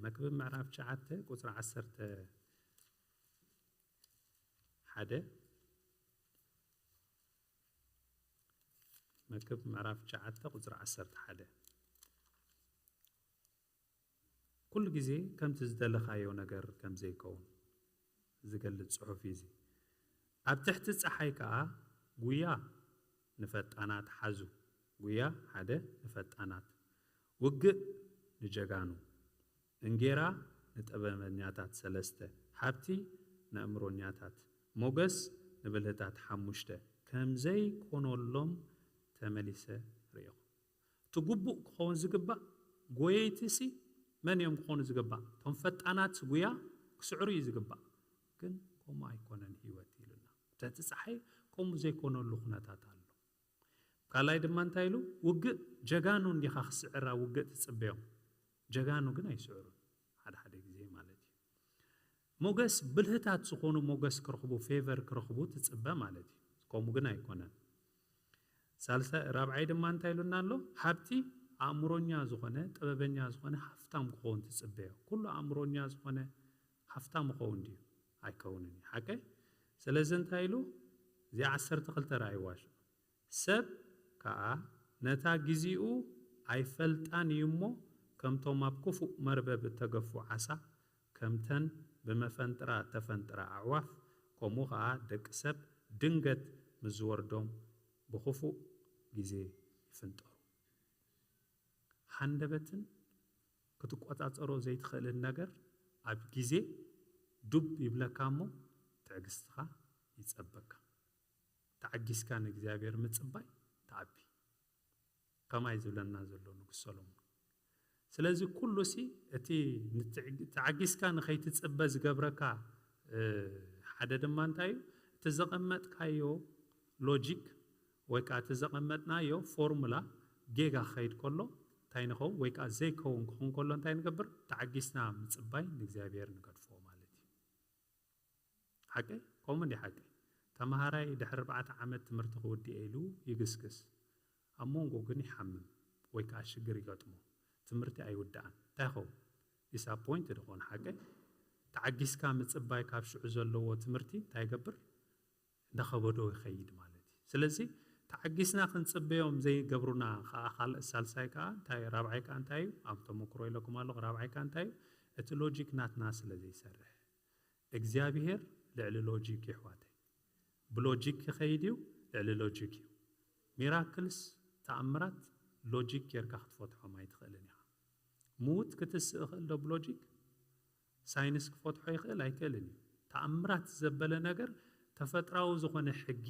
መክብብ ምዕራፍ ትሽዓተ ቁጽሪ ዓሰርተ ሓደ። መክብብ ምዕራፍ ትሽዓተ ቁጽሪ ዓሰርተ ሓደ። ኩሉ ግዜ ከምቲ ዝደለኻዮ ነገር ከም ዘይከውን ዝገልጽ ጽሑፍ እዩ እዚ። ኣብ ትሕቲ ጸሓይ ከኣ ጉያ ንፈጣናት ሓዙ። ጉያ ሓደ ንፈጣናት፣ ውግእ ንጀጋኑ፣ እንጌራ ንጥበበኛታት ሰለስተ፣ ሃብቲ ንእምሮኛታት፣ ሞገስ ንብልህታት ሓሙሽተ፣ ከም ዘይኮነሎም ተመሊሰ ርእኹ። እቲ ግቡእ ክኸውን ዝግባእ ጎየይቲሲ መን እዮም ክኾኑ ዝግባእ? እቶም ፈጣናት ጉያ ክስዕሩ እዩ ዝግባእ። ግን ከምኡ ኣይኮነን ህይወት ኢሉና። ትሕቲ ጸሓይ ከምኡ ዘይኮነሉ ኩነታት ኣሎ። ካልኣይ ድማ እንታይ ኢሉ? ውግእ ጀጋኑ እንዲኻ ክስዕር ኣብ ውግእ ትጽበዮም። ጀጋኑ ግን ኣይስዕሩን። ሓደ ሓደ ግዜ ማለት እዩ። ሞገስ ብልህታት ዝኾኑ ሞገስ ክረኽቡ፣ ፌቨር ክረኽቡ ትጽበ ማለት እዩ። ከምኡ ግን ኣይኮነን። ሳልሳይ፣ ራብዓይ ድማ እንታይ ኢሉና ኣሎ? ሃብቲ ኣእምሮኛ ዝኾነ፣ ጥበበኛ ዝኾነ ሃፍታም ክኸውን ትጽበዮ። ኩሉ ኣእምሮኛ ዝኾነ ሃፍታም ይኸውን ድዩ? ኣይከውንን እዩ። ሓቀይ? ስለዚ እንታይ ኢሉ? እዚኣ ዓሰርተ ክልተ ረኣይዋ። ሰብ ከኣ ነታ ግዚኡ ኣይፈልጣን እዩ እሞ፣ ከምቶም ኣብ ክፉእ መርበብ እተገፉ ዓሳ፣ ከምተን ብመፈንጥራ እተፈንጥራ ኣዕዋፍ፣ ከምኡ ኸኣ ደቂ ሰብ ድንገት ምስ ዝወርዶም ብኽፉእ ግዜ ይፍንጠሩ። ሃንደበትን ክትቆጻጸሮ ዘይትኽእልን ነገር ኣብ ግዜ ዱብ ይብለካ እሞ፣ ትዕግስትኻ ይጸበካ። ተዓጊስካ ንእግዚኣብሔር ምጽባይ ትዓቢ። ከማይ ዝብለና ዘሎ ንጉስ ሰሎሞን። ስለዚ ኩሉ ሲ እቲ ንትዕግ-፣ ተዓጊስካ ንኸይትጽበ ዝገብረካ፣ እ፣ ሓደ ድማ እንታይ እዩ? እቲ ዘቐመጥካዮ ሎጂክ ወይ ከዓ እቲ ዘቐመጥናዮ ፎርሙላ ጌጋ ክኸይድ ከሎ እንታይ ንኸውን? ወይ ከዓ ዘይከውን ክኸውን ከሎ እንታይ ንገብር? ተዓጊስና ምፅባይ ንእግዚኣብሔር ንገድፎ ማለት እዩ። ሓቂ? ከምኡ እንዲ ሓቂ? ተምሃራይ ድሕሪ ኣርባዕተ ዓመት ትምህርቲ ክውድእ ኢሉ ይግስግስ፣ ኣብ መንጎ ግን ይሓምም ወይ ከዓ ሽግር ይገጥሞ፣ ትምህርቲ ኣይውዳእን። እንታይ ይኸውን? ዲስኣፖይንት ድኾን። ሓቂ? ተዓጊስካ ምፅባይ ካብ ሽዑ ዘለዎ ትምህርቲ እንታይ ይገብር? እንዳኸበዶ ይኸይድ ማለት እዩ። ስለዚ ተዓጊስና ክንፅበዮም ዘይገብሩና ከዓ ካልእ ሳልሳይ ከዓ እንታይ፣ ራብዓይ ከዓ እንታይ እዩ? ኣብ ተመክሮ ኢለኩም ኣለኹ። ራብዓይ ከዓ እንታይ እዩ? እቲ ሎጂክ ናትና ስለ ዘይሰርሕ። እግዚኣብሔር ልዕሊ ሎጂክ ይሕዋተይ። ብሎጂክ ይኸይድ እዩ፣ ልዕሊ ሎጂክ እዩ። ሚራክልስ፣ ተኣምራት፣ ሎጂክ ጌርካ ክትፈትሖም ኣይትኽእልን ኢኻ። ምዉት ክትስእ ይኽእል ዶ ብሎጂክ? ሳይንስ ክፈትሖ ይኽእል ኣይክእልን እዩ። ተኣምራት ዘበለ ነገር ተፈጥራዊ ዝኾነ ሕጊ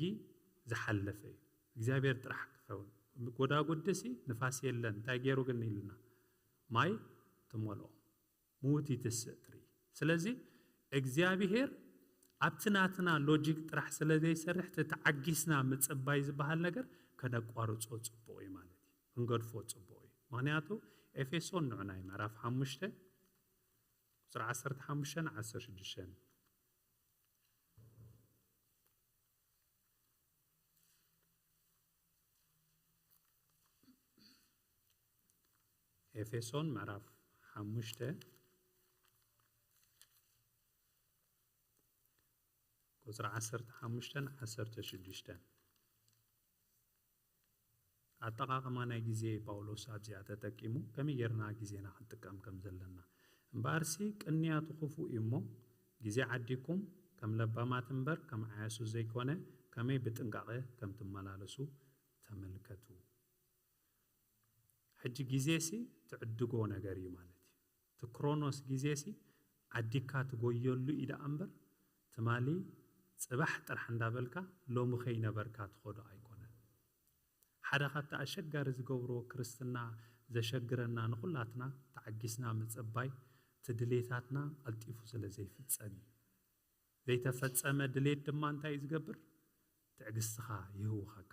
ዝሓለፈ እዩ። እግዚኣብሔር ጥራሕ ክኸውን። ጎዳጉዲ ሲ ንፋስ የለን፣ እንታይ ገይሩ ግን ኢሉና? ማይ ትመልኦ፣ ምዉት ይትስእ ትርኢ። ስለዚ እግዚኣብሔር ኣብቲ ናትና ሎጂክ ጥራሕ ስለ ዘይሰርሕ፣ እቲ ተዓጊስና ምጽባይ ዝበሃል ነገር ከነቋርጾ ጽቡቕ እዩ ማለት እዩ። ክንገድፎ ጽቡቕ እዩ። ምኽንያቱ ኤፌሶን ንዑናይ ምዕራፍ ሓሙሽተ ቁጽሪ ዓሰርተ ሓሙሽተ ን ዓሰርተ ሽዱሽተ። ኤፌሶን ምዕራፍ ሓሙሽተ ቁጽሪ ዓሰርተ ሓሙሽተ ን ዓሰርተ ሽዱሽተ። ኣጠቓቕማ ናይ ግዜ ጳውሎስ ኣብዚኣ ተጠቂሙ፣ ከመይ ጌርና ግዜና ክንጥቀም ከም ዘለና። እምበኣርሲ ቅንያቱ ክፉእ እዩ እሞ፣ ግዜ ዓዲግኩም ከም ለባማት እምበር ከም ዓያሱ ዘይኮነ፣ ከመይ ብጥንቃቐ ከም ትመላለሱ ተመልከቱ። ሕጂ ግዜሲ ትዕድጎ ነገር እዩ ማለት እዩ። እቲ ክሮኖስ ግዜሲ ዓዲግካ ትጎየሉ እዩ ደኣ እምበር፣ ትማሊ ጽባሕ ጥራሕ እንዳበልካ ሎሚ ከይነበርካ ትኸዶ ኣይኮነን። ሓደ ካብቲ ኣሸጋሪ ዝገብሮ ክርስትና ዘሸግረና ንኹላትና ተዓጊስና ምጽባይ፣ እቲ ድሌታትና ቀልጢፉ ስለ ዘይፍጸም እዩ። ዘይተፈጸመ ድሌት ድማ እንታይ እዩ ዝገብር? ትዕግስትኻ ይህውኸካ።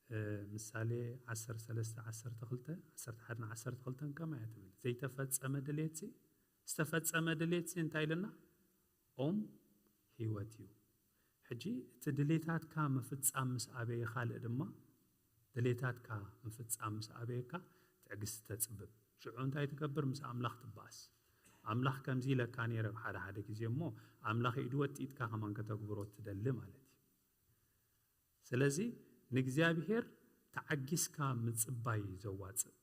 እ፣ ምሳሌ ዓሰርተ ሰለስተ ዓሰርተ ክልተ፣ ዓሰርተ ሓደ ን ዓሰርተ ክልተን ከማይ እያ ትብል። ዘይተፈጸመ ድሌትሲ፣ ዝተፈጸመ ድሌትሲ እንታይ ኢልና? ኦም ህይወት እዩ። ሕጂ እቲ ድሌታትካ ምፍጻም ምስ ኣበየ፣ ካልእ ድማ ድሌታትካ ምፍጻም ምስ ኣበየካ ትዕግስቲ ተጽብብ። ሽዑ እንታይ ትገብር? ምስ ኣምላኽ ትበኣስ። ኣምላኽ ከምዚ ኢለካ ነይረ ሓደ ሓደ ግዜ እሞ፣ ኣምላኽ ኢዱ ወጢጥካ ከማን ከተግብሮ ትደሊ ማለት እዩ። ስለዚ ንእግዚኣብሔር ተዓጊስካ ምጽባይ እዩ ዘዋጽእ።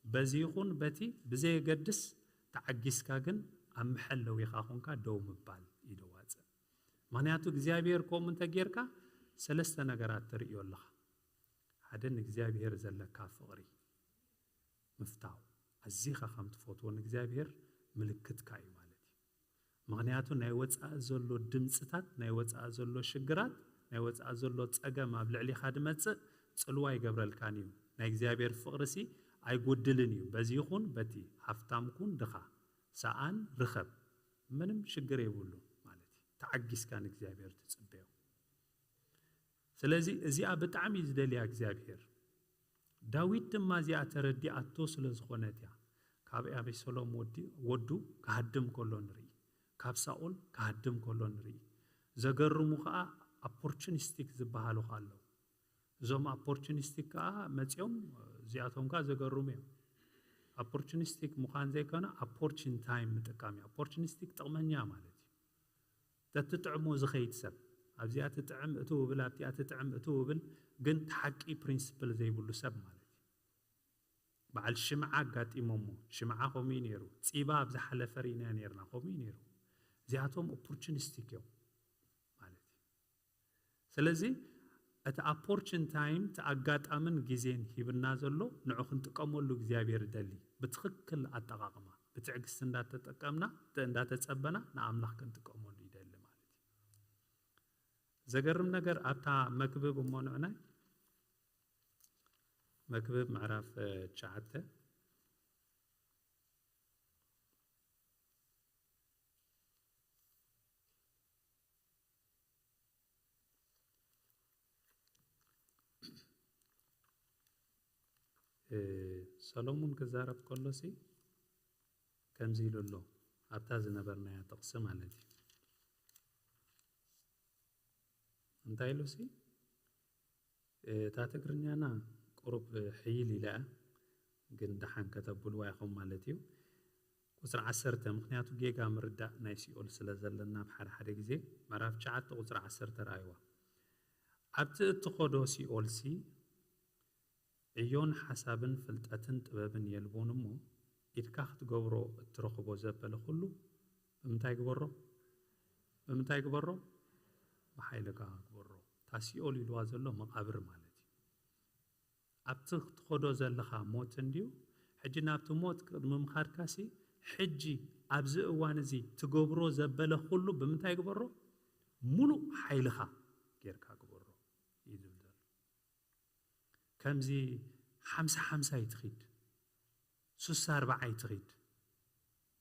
በዚ ይኹን በቲ ብዘየገድስ፣ ተዓጊስካ ግን ኣብ መሐለዊኻ ኮንካ ደው ምባል እዩ ዘዋጽእ። ምኽንያቱ እግዚኣብሔር ከምኡ እንተጌርካ ሰለስተ ነገራት ተርእዮ ኣለኻ። ሓደ ንእግዚኣብሔር ዘለካ ፍቕሪ ምፍታው፣ ኣዚኻ ከም ትፈትዎ ንእግዚኣብሔር ምልክትካ እዩ ማለት እዩ። ምኽንያቱ ናይ ወጻኢ ዘሎ ድምጽታት፣ ናይ ወጻኢ ዘሎ ሽግራት፣ ናይ ወጻኢ ዘሎ ጸገም ኣብ ልዕሊኻ ድመጽእ ጽልዋ ኣይገብረልካን እዩ። ናይ እግዚኣብሔር ፍቕርሲ ኣይጎድልን እዩ። በዚ ይኹን በቲ፣ ሃፍታም ኩን ድኻ፣ ሰኣን ርኸብ፣ ምንም ሽግር የብሉን ማለት እዩ። ተዓጊስካ ንእግዚኣብሔር ትጽበዮ። ስለዚ እዚኣ ብጣዕሚ እዩ ዝደልያ እግዚኣብሔር። ዳዊት ድማ እዚኣ ተረዲኣቶ ስለ ዝኾነት እያ። ካብ ኣቤሰሎም ወዲ-፣ ወዱ ክሃድም ከሎ ንርኢ፣ ካብ ሳኦል ክሃድም ከሎ ንርኢ። ዘገርሙ ኸዓ ኦፖርቹኒስቲክ ዝበሃሉ ኸዓ ኣለዉ። እዞም ኦፖርቹኒስቲክ ከዓ መፂኦም፣ እዚኣቶም ከዓ ዘገርሙ እዮም። ኦፖርቹኒስቲክ ምዃን ዘይኮነ ኦፖርቹን ታይም ምጥቃም እዩ። ኦፖርቹኒስቲክ ጥቕመኛ ማለት እዩ። ተትጥዕሞ ዝኸይድ ሰብ፣ ኣብዚኣ ትጥዕም እትው እብል፣ ኣብቲኣ ትጥዕም እትው እብል፣ ግን እቲ ሓቂ ፕሪንስፕል ዘይብሉ ሰብ ማለት እዩ። በዓል ሽምዓ ኣጋጢሞሞ፣ ሽምዓ ከምኡ እዩ ነይሩ። ፂባ ኣብ ዝሓለፈ ርኢናዮ ነይርና፣ ከምኡ እዩ ነይሩ። እዚኣቶም ኦፖርቹኒስቲክ እዮም ማለት እዩ። ስለዚ እቲ ኣፖርቹን ታይም፣ እቲ ኣጋጣምን ግዜን ሂብና ዘሎ ንዑ ክንጥቀመሉ እግዚኣብሔር ይደሊ። ብትኽክል ኣጠቓቕማ፣ ብትዕግስቲ እንዳተጠቀምና፣ እንዳተጸበና ንኣምላኽ ክንጥቀመሉ ይደሊ ማለት እዩ። ዘገርም ነገር ኣብታ መክብብ እሞ ንዕናይ መክብብ ምዕራፍ፣ እ፣ ትሽዓተ እ፣ ሰሎሙን ክዛረብ ከሎሲ ከምዚ ኢሉ ኣሎ፣ ኣብታ ዝነበርናያ ጥቕሲ ማለት እዩ። እንታይ ኢሉሲ? እ፣ እታ ትግርኛና ቁሩብ ሕይል ኢላ እያ፣ ግን ደሓን ከተብልዋ ኢኹም ማለት እዩ። ቁጽሪ ዓሰርተ፣ ምኽንያቱ ጌጋ ምርዳእ ናይ ሲኦል ስለ ዘለና፣ ኣብ ሓደ ሓደ ግዜ ምዕራፍ ትሽዓተ ቁጽሪ ዓሰርተ ረኣይዋ። ኣብቲ እትኸዶ ሲኦልሲ ዕዮን ሓሳብን ፍልጠትን ጥበብን የልቦን እሞ፣ ኢድካ ክትገብሮ እትረኽቦ ዘበለ ኩሉ ብምንታይ ግበሮ? ብምንታይ ግበሮ? ብሓይልካ ግበሮ። እታ ሲኦል ኢልዋ ዘሎ መቓብር ማለት እዩ። ኣብቲ ክትኸዶ ዘለኻ ሞት እንድዩ። ሕጂ ናብቲ ሞት ቅድሚ ምኻድካሲ፣ ሕጂ ኣብዚ እዋን እዚ ትገብሮ ዘበለ ኩሉ ብምንታይ ግበሮ? ሙሉእ ሓይልኻ ጌርካ ግበሮ እዩ ዝብል ዘሎ። ከምዚ ሓምሳ ሓምሳ ኣይትኺድ፣ ስሳ ኣርባዓ ኣይትኺድ።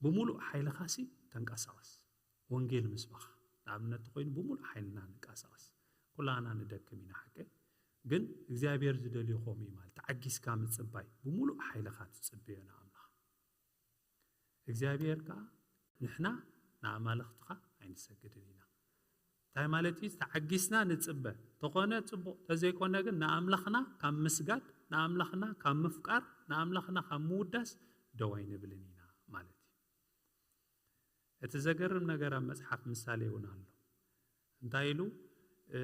ብምሉእ ሓይልኻሲ ተንቀሳቐስ። ወንጌል ምስባኽ ንኣብነት ተኾይኑ ብምሉእ ሓይልና ንቀሳቐስ። ኩላና ንደክም ኢና ሓቂ፣ ግን እግዚኣብሔር ዝደልዮ ከምኡ እዩ ማለት፣ ተዓጊስካ ምጽባይ፣ ብምሉእ ሓይልኻ ትጽበዮ ንኣምላኽ። እግዚኣብሔር ከኣ ንሕና ንኣማልኽትኻ ኣይንሰግድን ኢና። እንታይ ማለት እዩ? ተዓጊስና ንጽበ። ተኾነ ጽቡቕ፣ ተዘይኮነ ግን ንኣምላኽና ካብ ምስጋድ፣ ንኣምላኽና ካብ ምፍቃር፣ ንኣምላኽና ካብ ምውዳስ ደው ኣይንብልን ኢና ማለት እዩ። እቲ ዘገርም ነገር ኣብ መጽሓፍ ምሳሌ እውን ኣሎ። እንታይ ኢሉ? እ፣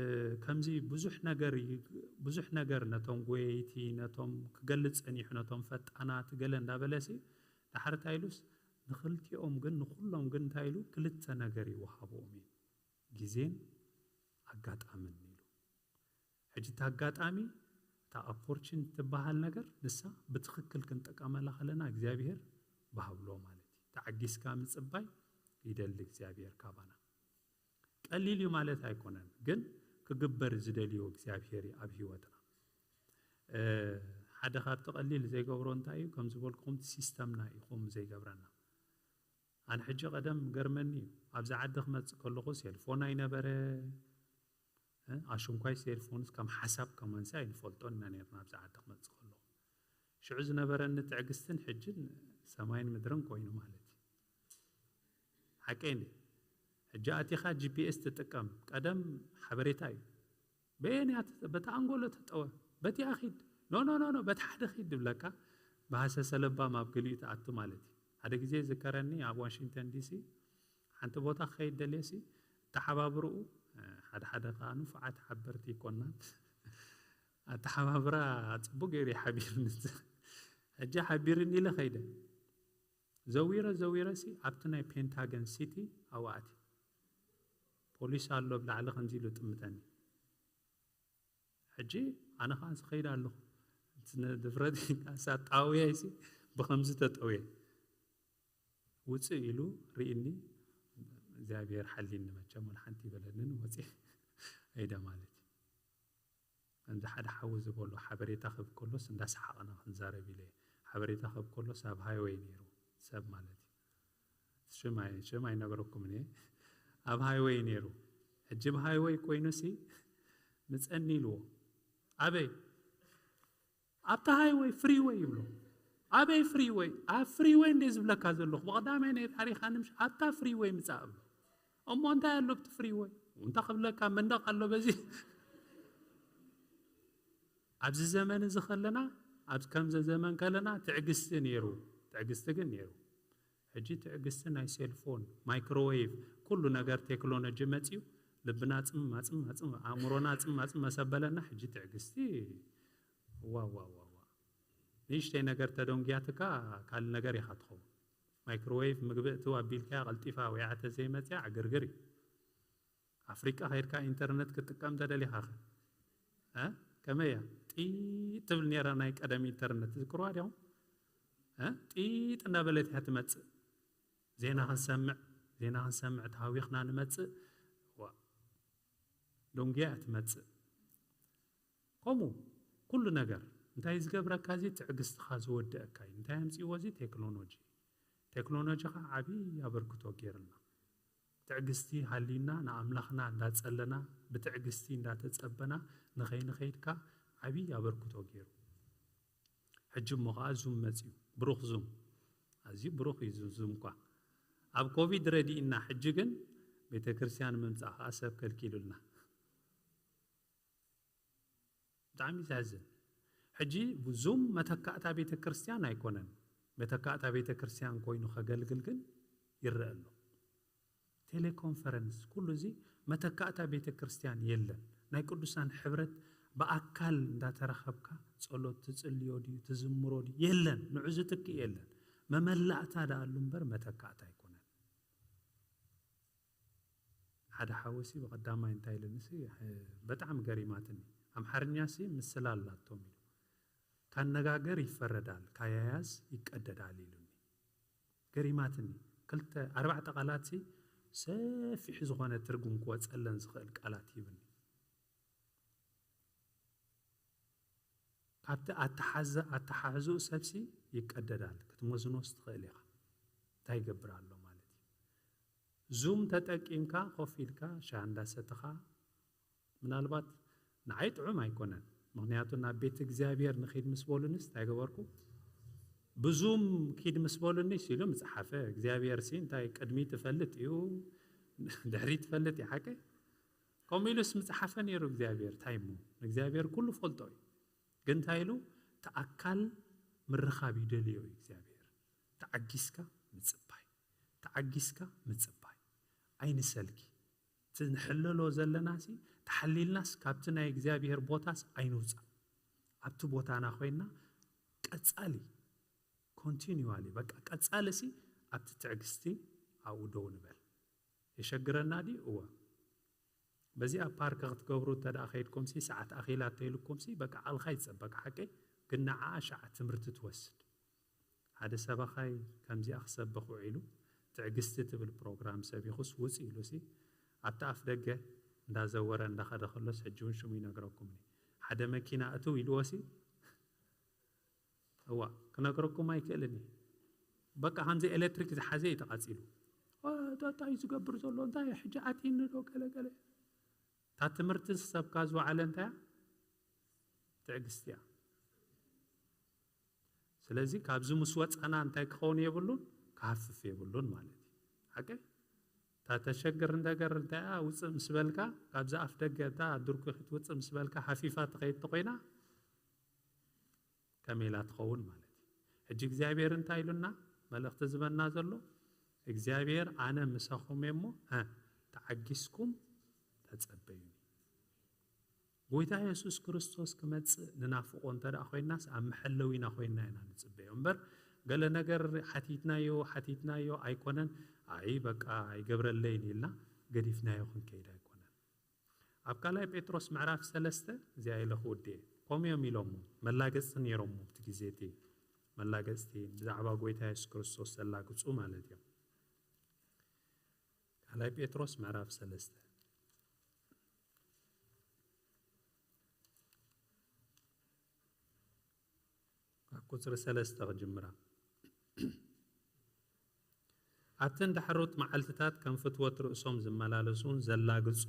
ከምዚ ብዙሕ ነገር ይ-፣ ብዙሕ ነገር ነቶም ጎየይቲ፣ ነቶም ክገልጽ ጸኒሑ፣ ነቶም ፈጣናት ገለ እንዳበለሲ፣ ዳሕሪ እንታይ ኢሉስ? ንኽልቲኦም ግን፣ ንኹሎም ግን እንታይ ኢሉ? ክልተ ነገር ይወሃቦም እዩ። ግዜን ኣጋጣምን ኢሉ። ሕጂ እቲ ኣጋጣሚ፣ እታ ኦፖርቹኒቲ ትበሃል ነገር፣ ንሳ ብትኽክል ክንጥቀመላ ከለና እግዚኣብሔር ባህ ብሎ ማለት እዩ። ተዓጊስካ ምጽባይ ይደሊ እግዚኣብሔር ካባና። ቀሊል እዩ ማለት ኣይኮነን፣ ግን ክግበር ዝደልዮ እግዚኣብሔር እዩ ኣብ ህይወትና። እ፣ ሓደ ካብቲ ቀሊል ዘይገብሮ እንታይ እዩ? ከም ዝበልኩኹም እቲ ሲስተምና እዩ ከምኡ ዘይገብረና። ኣነ ሕጂ ቀደም ገርመኒ እዩ። ኣብዚ ዓዲ ክመጽእ ከለኹ ሴልፎን ኣይነበረ። እ፣ ኣሽንኳይ ሴልፎንስ ከም ሓሳብ ከማንሲ ኣይንፈልጦን ኢና ነርና ኣብዚ ዓዲ ክመጽእ ከለኹ። ሽዑ ዝነበረኒ ትዕግስትን ሕጅን ሰማይን ምድርን ኮይኑ ማለት እዩ። ሓቀይ እንዴ? ሕጂ ኣቲኻ ጂ ፒ ኤስ ትጥቀም። ቀደም ሓበሬታ እዩ። በየንያ ተ-፣ በቲ ኣንጎሎ ተጠወ፣ በቲኣ ኺድ፣ ኖ፣ ኖ፣ ኖ፣ ኖ፣ በቲ ሓደ ኺድ ዝብለካ፣ ብሃሰሰ ለባም ኣብ ገሊኡ ትኣቱ ማለት እዩ። ሓደ ግዜ ዝከረኒ ኣብ ዋሽንግተን ዲ ሲ ሓንቲ ቦታ ክኸይድ ደልየሲ፣ ኣተሓባብርኡ፣ እ፣ ሓደ ሓደ ከኣ ንፉዓት ሓበርቲ ይኮናት። ኣተሓባብራ ጽቡቅ ገይሩ ይሓቢርኒ። ሕጂ ሓቢርኒ ኢለ ኸይደ። ዘዊረ፣ ዘዊረሲ ኣብቲ ናይ ፔንታገን ሲቲ ኣብኡ ኣትየ። ፖሊስ ኣሎ ብላዕሊ ከምዚ ኢሉ ጥምተኒ። ሕጂ ኣነ ኸዓ ዝኸይድ ኣለኹ። እቲ ነ-፣ ድፍረት ጣውያይሲ ብኸምዚ ተጠውየ። ውፅእ ኢሉ ርኢኒ፣ እግዚኣብሔር ሓሊኒ መቸም፣ ወላ ሓንቲ ይበለንን ወፅየ። ኣይደ ማለት እዩ። ከምዚ ሓደ ሓዊ ዝበሎ ሓበሬታ ክህብ ከሎስ እንዳሰሓቕና ክንዛረብ ኢለ እየ። ሓበሬታ ክህብ ከሎስ ኣብ ሃይወይ ነይሩ ሰብ ማለት እዩ። ሽም ኣይ-፣ ሽም ኣይነበረኩምን እየ። ኣብ ሃይወይ ነይሩ። ሕጂ ብ ሃይወይ ኮይኑሲ ምጸኒ ኢልዎ። ኣበይ? ኣብታ ሃይወይ፣ ፍሪወይ ይብሎ። ኣበይ ፍሪወይ? ኣብ ፍሪወይ እንደ ዝብለካ ዘለኹ። ብቐዳማይ ናይ ታሪኻ ንምሽ-፣ ኣብታ ፍሪወይ ምጻእ እብሎ። እሞ እንታይ ኣሎ ኣብቲ ፍሪወይ? እንታይ ክብለካ፣ መንደቕ ኣሎ በዚ። ኣብዚ ዘመን እዚ ከለና፣ ኣብ ከምዚ ዘመን ከለና ትዕግስቲ ነይሩ። ትዕግስቲ ግን ነይሩ። ሕጂ ትዕግስቲ ናይ ሴልፎን፣ ማይክሮዌቭ፣ ኩሉ ነገር ቴክኖሎጂ መጽዩ፣ ልብና ጽም፣ ኣጽም፣ ኣጽም፣ ኣእምሮና ጽም፣ ኣጽም መሰበለና። ሕጂ ትዕግስቲ፣ ዋ፣ ዋ፣ ዋ፣ ዋ። ንእሽተይ ነገር ተደንጉያትካ ካልእ ነገር ኢኻ ትኸውን። ማይክሮዌቭ ምግቢ እትው ኣቢልካያ ቀልጢፋ ወይዓ ተዘይመጽያ ዕግርግር እዩ። ኣፍሪቃ ከይድካ ኢንተርነት ክትጥቀም ተደሊኻ ኸ? እ? ከመይ እያ? ጢጥ ትብል ነይራ ናይ ቀደም ኢንተርነት። ትዝክርዋ ዲኹም? እ? ጢጥ እናበለት እያ ትመጽእ። ዜና ክንሰምዕ፣ ዜና ክንሰምዕ ተሃዊኽና ንመጽእ። ዋ። ደንጉያ እያ ትመጽእ። ከምኡ ኩሉ ነገር እንታይ ዝገብረካ? እዚ ትዕግስትኻ ዝወድአካ እዩ። እንታይ ኣምጽእዎ? እዚ ቴክኖሎጂ። ቴክኖሎጂ ኸዓ ዓብዪ ኣበርክቶ ገይርልና። ትዕግስቲ ሃልዩና ንኣምላኽና እንዳጸለና፣ ብትዕግስቲ እንዳተጸበና ንኸይንኸይድ ከኣ ዓብዪ ኣበርክቶ ገይሩ። ሕጂ እሞ ከዓ ዙም መፅዩ። ብሩኽ ዙም፣ ኣዝዩ ብሩኽ እዩ ዙም እኳ። ኣብ ኮቪድ ረዲእና፣ ሕጂ ግን ቤተ ክርስቲያን ምምፃእ ከዓ ሰብ ከልኪሉልና። ብጣዕሚ ዘሕዝን። ሕጂ ዙም መተካእታ ቤተ ክርስቲያን ኣይኮነን። መተካእታ ቤተ ክርስቲያን ኮይኑ ከገልግል ግን ይረአ ኣሎ። ቴሌኮንፈረንስ፣ ኩሉ እዚ መተካእታ ቤተ ክርስቲያን የለን። ናይ ቅዱሳን ሕብረት ብኣካል እንዳተራኸብካ ጸሎት ትጽልዮ ድዩ ትዝምሮ ድዩ የለን። ንዑ ዝትክእ የለን። መመላእታ ደኣ ኣሉ እምበር መተካእታ ኣይኮነን። ሓደ ሓወሲ ብቐዳማይ እንታይ ኢሉኒ ሲ፣ ብጣዕሚ ገሪማትኒ። ኣምሓርኛ ሲ ምስላ ኣላቶም ኢሉ። ካነጋገር ይፈረዳል፣ ካያያዝ ይቀደዳል ኢሉኒ። ገሪማትኒ። ክልተ ኣርባዕተ ቃላት ሲ ሰፊሕ ዝኾነ ትርጉም ክወፀለን ዝኽእል ቃላት ሂብኒ። ካብቲ ኣተሓዘ-፣ ኣተሓሕዝኡ ሰብሲ ይቀደዳል፣ ክትመዝኖስ ትኽእል ኢኻ። እንታይ ይገብር ኣሎ ማለት እዩ። ዙም ተጠቂምካ ኮፍ ኢልካ ሻሂ እንዳሰተኻ፣ ምናልባት ንዓይ ጥዑም ኣይኮነን። ምክንያቱ ናብ ቤት እግዚኣብሔር ንኺድ ምስ በሉንስ እንታይ ገበርኩ? ብዙም ኪድ ምስ በሉኒ ሲሉ ምጽሓፈ። እግዚኣብሔር ሲ እንታይ ቅድሚ ትፈልጥ እዩ፣ ድሕሪ ትፈልጥ እዩ። ሓቂ ከምኡ ኢሉስ ምጽሓፈ ነይሩ እግዚኣብሔር። እንታይ እሞ እግዚኣብሔር ኩሉ ፈልጦ እዩ። ግን እንታይ ኢሉ? እቲ ኣካል ምርኻብ ይደልዮ እዩ እግዚኣብሔር። ተዓጊስካ ምጽባይ፣ ተዓጊስካ ምጽባይ። ኣይንሰልኪ። እቲ ንሕለሎ ዘለና ሲ ተሓሊልናስ ካብቲ ናይ እግዚኣብሔር ቦታስ ኣይንውጻእ። ኣብቲ ቦታና ኮይና ቀጻሊ፣ ኮንቲኒዋሊ፣ በቃ ቀጻሊ ሲ ኣብቲ ትዕግስቲ ኣብኡ ደው ንበል። የሸግረና ድዩ? እወ። በዚ ኣብ ፓርክ ክትገብሩ እንተ ደኣ ከይድኩም ሲ ሰዓት ኣኺላ እንተኢልኩም ሲ በቃ ዓልኻ ይጸበቅ ሓቀይ፣ ግን ንዓኣ ሻዕ ትምህርቲ ትወስድ። ሓደ ሰባኻይ ከምዚኣ ክሰብኽ ውዒሉ፣ ትዕግስቲ ትብል ፕሮግራም ሰቢኹስ ውጽእ ኢሉ ሲ ኣብቲ ኣፍ ደገ እንዳዘወረ እንዳኸደ ከሎስ፣ ሕጂ እውን ሽሙ ይነግረኩም እየ። ሓደ መኪና እትው ኢልዎ ሲ፣ እዋ፣ ክነግረኩም ኣይክእልን እየ። በቃ ከምዚ ኤሌክትሪክ ዝሓዘ እዩ ተቓጺሉ። ዋ፣ ታ-፣ እንታይ እዩ ዝገብር ዘሎ? እንታይ እዩ ሕጂ ኣትይኒ ዶ? ገለ ገለ። እታ ትምህርቲ ዝሰብካ ዝወዓለ እንታይ እያ? ትዕግስቲ እያ። ስለዚ ካብዚ ምስ ወጻና እንታይ ክኸውን የብሉን? ክሃፍፍ የብሉን ማለት እዩ። ሓቂ? እታ ተሸግር ነገር እንታይ እያ? ውጽእ ምስ በልካ፣ ካብዚ ኣፍ ደገ እታ ድርኩኺት ውጽእ ምስ በልካ፣ ሃፊፋ ትኸይድ ተኾይና፣ ከመይ ኢላ ትኸውን ማለት እዩ። ሕጂ እግዚኣብሔር እንታይ ኢሉና? መልእኽቲ ዝበና ዘሎ፣ እግዚኣብሔር ኣነ ምሳኹም እየ እሞ፣ እ፣ ተዓጊስኩም ተጸበዩኒ። ጎይታ የሱስ ክርስቶስ ክመጽእ ንናፍቆ እንተ ደኣ ኮይናስ፣ ኣብ መሐለዊና ኮይና ኢና ንጽበዮ እምበር፣ ገለ ነገር ሓቲትናዮ፣ ሓቲትናዮ ኣይኮነን፣ ኣይ በቃ ኣይገብረለይን ኢልና ገዲፍናዮ ክንከይድ ኣይኮነን። ኣብ ካልኣይ ጴጥሮስ ምዕራፍ ሰለስተ፣ እዚኣ ኢለ ክውድእ እየ። ከምኡ እዮም ኢሎሞ፣ መላገጽቲ ነይሮሞ፣ ኣብቲ ግዜ እቲ መላገጽቲ ብዛዕባ ጎይታ የሱስ ክርስቶስ ዘላግጹ ማለት እዮም። ካልኣይ ጴጥሮስ ምዕራፍ ሰለስተ፣ ካብ ቁጽሪ ሰለስተ ክጅምራ። ኣብተን ዳሕሮት መዓልትታት ከም ፍትወት ርእሶም ዝመላለሱን ዘላግጹ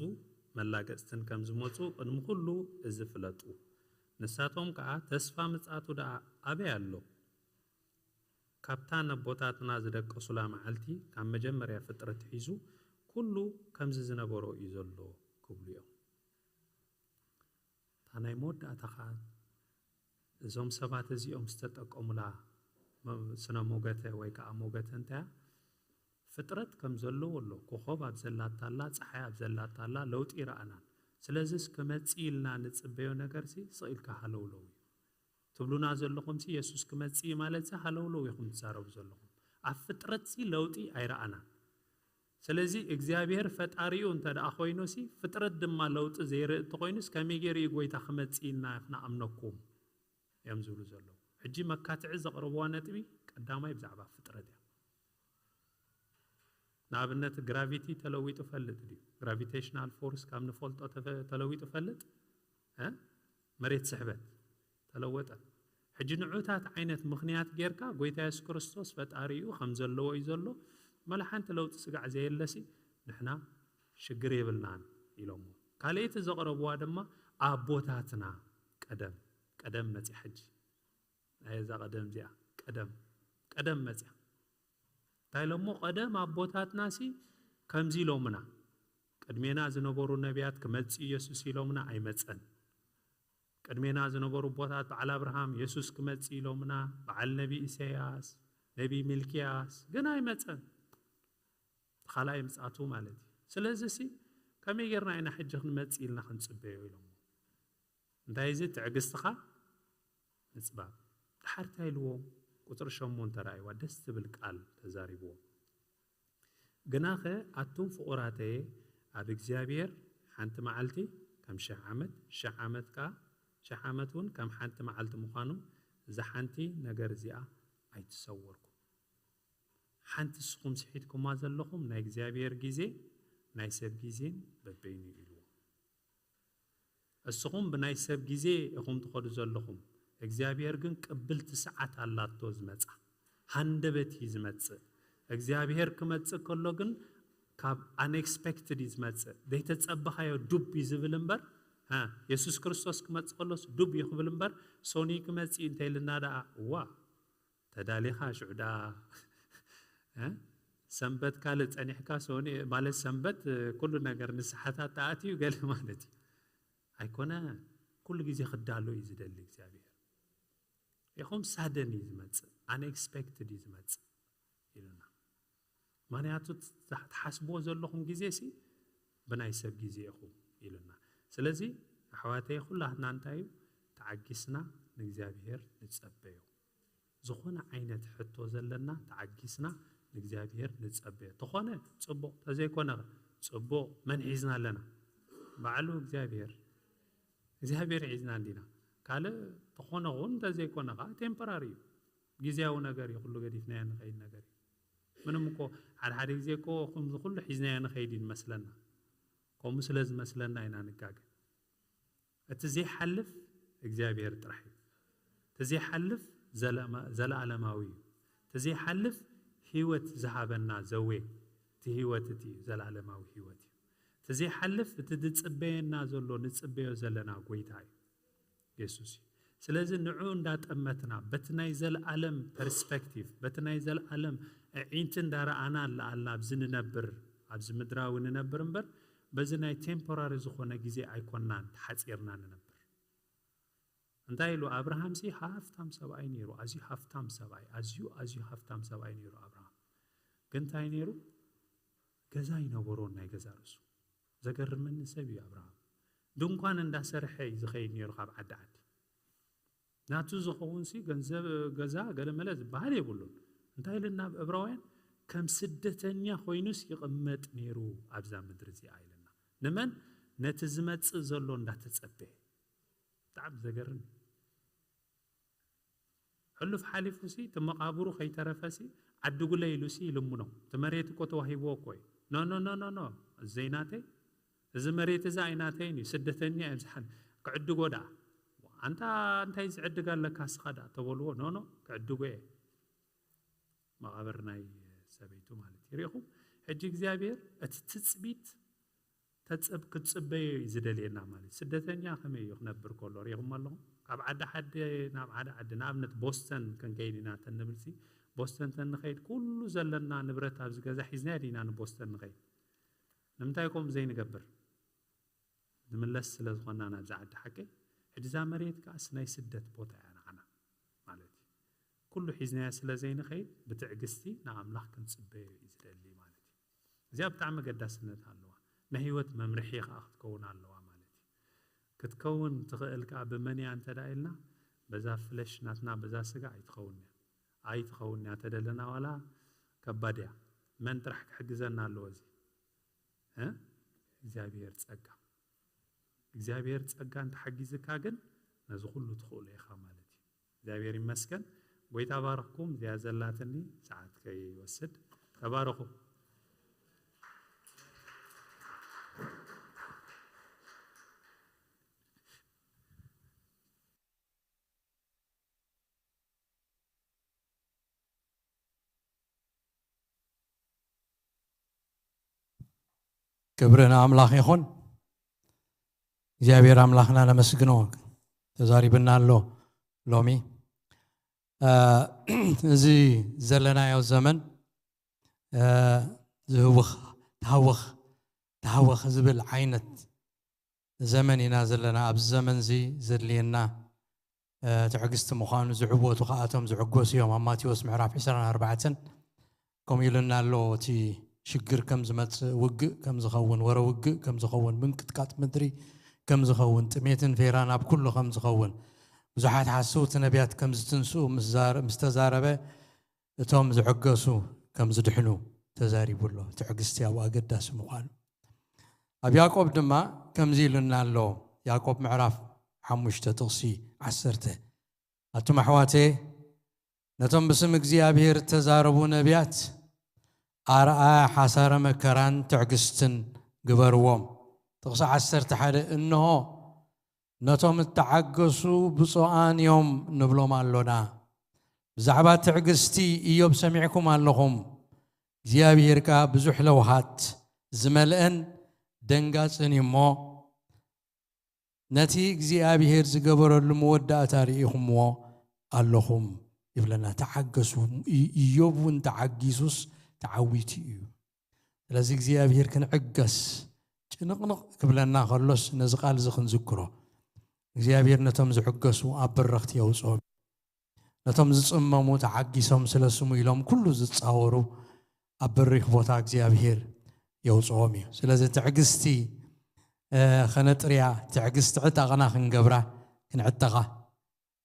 መላገጽትን ከም ዝመጹ ቅድሚ ኩሉ እዚ ፍለጡ። ንሳቶም ከኣ፣ "ተስፋ ምጽኣቱ ደኣ ኣበይ ኣሎ? ካብታ ነቦታትና ዝደቀሱላ መዓልቲ፣ ካብ መጀመርያ ፍጥረት ሒዙ፣ ኩሉ ከምዚ ዝነበሮ እዩ ዘሎ" ክብሉ እዮም። እታ ናይ መወዳእታ ኸኣ፣ እዞም ሰባት እዚኦም ዝተጠቀሙላ መ-፣ ስነ ሞገተ ወይ ከኣ ሞገተ እንታይ እያ? ፍጥረት ከም ዘለዎ ኣሎ። ኮኾብ ኣብ ዘላታላ፣ ጸሓይ ኣብ ዘላታላ ለውጢ ይረኣናን። ስለዚስ ክመጽእ ኢልና ንጽበዮ ነገርሲ ስቕ ኢልካ ሃለውለው እዩ። ትብሉና ዘለኹምሲ የሱስ ክመጽእ እዩ ማለትሲ ሃለውለው ኢኹም ትዛረቡ ዘለኹም። ኣብ ፍጥረትሲ ለውጢ ኣይረኣናን። ስለዚ እግዚኣብሔር ፈጣሪኡ እንተ ደኣ ኮይኑሲ፣ ፍጥረት ድማ ለውጢ ዘይርኢ እንተኾይኑስ፣ ከመይ ገይሩ እዩ ጎይታ ክመጽእ ኢልና ክንኣምነኩም? እዮም ዝብሉ ዘለዉ። ሕጂ መካትዒ ዘቕርብዋ ነጥቢ ቀዳማይ ብዛዕባ ፍጥረት እያ። ንኣብነት ግራቪቲ ተለዊጡ ፈልጥ ድዩ? ግራቪቴሽናል ፎርስ ካብ ንፈልጦ ተፈ-፣ ተለዊጡ ፈልጥ? እ? መሬት ስሕበት ተለወጠ። ሕጂ ንዑታት ዓይነት ምኽንያት ጌርካ ጎይታ የሱስ ክርስቶስ ፈጣሪኡ ከም ዘለዎ እዩ ዘሎ፣ መላ ሓንቲ ለውጢ ስጋዕ ዘየለሲ ንሕና ሽግር የብልናን ኢሎሞ። ካልኣይቲ ዘቕረብዋ ድማ ኣቦታትና ቀደም፣ ቀደም መጺኣ ሕጂ ናይ እዛ ቀደም እዚኣ ቀደም ቀደም መፅያ እንታይ ኢሎሞ? ቀደም ኣቦታትና ሲ ከምዚ ኢሎምና፣ ቅድሜና ዝነበሩ ነቢያት ክመጽእ ኢየሱስ ኢሎምና ኣይመጸን። ቅድሜና ዝነበሩ ኣቦታት በዓል ኣብርሃም ኢየሱስ ክመጽእ ኢሎምና፣ በዓል ነቢ ኢሳያስ፣ ነቢ ሚልክያስ ግን ኣይመጸን። ካልኣይ ምጽኣቱ ማለት እዩ። ስለዚ ሲ ከመይ ጌርና ኢና ሕጂ ክንመጽእ ኢልና ክንጽበዮ ኢሎሞ? እንታይ እዚ ትዕግስትኻ ምጽባብ። ድሓር እንታይ ኢልዎም? ቁጽሪ ሸሞንተ ረኣይዋ፣ ደስ ትብል ቃል ተዛሪብዎም። ግናኸ ኣቱም ፍቑራተየ ኣብ እግዚኣብሔር ሓንቲ መዓልቲ ከም ሽሕ ዓመት፣ ሽሕ ዓመት ከኣ ሽሕ ዓመት እውን ከም ሓንቲ መዓልቲ ምዃኑ እዛ ሓንቲ ነገር እዚኣ ኣይትሰወርኩም። ሓንቲ ንስኹም ስሒትኩማ ዘለኹም ናይ እግዚኣብሔር ግዜ ናይ ሰብ ግዜን በበይኑ ኢልዎ። እስኹም ብናይ ሰብ ግዜ ኢኹም ትኸዱ ዘለኹም፣ እግዚኣብሔር ግን ቅብልቲ ሰዓት ኣላቶ ዝመጻ። ሃንደበት እዩ ዝመጽእ። እግዚኣብሔር ክመጽእ ከሎ ግን ካብ ኣንኤክስፔክትድ እዩ ዝመጽእ። ዘይተጸበኻዮ ዱብ እዩ ዝብል እምበር፣ ሃ፣ የሱስ ክርስቶስ ክመጽእ ከሎስ ዱብ እዩ ክብል እምበር፣ ሶኒ ክመጽእ እዩ እንተኢልና ደኣ፣ እዋ፣ ተዳሊኻ ሽዑ ደኣ፣ እ? ሰንበት ካልእ ጸኒሕካ ሶኒ፣ ማለት ሰንበት፣ እ፣ ኩሉ ነገር ንስሓታት ተኣትዩ ገለ ማለት እዩ። ኣይኮነ፣ ኩሉ ግዜ ክዳሎ እዩ ዝደሊ እግዚኣብሔር። ኢኹም ሳደን እዩ ዝመጽእ፣ ኣንኤክስፔክትድ እዩ ዝመጽእ ኢሉና። ምኽንያቱ ትሓ-፣ ትሓስብዎ ዘለኹም ግዜ ሲ ብናይ ሰብ ግዜ ኢኹም ኢሉና። ስለዚ ኣሕዋተይ ኩላትና እንታይ እዩ? ተዓጊስና ንእግዚኣብሔር ንጸበዮ። ዝኾነ ዓይነት ሕቶ ዘለና ተዓጊስና ንእግዚኣብሔር ንጸበዮ። ተኾነ ጽቡቕ፣ ተዘይኮነ ጽቡቕ። መን ሒዝና ኣለና? ባዕሉ እግዚኣብሔር። እግዚኣብሔር ሒዝና እንዲና። ካልእ ተኾነ ኹን እንተዘይኮነ ኸዓ ቴምፖራሪ እዩ። ግዜያዊ ነገር እዩ፣ ኩሉ ገዲፍናዮ ንኸይድ ነገር እዩ። ምንም እኮ ሓደ ሓደ ግዜ እኮ ከምዚ ኩሉ ሒዝናዮ ንኸይድ እዩ ንመስለና። ከምኡ ስለ ዝመስለና ኢና ንጋገ። እቲ ዘይሓልፍ እግዚኣብሔር ጥራሕ እዩ። እቲ ዘይሓልፍ ዘለማ-፣ ዘለኣለማዊ እዩ። እቲ ዘይሓልፍ ህይወት ዝሃበና ዘዌ፣ እቲ ህይወት እቲ እዩ፣ ዘለኣለማዊ ህይወት እዩ። እቲ ዘይሓልፍ እቲ ዝጽበየና ዘሎ፣ ንጽበዮ ዘለና ጎይታ እዩ። የሱስ እዩ። ስለዚ ንዕኡ እንዳጠመትና፣ በቲ ናይ ዘለኣለም ፐርስፔክቲቭ፣ በቲ ናይ ዘለኣለም ኣዒንቲ እንዳረኣና ኣለኣልና ኣብዚ ንነብር፣ ኣብዚ ምድራዊ ንነብር እምበር፣ በዚ ናይ ቴምፖራሪ ዝኾነ ግዜ ኣይኮንናን ተሓጺርና ንነብር። እንታይ ኢሉ? ኣብርሃምሲ ሃፍታም ሰብኣይ ነይሩ፣ ኣዝዩ ሃፍታም ሰብኣይ፣ ኣዝዩ፣ ኣዝዩ ሃፍታም ሰብኣይ ነይሩ ኣብርሃም። ግን እንታይ ነይሩ? ገዛ ኣይነበሮን፣ ናይ ገዛ ርእሱ። ዘገርመኒ ሰብ እዩ ኣብርሃም። ድንኳን እንዳሰርሐ እዩ ዝኸይድ ነይሩ ካብ ዓዲ ዓዲ። ናቱ ዝኸውን ሲ ገንዘብ፣ ገዛ፣ ገለመለ ዝበሃል የብሉን። እንታይ ኢልና ኣብ ዕብራውያን? ከም ስደተኛ ኮይኑስ ይቕመጥ ነይሩ ኣብዛ ምድሪ እዚኣ ኢልና። ንመን? ነቲ ዝመጽእ ዘሎ እንዳተጸበየ። ብጣዕሚ ዘገርም እዩ። ሕሉፍ ሓሊፉ ሲ፣ እቲ መቓብሩ ከይተረፈ ሲ፣ ዓድጉለይ ኢሉ ሲ ይልምኖ። እቲ መሬት እኮ ተዋሂብዎ እኮ እዩ። ኖ፣ ኖ፣ ኖ፣ ኖ፣ ኖ፣ እዚ ዘይናተይ፣ እዚ መሬት እዚ ኣይናተይን እዩ፣ ስደተኛ እየ፣ ዝሓን ክዕድጎ ደኣ። ኣንታ እንታይ ዝዕድግ ኣለካ እስኻ ደኣ ተበልዎ፣ ኖ፣ ኖ፣ ክዕድጎ እየ። መቓብር ናይ ሰበይቱ ማለት እዩ። ርኢኹም? ሕጂ እግዚኣብሔር እቲ ትጽቢት ተጽብ-፣ ክትጽበዮ እዩ ዝደልየና ማለት እዩ። ስደተኛ ከመይ እዩ ክነብር ከሎ ርኢኹም ኣለኹም? ካብ ዓዲ ሓዲ ናብ ዓዲ ዓዲ፣ ንኣብነት ቦስተን ክንከይድ ኢና ተንብል ሲ፣ ቦስተን ተንኸይድ ኩሉ ዘለና ንብረት ኣብዚ ገዛ ሒዝናዮ ዲና ንቦስተን ንኸይድ? ንምንታይ ከምኡ ዘይንገብር? ንምለስ ስለ ዝኾንና ናብዛ ዓዲ ሓቂ። ሕጂ እዛ መሬት ከኣስ ናይ ስደት ቦታ እያ ንዓና ማለት እዩ። ኩሉ ሒዝናዮ ስለ ዘይንኸይድ ብትዕግስቲ ንኣምላኽ ክንጽበዮ እዩ ዝደሊ ማለት እዩ። እዚኣ ብጣዕሚ ኣገዳስነት ኣለዋ። ናይ ህይወት መምርሒ ከኣ ክትከውን ኣለዋ ማለት እዩ። ክትከውን ትኽእል ከኣ ብመን እያ እንተ ደኣ ኢልና፣ በዛ ፍለሽ ናትና፣ በዛ ስጋ ኣይትኸውን እያ። ኣይትኸውን እያ ተደለና ዋላ ከባድ እያ። መን ጥራሕ ክሕግዘና ኣለዎ እዚ? እ? እግዚኣብሔር ጸጋ። እግዚኣብሔር ጸጋ እንተሓጊዝካ ግን ነዚ ኩሉ ትኽእሎ ኢኻ ማለት እዩ። እግዚኣብሔር ይመስገን። ጎይታ ባርኽኩም። እዚኣ ዘላትኒ ሰዓት ከይወስድ ተባረኹ። ክብሪ ንኣምላኽ ይኹን። እግዚኣብሔር ኣምላኽና ነመስግኖ። ተዛሪብና ኣሎ ሎሚ። እዚ ዘለናዮ ዘመን ዝህውኽ፣ ተሃወኽ፣ ተሃወኽ ዝብል ዓይነት ዘመን ኢና ዘለና። ኣብዚ ዘመን እዚ ዘድልየና ትዕግስቲ ምዃኑ፣ ዝዕወቱ ከኣቶም ዝዕገሱ እዮም። ኣብ ማቴዎስ ምዕራፍ ዕስራን ኣርባዕተን ከምኡ ኢሉና ኣሎ። እቲ ሽግር ከም ዝመጽእ፣ ውግእ ከም ዝኸውን፣ ወረ ውግእ ከም ዝኸውን፣ ምንቅጥቃጥ ምድሪ ከም ዝኸውን፣ ጥሜትን ፌራን ኣብ ኩሉ ከም ዝኸውን፣ ብዙሓት ሓሰውቲ ነቢያት ከም ዝትንስኡ ምስ ተዛረበ፣ እቶም ዝዕገሱ ከም ዝድሕኑ ተዛሪቡ ኣሎ። ትዕግስቲ ኣብኡ ኣገዳሲ ምዃኑ። ኣብ ያዕቆብ ድማ ከምዚ ኢሉና ኣሎ። ያዕቆብ ምዕራፍ ሓሙሽተ ጥቕሲ ዓሰርተ፣ ኣቱም ኣሕዋተየ፣ ነቶም ብስም እግዚኣብሔር እተዛረቡ ነቢያት ኣርኣያ ሓሳረ መከራን ትዕግስትን ግበርዎም። ጥቕሲ ዓሰርተ ሓደ፣ እንሆ ነቶም እተዓገሱ ብፁዓን እዮም ንብሎም ኣሎና። ብዛዕባ ትዕግስቲ ኢዮብ ሰሚዕኩም ኣለኹም። እግዚኣብሔር ከኣ ብዙሕ ለውሃት ዝመልአን ደንጋጽን እዩ እሞ፣ ነቲ እግዚኣብሔር ዝገበረሉ መወዳእታ ርኢኹምዎ ኣለኹም ይብለና። ተዓገሱ። ኢ-፣ ኢዮብ እውን ተዓጊሱስ ተዓዊቱ እዩ። ስለዚ እግዚኣብሔር ክንዕገስ ጭንቕንቕ ክብለና ከሎስ ነዚ ቃል እዚ ክንዝክሮ። እግዚኣብሔር ነቶም ዝዕገሱ ኣብ በረኽቲ የውፅኦም። ነቶም ዝጽመሙ ተዓጊሶም ስለ ስሙ ኢሎም ኩሉ ዝጻወሩ ኣብ በሪኽ ቦታ እግዚኣብሔር የውፅኦም እዩ። ስለዚ ትዕግስቲ፣ እ፣ ኸነጥርያ፣ ትዕግስቲ ዕጣቕና ክንገብራ፣ ክንዕጠቓ፣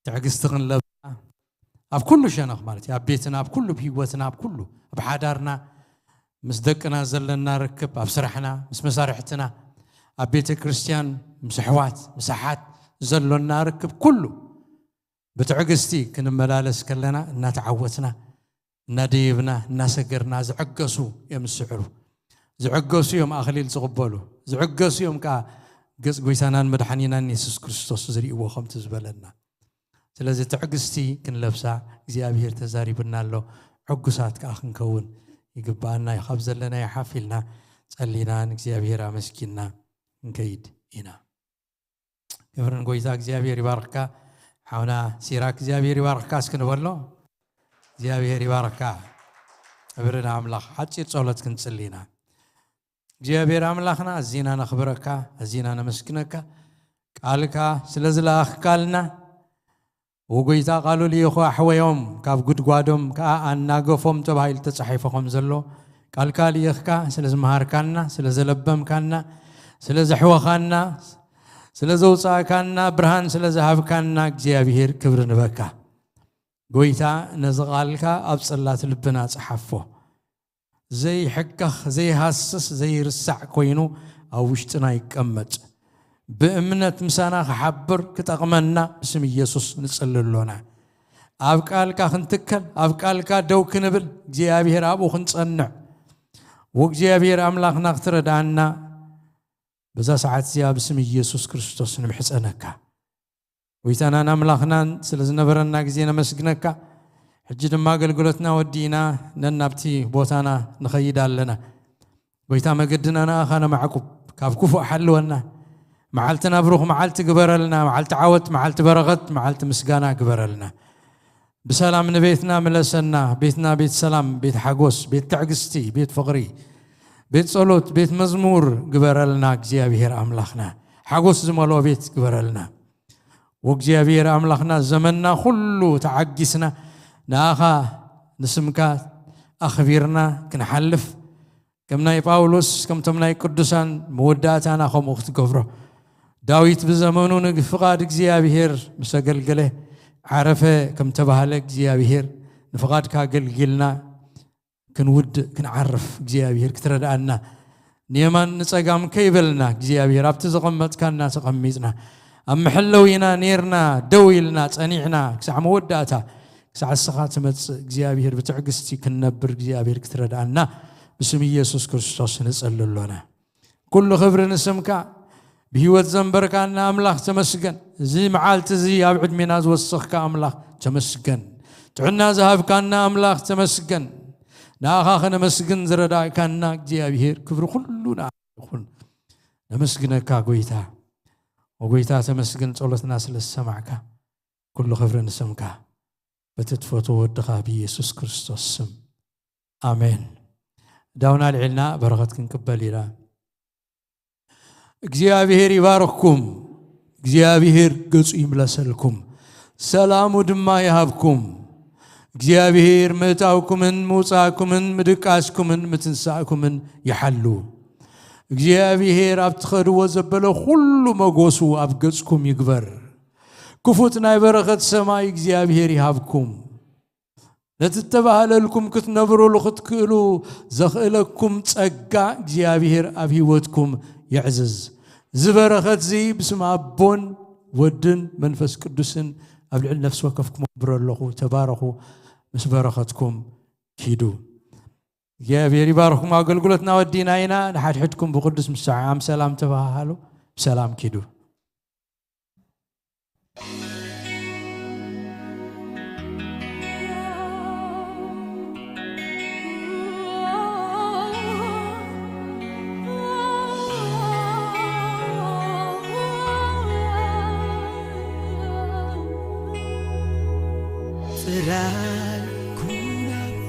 ትዕግስቲ ክንለብሳ ኣብ ኩሉ ሸነኽ ማለት እዩ። ኣብ ቤትና፣ ኣብ ኩሉ፣ ኣብ ህይወትና፣ ኣብ ኩሉ፣ ኣብ ሓዳርና፣ ምስ ደቅና ዘለና ርክብ፣ ኣብ ስራሕና፣ ምስ መሳርሕትና፣ ኣብ ቤተ ክርስቲያን፣ ምስ ኣሕዋት፣ ምስ ኣሓት ዘሎና ርክብ ኩሉ ብትዕግስቲ ክንመላለስ ከለና እናተዓወትና፣ እናደየብና፣ እናሰገርና ዝዕገሱ እዮም ዝስዕሩ። ዝዕገሱ እዮም ኣኽሊል ዝቕበሉ። ዝዕገሱ እዮም ከኣ ገጽ ጎይታናን መድሓኒናን የሱስ ክርስቶስ ዝርእይዎ ከምቲ ዝበለና። ስለዚ ትዕግስቲ ክንለብሳ እግዚኣብሔር ተዛሪቡና ኣሎ። ዕጉሳት ከኣ ክንከውን ይግብኣና እዩ። ካብ ዘለናዮ ሓፍ ኢልና ጸሊና ንእግዚኣብሔር ኣመስጊንና ክንከይድ ኢና። ክብሪ ንጎይታ እግዚኣብሔር ይባርኽካ። ሓውና ሲራክ እግዚኣብሔር ይባርኽካ እስኪ ንበሎ። እግዚኣብሔር ይባርኽካ። ክብሪ ንኣምላኽ። ሓጺር ጸሎት ክንጽሊ ኢና። እግዚኣብሔር ኣምላኽና ኣዚና ነኽብረካ፣ ኣዚና ነመስግነካ። ቃልካ ስለ ዝለኣኽካልና፣ ወጎይታ ቃሉ ልኢኹ ኣሕወዮም ካብ ጉድጓዶም ከኣ ኣናገፎም ተባሂሉ ተጻሒፉ ከም ዘሎ፣ ቃልካ ልኢኽካ ስለ ዝመሃርካና፣ ስለ ዘለበምካና፣ ስለ ዘሕወኻና፣ ስለ ዘውጻእካና፣ ብርሃን ስለ ዝሃብካና እግዚኣብሔር ክብሪ ንበካ። ጎይታ ነዚ ቃልካ ኣብ ጽላት ልብና ጸሓፎ። ዘይሕከኽ፣ ዘይሃስስ፣ ዘይርሳዕ ኮይኑ ኣብ ውሽጥና ይቀመጥ። ብእምነት ምሳና ክሓብር ክጠቕመና ብስም ኢየሱስ ንጽሊ ኣሎና። ኣብ ቃልካ ክንትከል፣ ኣብ ቃልካ ደው ክንብል፣ እግዚኣብሔር ኣብኡ ክንጸንዕ፣ ወእግዚኣብሔር ኣምላኽና ክትረድኣና በዛ ሰዓት እዚኣ ብስም ኢየሱስ ክርስቶስ ንምሕጸነካ። ጎይታናን ኣምላኽናን ስለ ዝነበረና ግዜ ነመስግነካ። ሕጂ ድማ ኣገልግሎትና ወዲእና ነናብቲ ቦታና ንኸይድ ኣለና። ጎይታ መገድና ንኣኻ ነማዕቁብ፣ ካብ ክፉእ ሓልወና። መዓልትና ብሩኽ መዓልቲ ግበረልና፣ መዓልቲ ዓወት፣ መዓልቲ በረኸት፣ መዓልቲ ምስጋና ግበረልና። ብሰላም ንቤትና ምለሰና። ቤትና ቤት ሰላም፣ ቤት ሓጎስ፣ ቤት ትዕግስቲ፣ ቤት ፍቕሪ፣ ቤት ጸሎት፣ ቤት መዝሙር ግበረልና። እግዚኣብሔር ኣምላኽና ሓጎስ ዝመልኦ ቤት ግበረልና። ወእግዚኣብሔር ኣምላኽና ዘመንና ኩሉ ተዓጊስና ንኣኻ ንስምካ ኣኽቢርና ክንሓልፍ ከም ናይ ጳውሎስ፣ ከምቶም ናይ ቅዱሳን መወዳእታና ከምኡ ክትገብሮ። ዳዊት ብዘመኑ ንፍቓድ እግዚኣብሔር ምስ ኣገልገለ ዓረፈ ከም ተባህለ፣ እግዚኣብሔር ንፍቓድካ ኣገልጊልና ክንውድእ ክንዓርፍ እግዚኣብሔር ክትረድኣና፣ ንየማን ንጸጋም ከይበልና እግዚኣብሔር ኣብቲ ዘቐመጥካና ተቐሚጥና ኣብ መሐለዊና ኔርና ደው ኢልና ጸኒዕና ክሳዕ መወዳእታ ክሳዕ እስኻ ትመጽእ እግዚኣብሔር ብትዕግስቲ ክንነብር እግዚኣብሔር ክትረድኣና ብስም ኢየሱስ ክርስቶስ ንጸሊ ኣሎና። ኩሉ ክብሪ ንስምካ። ብህይወት ዘንበርካና ኣምላኽ ተመስገን። እዚ መዓልቲ እዚ ኣብ ዕድሜና ዝወሰኽካ ኣምላኽ ተመስገን። ጥዕና ዝሃብካና ኣምላኽ ተመስገን። ንኣኻ ከነመስግን ዝረዳእካና እግዚኣብሔር ክብሪ ኩሉ ንኣኻ ይኹን። ነመስግነካ ጎይታ። ወጎይታ ተመስገን ጸሎትና ስለ ዝሰማዕካ። ኩሉ ክብሪ ንስምካ። በቲ ትፈትዎ ወድኻ ብኢየሱስ ክርስቶስ ስም፣ ኣሜን። ዳውና ልዒልና በረኸት ክንቅበል ኢና። እግዚኣብሔር ይባርኽኩም። እግዚኣብሔር ገጹ ይምለሰልኩም፣ ሰላሙ ድማ ይሃብኩም። እግዚኣብሔር ምእታውኩምን ምውጻእኩምን ምድቃስኩምን ምትንሳእኩምን ይሓሉ። እግዚኣብሔር ኣብ ትኸድዎ ዘበለ ኩሉ መጎሱ ኣብ ገጽኩም ይግበር። ክፉት ናይ በረኸት ሰማይ እግዚኣብሔር ይሃብኩም። ነቲ እተባህለልኩም ክትነብሩሉ ክትክእሉ ዘኽእለኩም ጸጋ እግዚኣብሔር ኣብ ህይወትኩም የዕዝዝ። እዚ በረኸት እዚ ብስም ኣቦን ወድን መንፈስ ቅዱስን ኣብ ልዕሊ ነፍሲ ወከፍኩም ኣንብሮ ኣለኹ። ተባረኹ፣ ምስ በረኸትኩም ኪዱ። እግዚኣብሔር ይባርኽኩም። ኣገልግሎትና ወዲና ኢና። ንሓድሕድኩም ብቅዱስ ምስዓም ሰላም ተባሃሃሉ። ብሰላም ኪዱ። ጥራይ